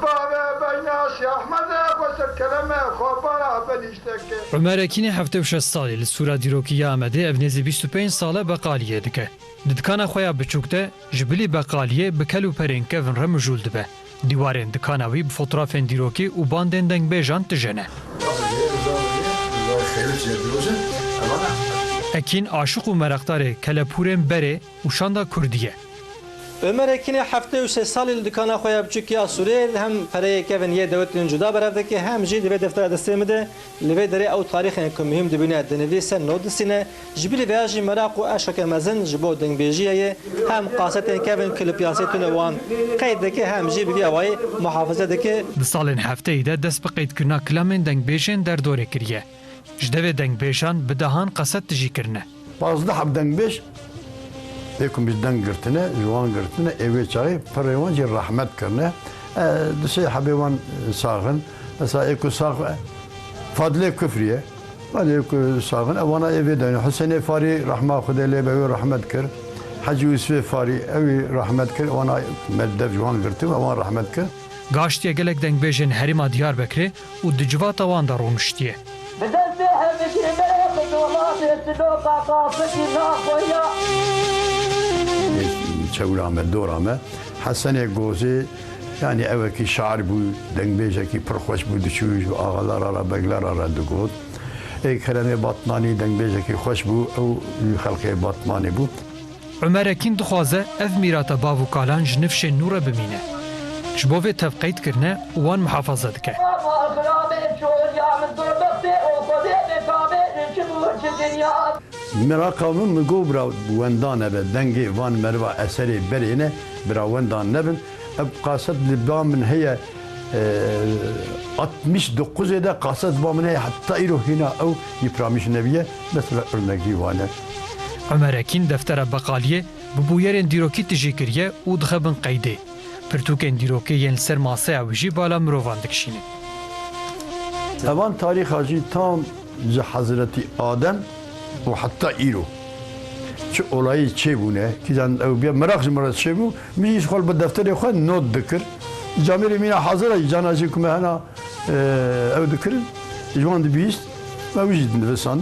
Bavê Beynasî Ehmedê xwe ser keleme xwe bara benîşte ke. Ömer Ekînê heftê û şeş salî li Sûra Dîrokî ya Amedê, ev nêzî bîst û pênc sal e beqaliyê dike. Di dikana xwe ya biçûk de ji bilî beqaliyê bi kel û perên kevn re mijûl dibe. Dîwarên dikana wî bi fotoğrafên dîrokî û bandên dengbêjan tije ne. Ekîn aşiq û mereqdarê kelepûrên berê û şanda kurdî ye. Ömer Ekînê heftê û sê salî li dikana xwe ya biçûk ya Sûrê hem pereyê kevin yê dewletên cuda berev dike, hem jî di vê deftera destê min de li vê derê ew tarîxên ku muhîm dibîne dinivîse, not distîne. Ji bilî vêya jî meraq û eşqeke mezin ji bo dengbêjiyê ye. Hem kasetên kevin ku li piyasê tune wan qeyd dike, hem jî bi vî awayî muhafaze dike. Di salên hefteyî de dest bi qeydkirina kilamên dengbêjên derdorê kiriye. Ji devê dengbêjan bi dehan kaset tijî kirine. Pazdeh heb dengbêj ê ku min ji deng girtine, ji wan girtine, ê wê çaxê pirê wan jî rehmet kirine. E, du sê hebê wan sax in. Mesela ê ku sax, Fadilê Kufrî ye. Fadilê Ku-, sax in. Ewana ê vê de ne. Husênê Farî, rehma Xwedê lê be, wê rehmet kir. Hecî Yûsifê Farî, ewî rehmet kir. Ewana me dev ji wan girtin, ewan rehmet kir. Gaştiye gelek dengbêjên herêma Diyarbekirê û di civata wan de rûniştiye. Bi destê hevîkî me bi dolatê çiloka qasikî naxoya. Çewra me, dora me, Hesenê Gozê, yanî ewekî şair bû, dengbêjekî pir xweş bû, diçû ji axalara re, beglara re digot. Ê Keremê Batmanî dengbêjekî xweş bû, ew ji xelkê Batmanê bû. Ömer Ekîn dixwaze ev mîrata bav û kalan ji nifşên nû re bimîne. Ji bo vê tev qeyd kirine û wan muhafaza dike. Miraqa min, min got bira wenda nebe, dengê van meriva eserê berê ne, bira wenda nebin. Ev kaset li ba min heye, e, altmış dokuzê de kaset ba min heye, heta îro hîna ew yê piramîş nebiye, mesela örnekî wan e. Ömer Ekîn deftera beqaliyê bi bûyerên dîrokî tijî kiriye û dixe bin qeydê. Pirtûkên dîrokê yên li ser maseya wî jî bala mirovan dikişîne. Evan tarîxa jî tam ji Hezretî Adem û heta îro çi olayî çêbûne, kîjan ew bîya meraq ji min re çêbû, min jî ji xwe li bi defterê xwe not dikir. Camêrê mîna hazir e, cana jî ku me hena, e, ew dikirin, ji wan dibihîst, me wî jî dinivisand.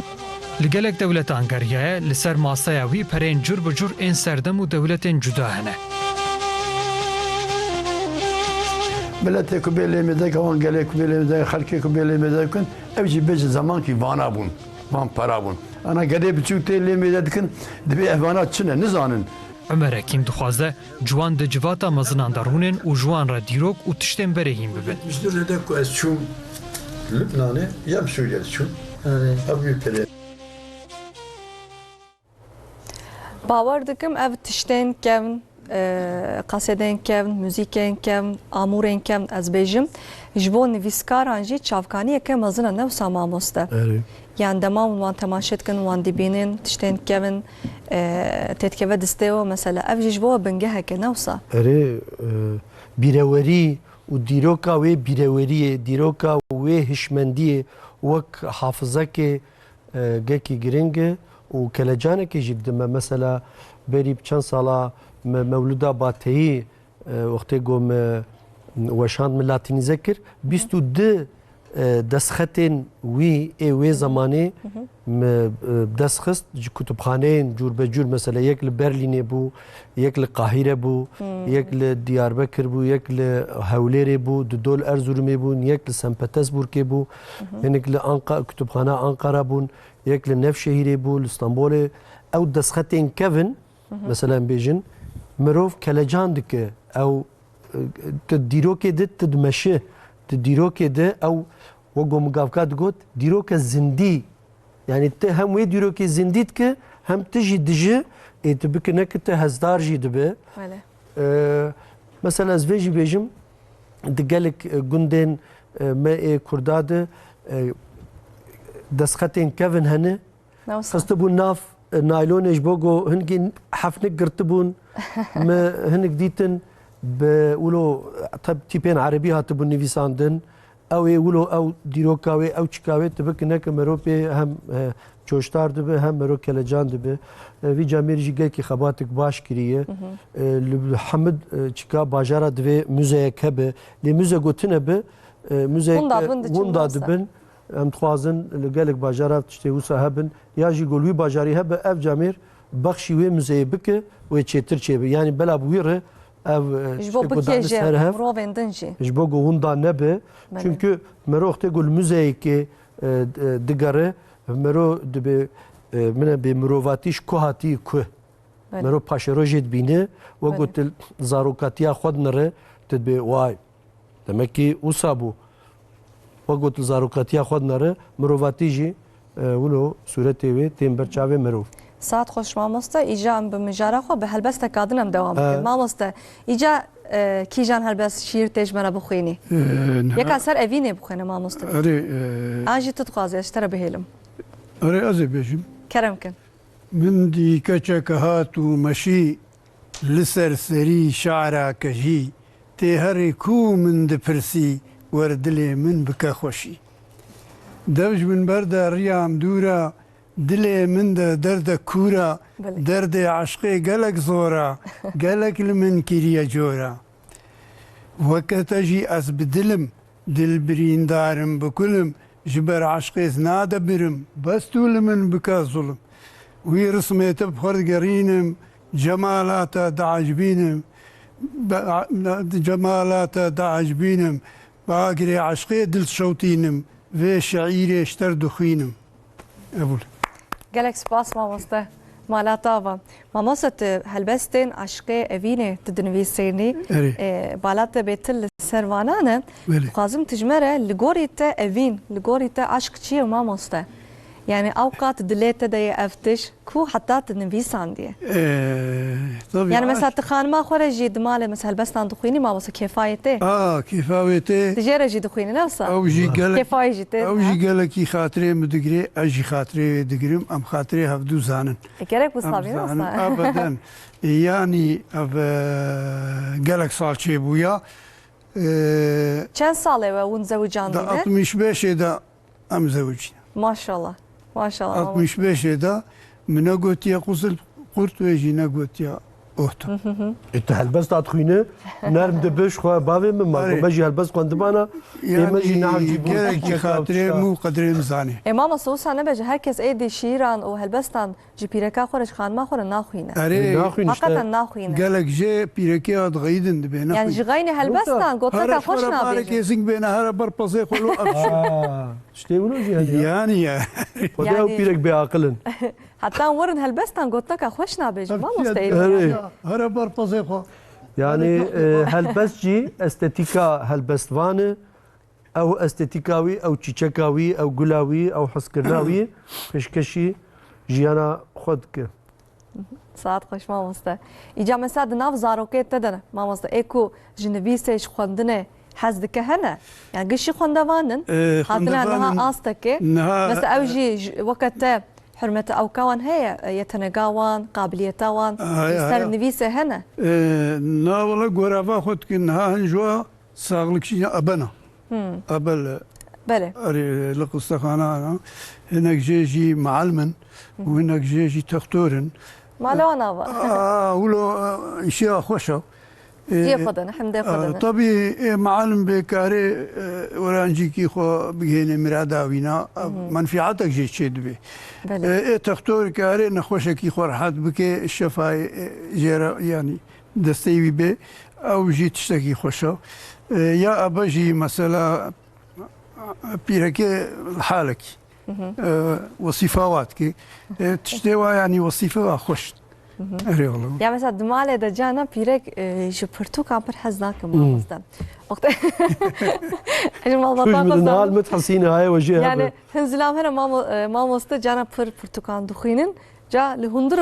Li gelek dewletan geriyaye, li ser maseya wî pereyên cur bi cur ên serdem û dewletên cuda hene. Miletê ku bê lê mêze ke, wan gelê ku bê lê mêze ke, xelkê ku bê lê mêze bikin, ew jî bê ji zemankî vana bûn, van pera bûn. Ana gedê biçûk tê lê mêze dikin, dibê ev vana çi ne, nizanin. Ömer Ekîn dixwaze ciwan di civata mezinan de rûnên û ji wan re dîrok û tiştên berê hîn bibin. Yetmiş dört de ku ez çûm Lubnanê, ya bi Sûriyê diçûm. Erê. Ev wî pere. Bawer dikim ev tiştên kevn, e, kasedên kevn, muzîkên kevn, amûrên kevn ez bêjim, ji bo nivîskaran jî çavkaniyeke mezin e, ne wisa mamoste? Erê. Yan dema hûn wan temaşe dikin, wan dibînin, tiştên kevn, e, têdikeve distê we mesela. Ev jî ji bo we bingeheke, ne wisa? Erê, e, bîrewerî û dîroka wê bîreweriyê, dîroka wê hişmendiyê wek hafizekê, e, gelekî giring e û kelecanekê jî dide me. Mesela berî bi çend sala me Mewlûda Bateyî, e, wextê ku me weşand, me latînîze kir, bîst û du e, destxetên wî ê wê zemanê min, e, bi dest xist ji kutubxaneyên cûrbecûr, mesela yek li Berlînê bû, yek li Qahîre bû, yek li Diyarbekir bû, yek li Hewlêrê bû, Didol Erzurumê bûn, yek li Senpetesburgê bû, hinek li Anqa-, kutubxana Anqara bûn, yek li Nevşehîrê bû, li Stenbolê. Ew destxetên kevin, mesela em bêjin, mirov kelecan dike. Ew, e, tu dîrokê de tu dimeşi, tu dîrokê de ew, wek ku min gavka digot, dîroke zindî. Yani tu hem wê dîrokê zindî dike, hem tu jî dijî, ê tu bikine ki tu hesdar jî dibe. Belê. E, mesela ez vê jî bêjim, di gelek, e, gundên, e, me ê Kurda de, e, destxetên kevin hene, Ne wisa? Xistibûn nav, e, naylonê ji bo ku hinkî hefnik girtibûn. Me hinek dîtin bi wilo, tab-, tîpên erebî hatibûn nivîsandin. Ew ê wilo ew dîroka wê, ew çika wê tu bikine ki mero pê hem, e, coşdar dibe, hem mero kelecan dibe. E, vî camêr jî gelkî xebatik baş kiriye. E, li Hamid, e, çika bajara divê muzeyek hebe. Lê muze gotine bi, e, muzeyek, Hûn da e, bin diçin hûn da wisa. dibin. Em dixwazin li gelek bajara tiştê wisa hebin, ya jî ku li wî bajarî hebe, ev camêr bexşî wê muzeyê bike, wê çêtir çêbe. Yanî bela bi wî re ev, e, Ji bo tiştê ku dane bikêje ser hev, mirovên din jî. Ji bo ku winda nebe. Belê. Çimkî mero wextê ku li muzeyekê, e, e, digere, mero dibe, e, mine bê mirovatî ji ku hatî ku. Belê. Mero paşerojê dibîne, wek Belê. gotil zarokatiya xwe dinere, tu dibê, way, Demek ki wisa bû. Wek got, li zarokatiya xwe dinere, mirovatî jî, e, wilo sûretê wê tên ber çavê mirov. Saet xweş mamoste, îca em bi mijara xwe bi helbesteka din em dewam bikin. E. Mamoste, îca, e, kîjan helbest şîr tê ji me re bixwînî? E, niha Yeka ser evînê bixwîne mamoste. Erê, e, An jî tu dixwazî ez ji te re bihêlim. Erê, ez ê bêjim. Kerem kin. Min dî keçek hat û meşî li ser serî şara kejî, tê herî ku min dipirsî, wer dilê min bike xweşî. Dev ji min berde riyam dûra, dilê min de derde kûra, Belê. derdê eşqê gelek zora, gelek li min kiriye cora. Weke te jî ez bi dilim, dil birîndarim bi kulim, ji ber eşqê zina de birim, bes tu li min bike zulm. Wî rismê te bi xwe digerînim, cemala te diecibînim, be-, cemala te diecibînim, bi agirê eşqê dil şewtînim, vê şeîrê ji te re dixwînim. Qebûl. Gelek spas mamoste. Mala te ava. Mamoste, tu helbestên eşqê evînê tu dinivîsênî. Erê. E, bala te bêtir li ser vanan e. Belê. Dixwazim tu ji me re li gorî te evîn, li gorî te eşq çi ye mamoste? Yani ew qat dilê te de ye ev tişt ku heta tu nivîsandiye. E, tabii Yani mesela aşk tu xanima xwe re jî di malê mesela helbestan dixwînî mamoste kêfa wê tê? A, kêfa wê tê. Tu jê re jî dixwînî ne wisa? Ew jî gelek, Kêfa wê jî tê, ew ha? jî gelekî xatirê min digirê, ez jî xatirê wê digirim, em xatirê hevdû zanin. E, gerek wisa Em bî ne zanin, wisa? Ebeden. E, yanî ev, e, gelek sal çêbûya. E, Çend salê we hûn zewicandî ne? Altmış beşê de em zewicîne. Maşallah. Maşallah, mamoste. Altmış beşê de min ne gotiye quzil qurt, wê jî ne gotiye ohta. E, tu helbesta dixwîne, nerm dibe ji xwe bavê min, ma Erê. me jî helbest xwendibana, ê me jî Yani, nehewcî bûn, gerek çiçek ew xatirê tişta. min û qedrê min zanê. E, mamoste, wisa nebe ji her kes êdî şîran û helbestan ji pîreka xwe re, ji xanima xwe re naxwîne. Erê, Naxwîn işte. Heqeten naxwîne. Gelek jê pîrekê ya dixeyidin dibê, Yani naxwîn. ji xeynî helbestan Yoksa goteka here xweş xwe re nabêje. Barê kêsik bêne, here ber pezê xwe lo ev şû. Aa, tiştê wilo jî heye. Yani ya. Xwedê ew Yani pîrek bêaqil in. Heta werin helbestan goteka xweş nabêje, Ev mamoste çiye êdî. Erê. Ya, here ber pezê xwe. Yani, Here e, helbest jî estetîka helbestvan e. Ew estetîka wî, ew çîçeka wî, ew gula wî, ew hezkirina wî pêşkêşî jiyana xwe dike. Saet xweş mamoste. Îca mesela di nav zarokê te de mamoste, ê ku ji nivîsê, ji xwendinê hez dike hene? Yani gişî xwendevan in, Ee, hatine xwendevan niha in. astekê. Niha, Mesela ew e, jî ji, weke te hurmeta ewka wan heye, e, yetenega wan, qabiliyeta wan, Haya, li ser haya. nivîsê hene? Ee, na wele gorava xwe dikin, niha hin ji wa Saxlikçî ebena. Hmm. Ebel Belê. erê li qistexana ana. Hinek jê jî muallim in û hinek jê jî textor in. Mala wan ava. Aa, wilo, e, îşeya xweş e. Ciyê xwe de ne, hemdê xwe de ne. Tabî, ê, mialim bê karê, e, orancîkî xwe bigihêne mirada wîna, e, menfîatek jê çê dibê. Belê. E, ê textor karê nexweşekî xwe rehet bike, şefayê, e, jê re, yanî desteyê wî bê, ew jî tiştekî xweş e. E, ya ebe jî mesela pîrekê li halekî, e, wesîfa wa dikê. E, tiştê wa, yanî wesîfe wa xweş. Erê wele. Ya mesela di malê de carna pîrek, e, ji pirtûkan pir hez nake, mamoste. Wextê ji malbatan xwe min hesîne haye we jê hebe. Yani hin zilam hene mamo-, e, mamoste carna pir pirtûkan dixwînin. Ca li hundir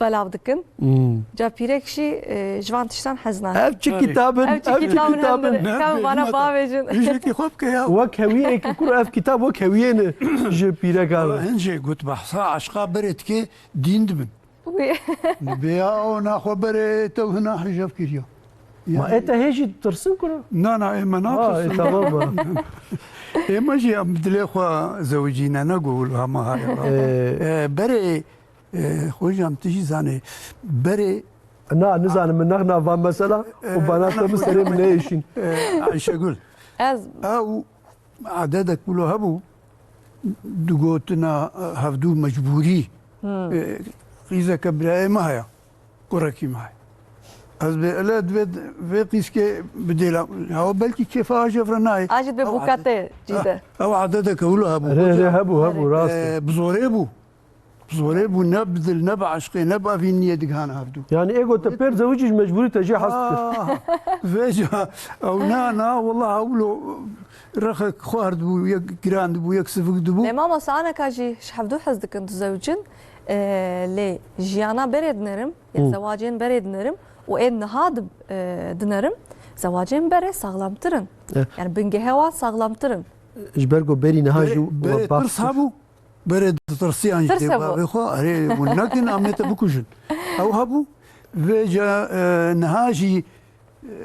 belav dikin. Hmm. Ca pîrek jî, e, ji van tiştan hez nake. Ev çi kitab in, ev çi kitab in, hindire. Ka min vana bavêjin. Hîjekî xwe bike ya. Wek hewiyê ki kur ev kitab wek hewiyê ne ji pîrekan. Wala hin jê got behsa eşqa berê dike dîn dibin. Wî. Bêya o naxwe berê tew hina hicab kiriya. Ma ê te hê jî tirsin kuro? Na, na, ê me natirsin. Ha, ê, tamam ba. Ê me jî em dilê xwe zewicîne, ne got hema haya. Ee. E, berê E, xocam, tu jî zanî, berê... Na, nizanim, min nexna van mesela û bana te min serê min neyêşîn. E, Ayşegül. Ez. Ew ededek wilo hebû, digotina, e, hevdû mecbûrî. E, qîzeke birayê me heye, kurekî me heye. Ez bê ele divê vê qîzkê bidêla. Ya belkî kêfa ajê re nayê. Ajê dibê bûkatê cî de. Ew ededeke wilo hebû. Rê, rê hebû, hebû, rast e. E, bi zorê bû. Zorê bû, ne bi dil, ne bi eşqê, ne bi evîniyê digihane hevdû. Yani ê got te pêr zewicî ji mecbûrî te jê hez dikir. Ah, vêca, ew na, na, wela hewlo rexek xwar dibû, yek giran dibû, yek sivik dibû. Lê mamoste aneka jî ji hevdû hez dikin dizewicin, e, lê jiyana berê dinerim, ya zewacên berê dinerim û ên niha di-, e, dinerim, zewacên berê saxlamtir in. Eh. Yani bingehe wan saxlamtir in. Ji ber ku berî niha jî we behs kir. Berê tirs hebû. Berê ditirsiyan ji dê bavê xwe, erê hûn nekin, em ê te bikujin. Ew hebû, vêca, e, niha jî,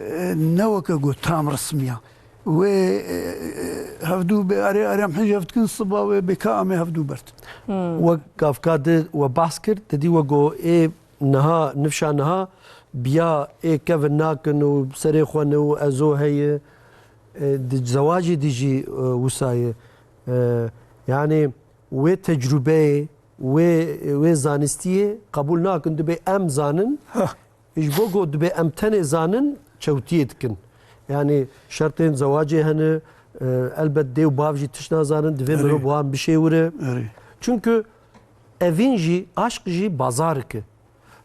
e, ne weke ku tam resmiya. Wê, e, e, hevdû bê, erê, erê em hicab dikin, siba wê bê ka em ê hevdû bertin. Wek gavka di we behs kir, te dî we got ê niha, nifşa niha, biya ê kevin nakin û serê xwe ne û ezo heye, e, di zewacê dî jî, e, wisa ye. E, yani, wê tecrûbeyê, wê, wê zanistiyê qebûl nakin. Dibê em zanin, ji bo ku dibê em tenê zanin, çewtiyê dikin. Yani şertên zewacê hene, e, elbet dê û bav jî tişt nazanin, divê mirov bi wan bişêwire. Erê. Çunku evîn jî, aşq jî bazarik e.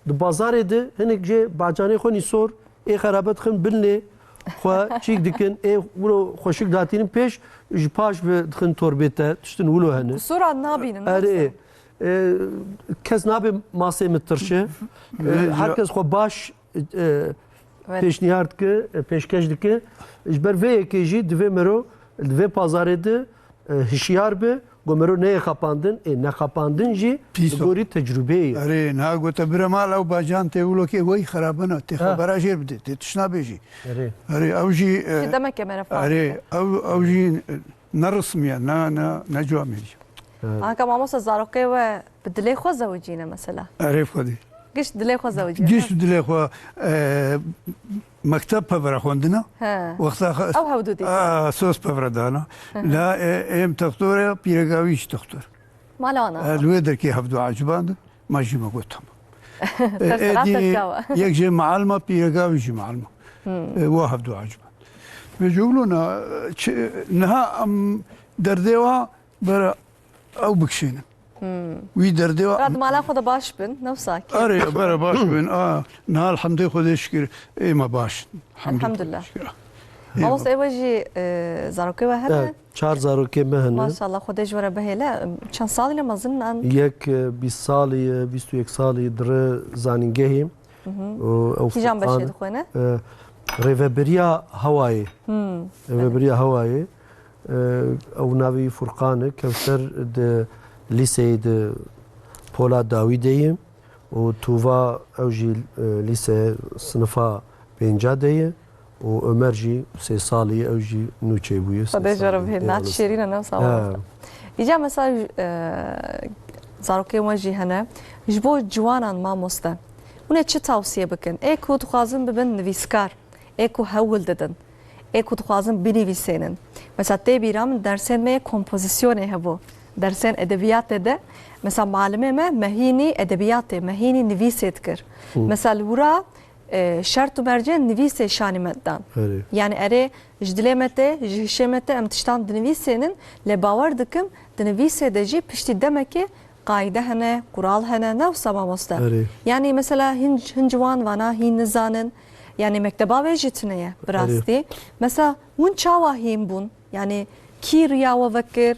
Di bazarê de hinek jê bacanê xwe nîsor, ê xerabe dixin binê xwe çîk dikin, ê wilo xweşik datînin pêş, ji paş ve dixin torbê te, tiştin wilo hene. Qusûran nabînin, erê, e, kes nabe masê min tirşe. E, her kes xwe baş, e, pêşniyar dike, e, pêşkeş dike. Ji ber vê yekê jî divê mero, di vê pazarê de, e, hişyar be, ku mero neyê xapandin, ê nexapandin jî li gorî tecrûbeyê ye. Erê, niha gote bire mal ew bacan tê wilo kê wey xerabin e, tê xebera jêr bidê, tê tişt nabêjî. Erê. Erê, ew jî, e, Jî demeke mere fark erê, e. Ew, ew jî, e, ne resmiye, ne, ne, ne camêrî. Evet. Anka mamoste zarokê we bi dilê xwe zewicîne mesela? Erê xwedî. Giş dilê xwe zewicîne. Giş dilê xwe, e, mekteb pevre xwendina. He. Wexta xwe... Ew hewdû dîtin. A, sos pevre dana. Hı hı. La, e, êm textor e, pîrega wî jî textor. Mala wana. E, li wê derkê hevdû ecibandin. Ma jî me got tamam. E, Serserata êdî çawa? Yek jê mealima, pîrega wî jî mealima. Hmm. E, wa hevdû eciband. Ve cewlona, çi, niha em derdê wa bera ew bikişênin. Hmm. Wî derdê wa... Ra di mala xwe de baş bin, ne wisa ki? Erê, bera baş bin. A, niha elhamdê Xwedê şikir, ê me baş in. Elhamdulillah. Şikir. Mamoste, ê we jî, e, zarokê we hene? Evet, çar zarokê me hene. Maşallah, Xwedê ji we re bihêle. Çend salî ne mezin an? Yek, e, bîst salî ye, bîst û yek salî dire zanîngehê. Hı hı. Û ew Kîjan beşê Furqan, dixwîne? E, rêvebiriya hewayê. Hmm. Rêvebiriya hewayê. E, ew navê wî Furqan e. Kewser di lîseyê di pola dawî de ye. Û Tuva ew jî, e, lîse sinifa pênca de ye. Û Ömer jî sê salî ye, ew jî nû çêbûye, sê salî. Xwedê ji we re bihêle. Nat şêrîn e, ne wisa. He. Îca mesela, e, zarokên we jî hene. Ji bo ciwanan mamoste, Hûn ê çi tawsiye bikin? Ê ku dixwazin bibin nivîskar, ê ku hewl didin, ê ku dixwazin binivîsênin. Mesela tê bîra min dersên me yê kompozisyonê hebû. Dersên edebiyatê de, mesela malimê me mehînî edebiyatê, mehînî nivîsê dikir. Mesela li wira, e, şert û mercên nivîsê şanî me didan. Erê. Yani erê ji dilê me tê, ji hişê me tê em tiştan dinivîsênin, lê bawer dikim di nivîsê de jî piştî demekê qaîde hene, qural hene, ne wisa mamoste? Erê. Yani mesela hin, hin ciwan vana hîn nizanin. Yani mekteba wê jî tune ye, bi Erê. rastî. Mesela hûn çawa hîn bûn? Yani kî riya we vekir?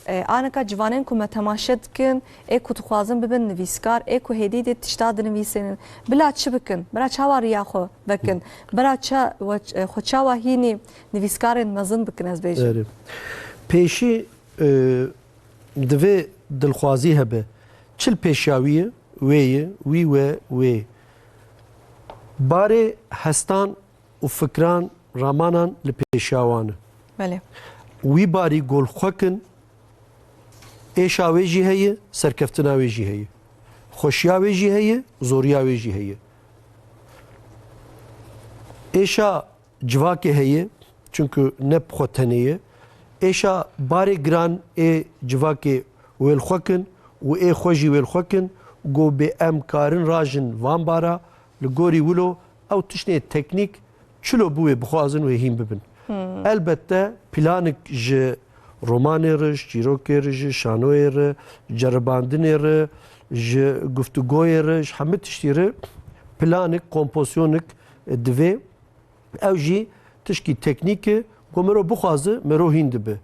E, aneka ciwanên ku me temaşe dikin, ê ku dixwazin bibin nivîskar, ê ku hêdî dê tişta dinivîsênin. Bila çi bikin? Bila çawa riya xwe vekin? Bila ça-, we, e, xwe çawa hînî nivîskarên mezin bikin, ez bêjim? Erê. Pêşî, e, divê dilxwazî hebe. Çi li pêşiya wî ye? Wê ye, wî we, wê. Barê hestan û fikran, ramanan li pêşiya wan e. Belê. Wî barî gol xwe kin, êşa wê jî heye, serkeftina wê jî heye. Xweşiya wê jî heye, zoriya wê jî heye. Êşa civakê heye, çunku ne bi xwe tenê ye. Êşa barê giran ê civakê wê li xwe kin û ê xwe jî wê li xwe kin, go bê em karin rajin van bara, li gorî wilo ew tiştê teknîk çilo bi wê bixwazin wê hîn bibin. Elbette planik ji romanê re, ji çîrokê re, ji şanoyê re, ceribandinê re, ji guftûgoyê re, ji hemî tiştî re planik, kompozisyonik divê. Ew jî tişkî teknîk e, ku mero bixwaze, mero hîn dibe.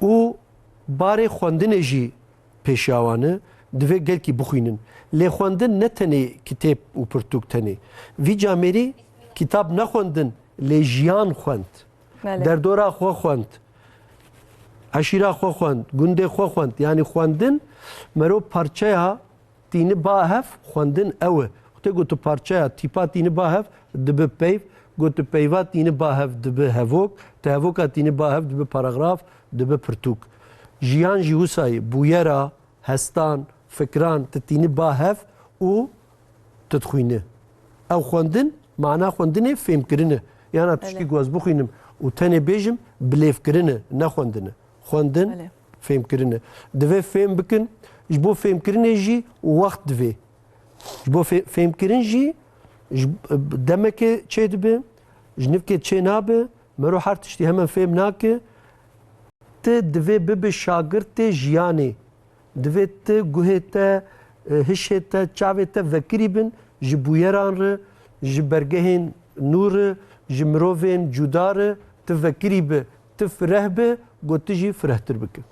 Û barê xwendinê jî pêşiya wan e, divê gelkî bixwînin. Lê xwendin ne tenê kitêb û pirtûk tenê. Vî camêrî kitab nexwendin, lê jiyan xwend. Belê. Derdora xwe xwend. Eşîra xwe xwend, gundê xwe xwend. Yanî xwendin mero parçeya tîni ba hev xwendin ew e. Wextê ku tu parçeya tîpa tîni ba hev dibi peyv, ku tu peyva tîni ba hev dibi hevok, tu hevoka tîni ba hev dibi paragraf, dibi pirtûk. Jiyan jî wisa ye, bûyera, hestan, fikran tu tîni ba hev û tu dixwîne. Ew xwendin, mana xwendinê fêmkirin e. Yana tiştî Belê. ku ez bixwînim û tenê bêjim, bilêvkirin e, ne xwendin e. Xwendin, Belê. fêmkirin e. Divê fêm bikin, ji bo fêmkirinê jî wext divê. Ji bo fê-, fêmkirin jî ji demekê çê dibe, ji nivkê çê nabe, mero her tiştî hemen fêm nake. Tu divê bibe şagirtê jiyanê. Divê tu guhê te, e, hişê te, çavê te vekirî bin ji bûyeran re, ji bergehên nû re, ji mirovên cuda re, tu vekirî bi, tu fireh bi, ku tu jî firehtir bike.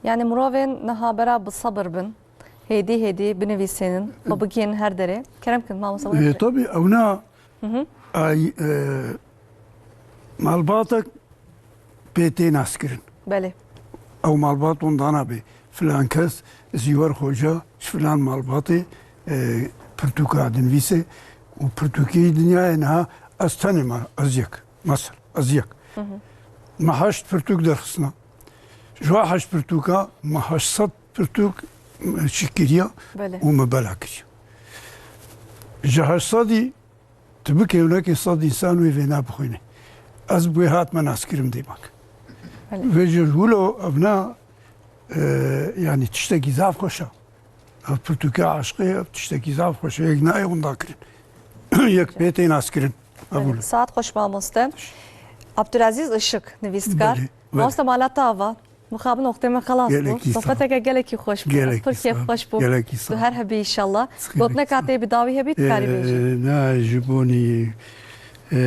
Yani mirovên niha bera bi sebir bin, hêdî hêdî binivîsênin, xwe bigihînin her derê. Kerem kin, mamoste, Ê, buyurun. Tabii, ewna Hı hı. ay, e, malbatek pê tê naskirin. Belê. Ew malbat wendana bê. Filan kes, Zîwer Xoca, ji filan malbatê, e, pirtûka dinivîse û pirtûkê dinyayê niha ez tenê me, ez yek. Mesela, ez yek. Hı hı. Me heşt pirtûk derxistina. Ji wa heşt pirtûka me heşt sed pirtûk, e, çi kiriya Belê. û me bela kiriya. Ji heşt sedî tu bikevnekê sed însan wê vêna bixwîne. Ez bi wê hatime naskirin dêmak. Belê. Vê ji wilo evna, e, yanî tiştekî zaf xweş e. Ev pirtûka aşqê, ev tiştekî zaf xweş e. Yek nayê winda kirin. Yek pê tê naskirin. Ev Belê. wilo. Saet xweş mamoste. Abdulaziz Işık, nivîskar. Belê, belê. Mamoste mala te ava. Mixabin wextê me xelas bû. Gelekî sağ ol. Sohbeteke gelekî xweş bû. Ez Gelekî pir sağ ol. kêfxweş bûm. Gelekî sağ ol. Tu her hebî inşallah. Gelekî Gotineka sağ ol. tê bi dawî hebî dikarî bêjî. Ee, na, ji bonî, e,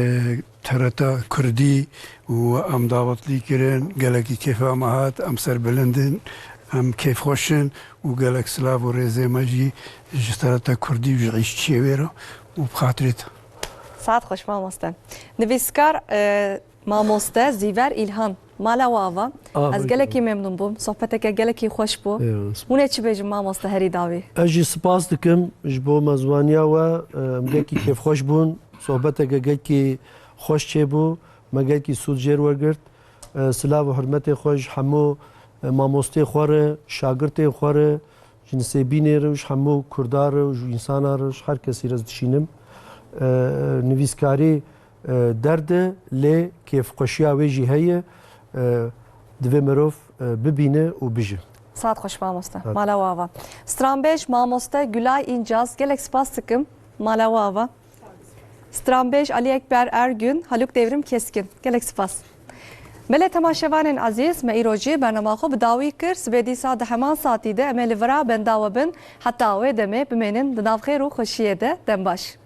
T R T Kurdî û em dawetlî kirin, gelekî kêfa me hat, em serbilind in, em kêfxweş in û gelek silav û rêzê me jî ji T R T Kurdî û ji îşçiyê wê re û bi xatirê te. Saet xweş mamoste. Nivîskar, e, Mamoste Zîver Îlhan, mala we ava. Ah, Ez hoş gelekî geldin. memnûn bûm. Sohbeteke gelekî xweş bû. Eyvallah. Hûn ê çi bêjin mamoste herî dawî? Ez jî spas dikim ji bo mezwaniya we. Em gelekî kêfxweş bûn. Sohbeteke gelekî xweş çêbû. Me gelekî sûd jêr wergirt. Silav û hurmetê xwe ji hemû mamostê xwe re, şagirtên xwe re, Ji Nisêbînê re û ji hemû Kurda re û ji însana re, ji her kesî re ez dişînim. E, nivîskarî, e, derd e, lê kêfxweşiya wê jî heye. E, divê mirov, e, bibîne û bije. Saet xweş mamoste. Saet. Mala we ava. Stranbêj mamoste Gulay Încaz, gelek spas dikim. Mala we ava. Stranbêj Alî Ekber Ergün, Haluk Devrim Keskin. Gelek spas. Belê temaşevanên ezîz, me îro jî bernama xwe bi dawî kir. Sibê dîsa di heman saetî de em ê li vira benda we bin. Heta wê demê bimênin di nav xêr û xweşiyê de. Dem baş.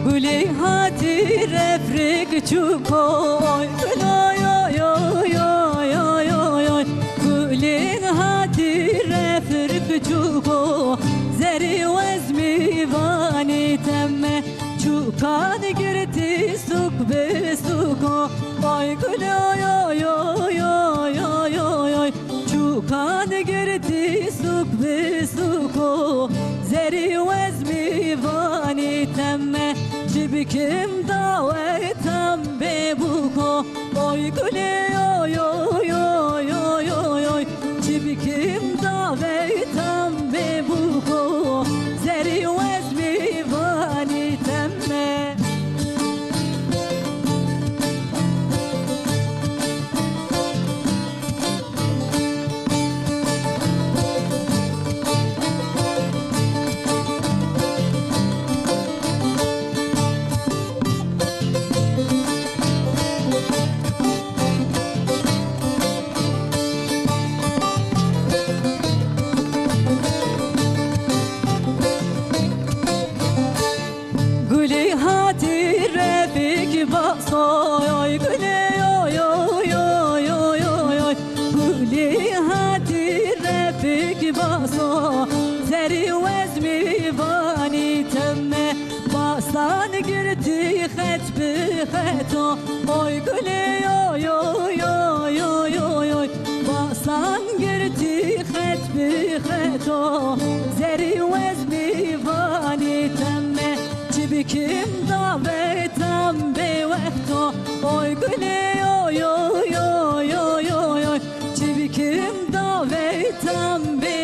Gulê hatî refrik çûko, oy gulê, oy, oy, oy. Gulê hatî refrik çûko, zerî wezmî vanî teme. Çûkan girtî sûk bi sûko, oy gulê, oy, oy, oy. Çûkan girtî sûk bi sûko, zerî wezmî vanî teme. Çi bikim dawetam bê bûko, oy gulê, oy, oy. Çi bikim dawetam bê bûko, zerî wezmî vanî teme. Gulê hatî refik basoy, oy gulê, oy, oy. Gulê hatî refik baso, zerî wezmî vanî teme. Basan girtî xet bi xeto, oy gulê, oy, oy. Basan girtî xet bi xeto, zerî wezmî vanî teme. Çi bikim dawetam bê wexto, oy gulê, oy, oy. Çi bikim dawetam bê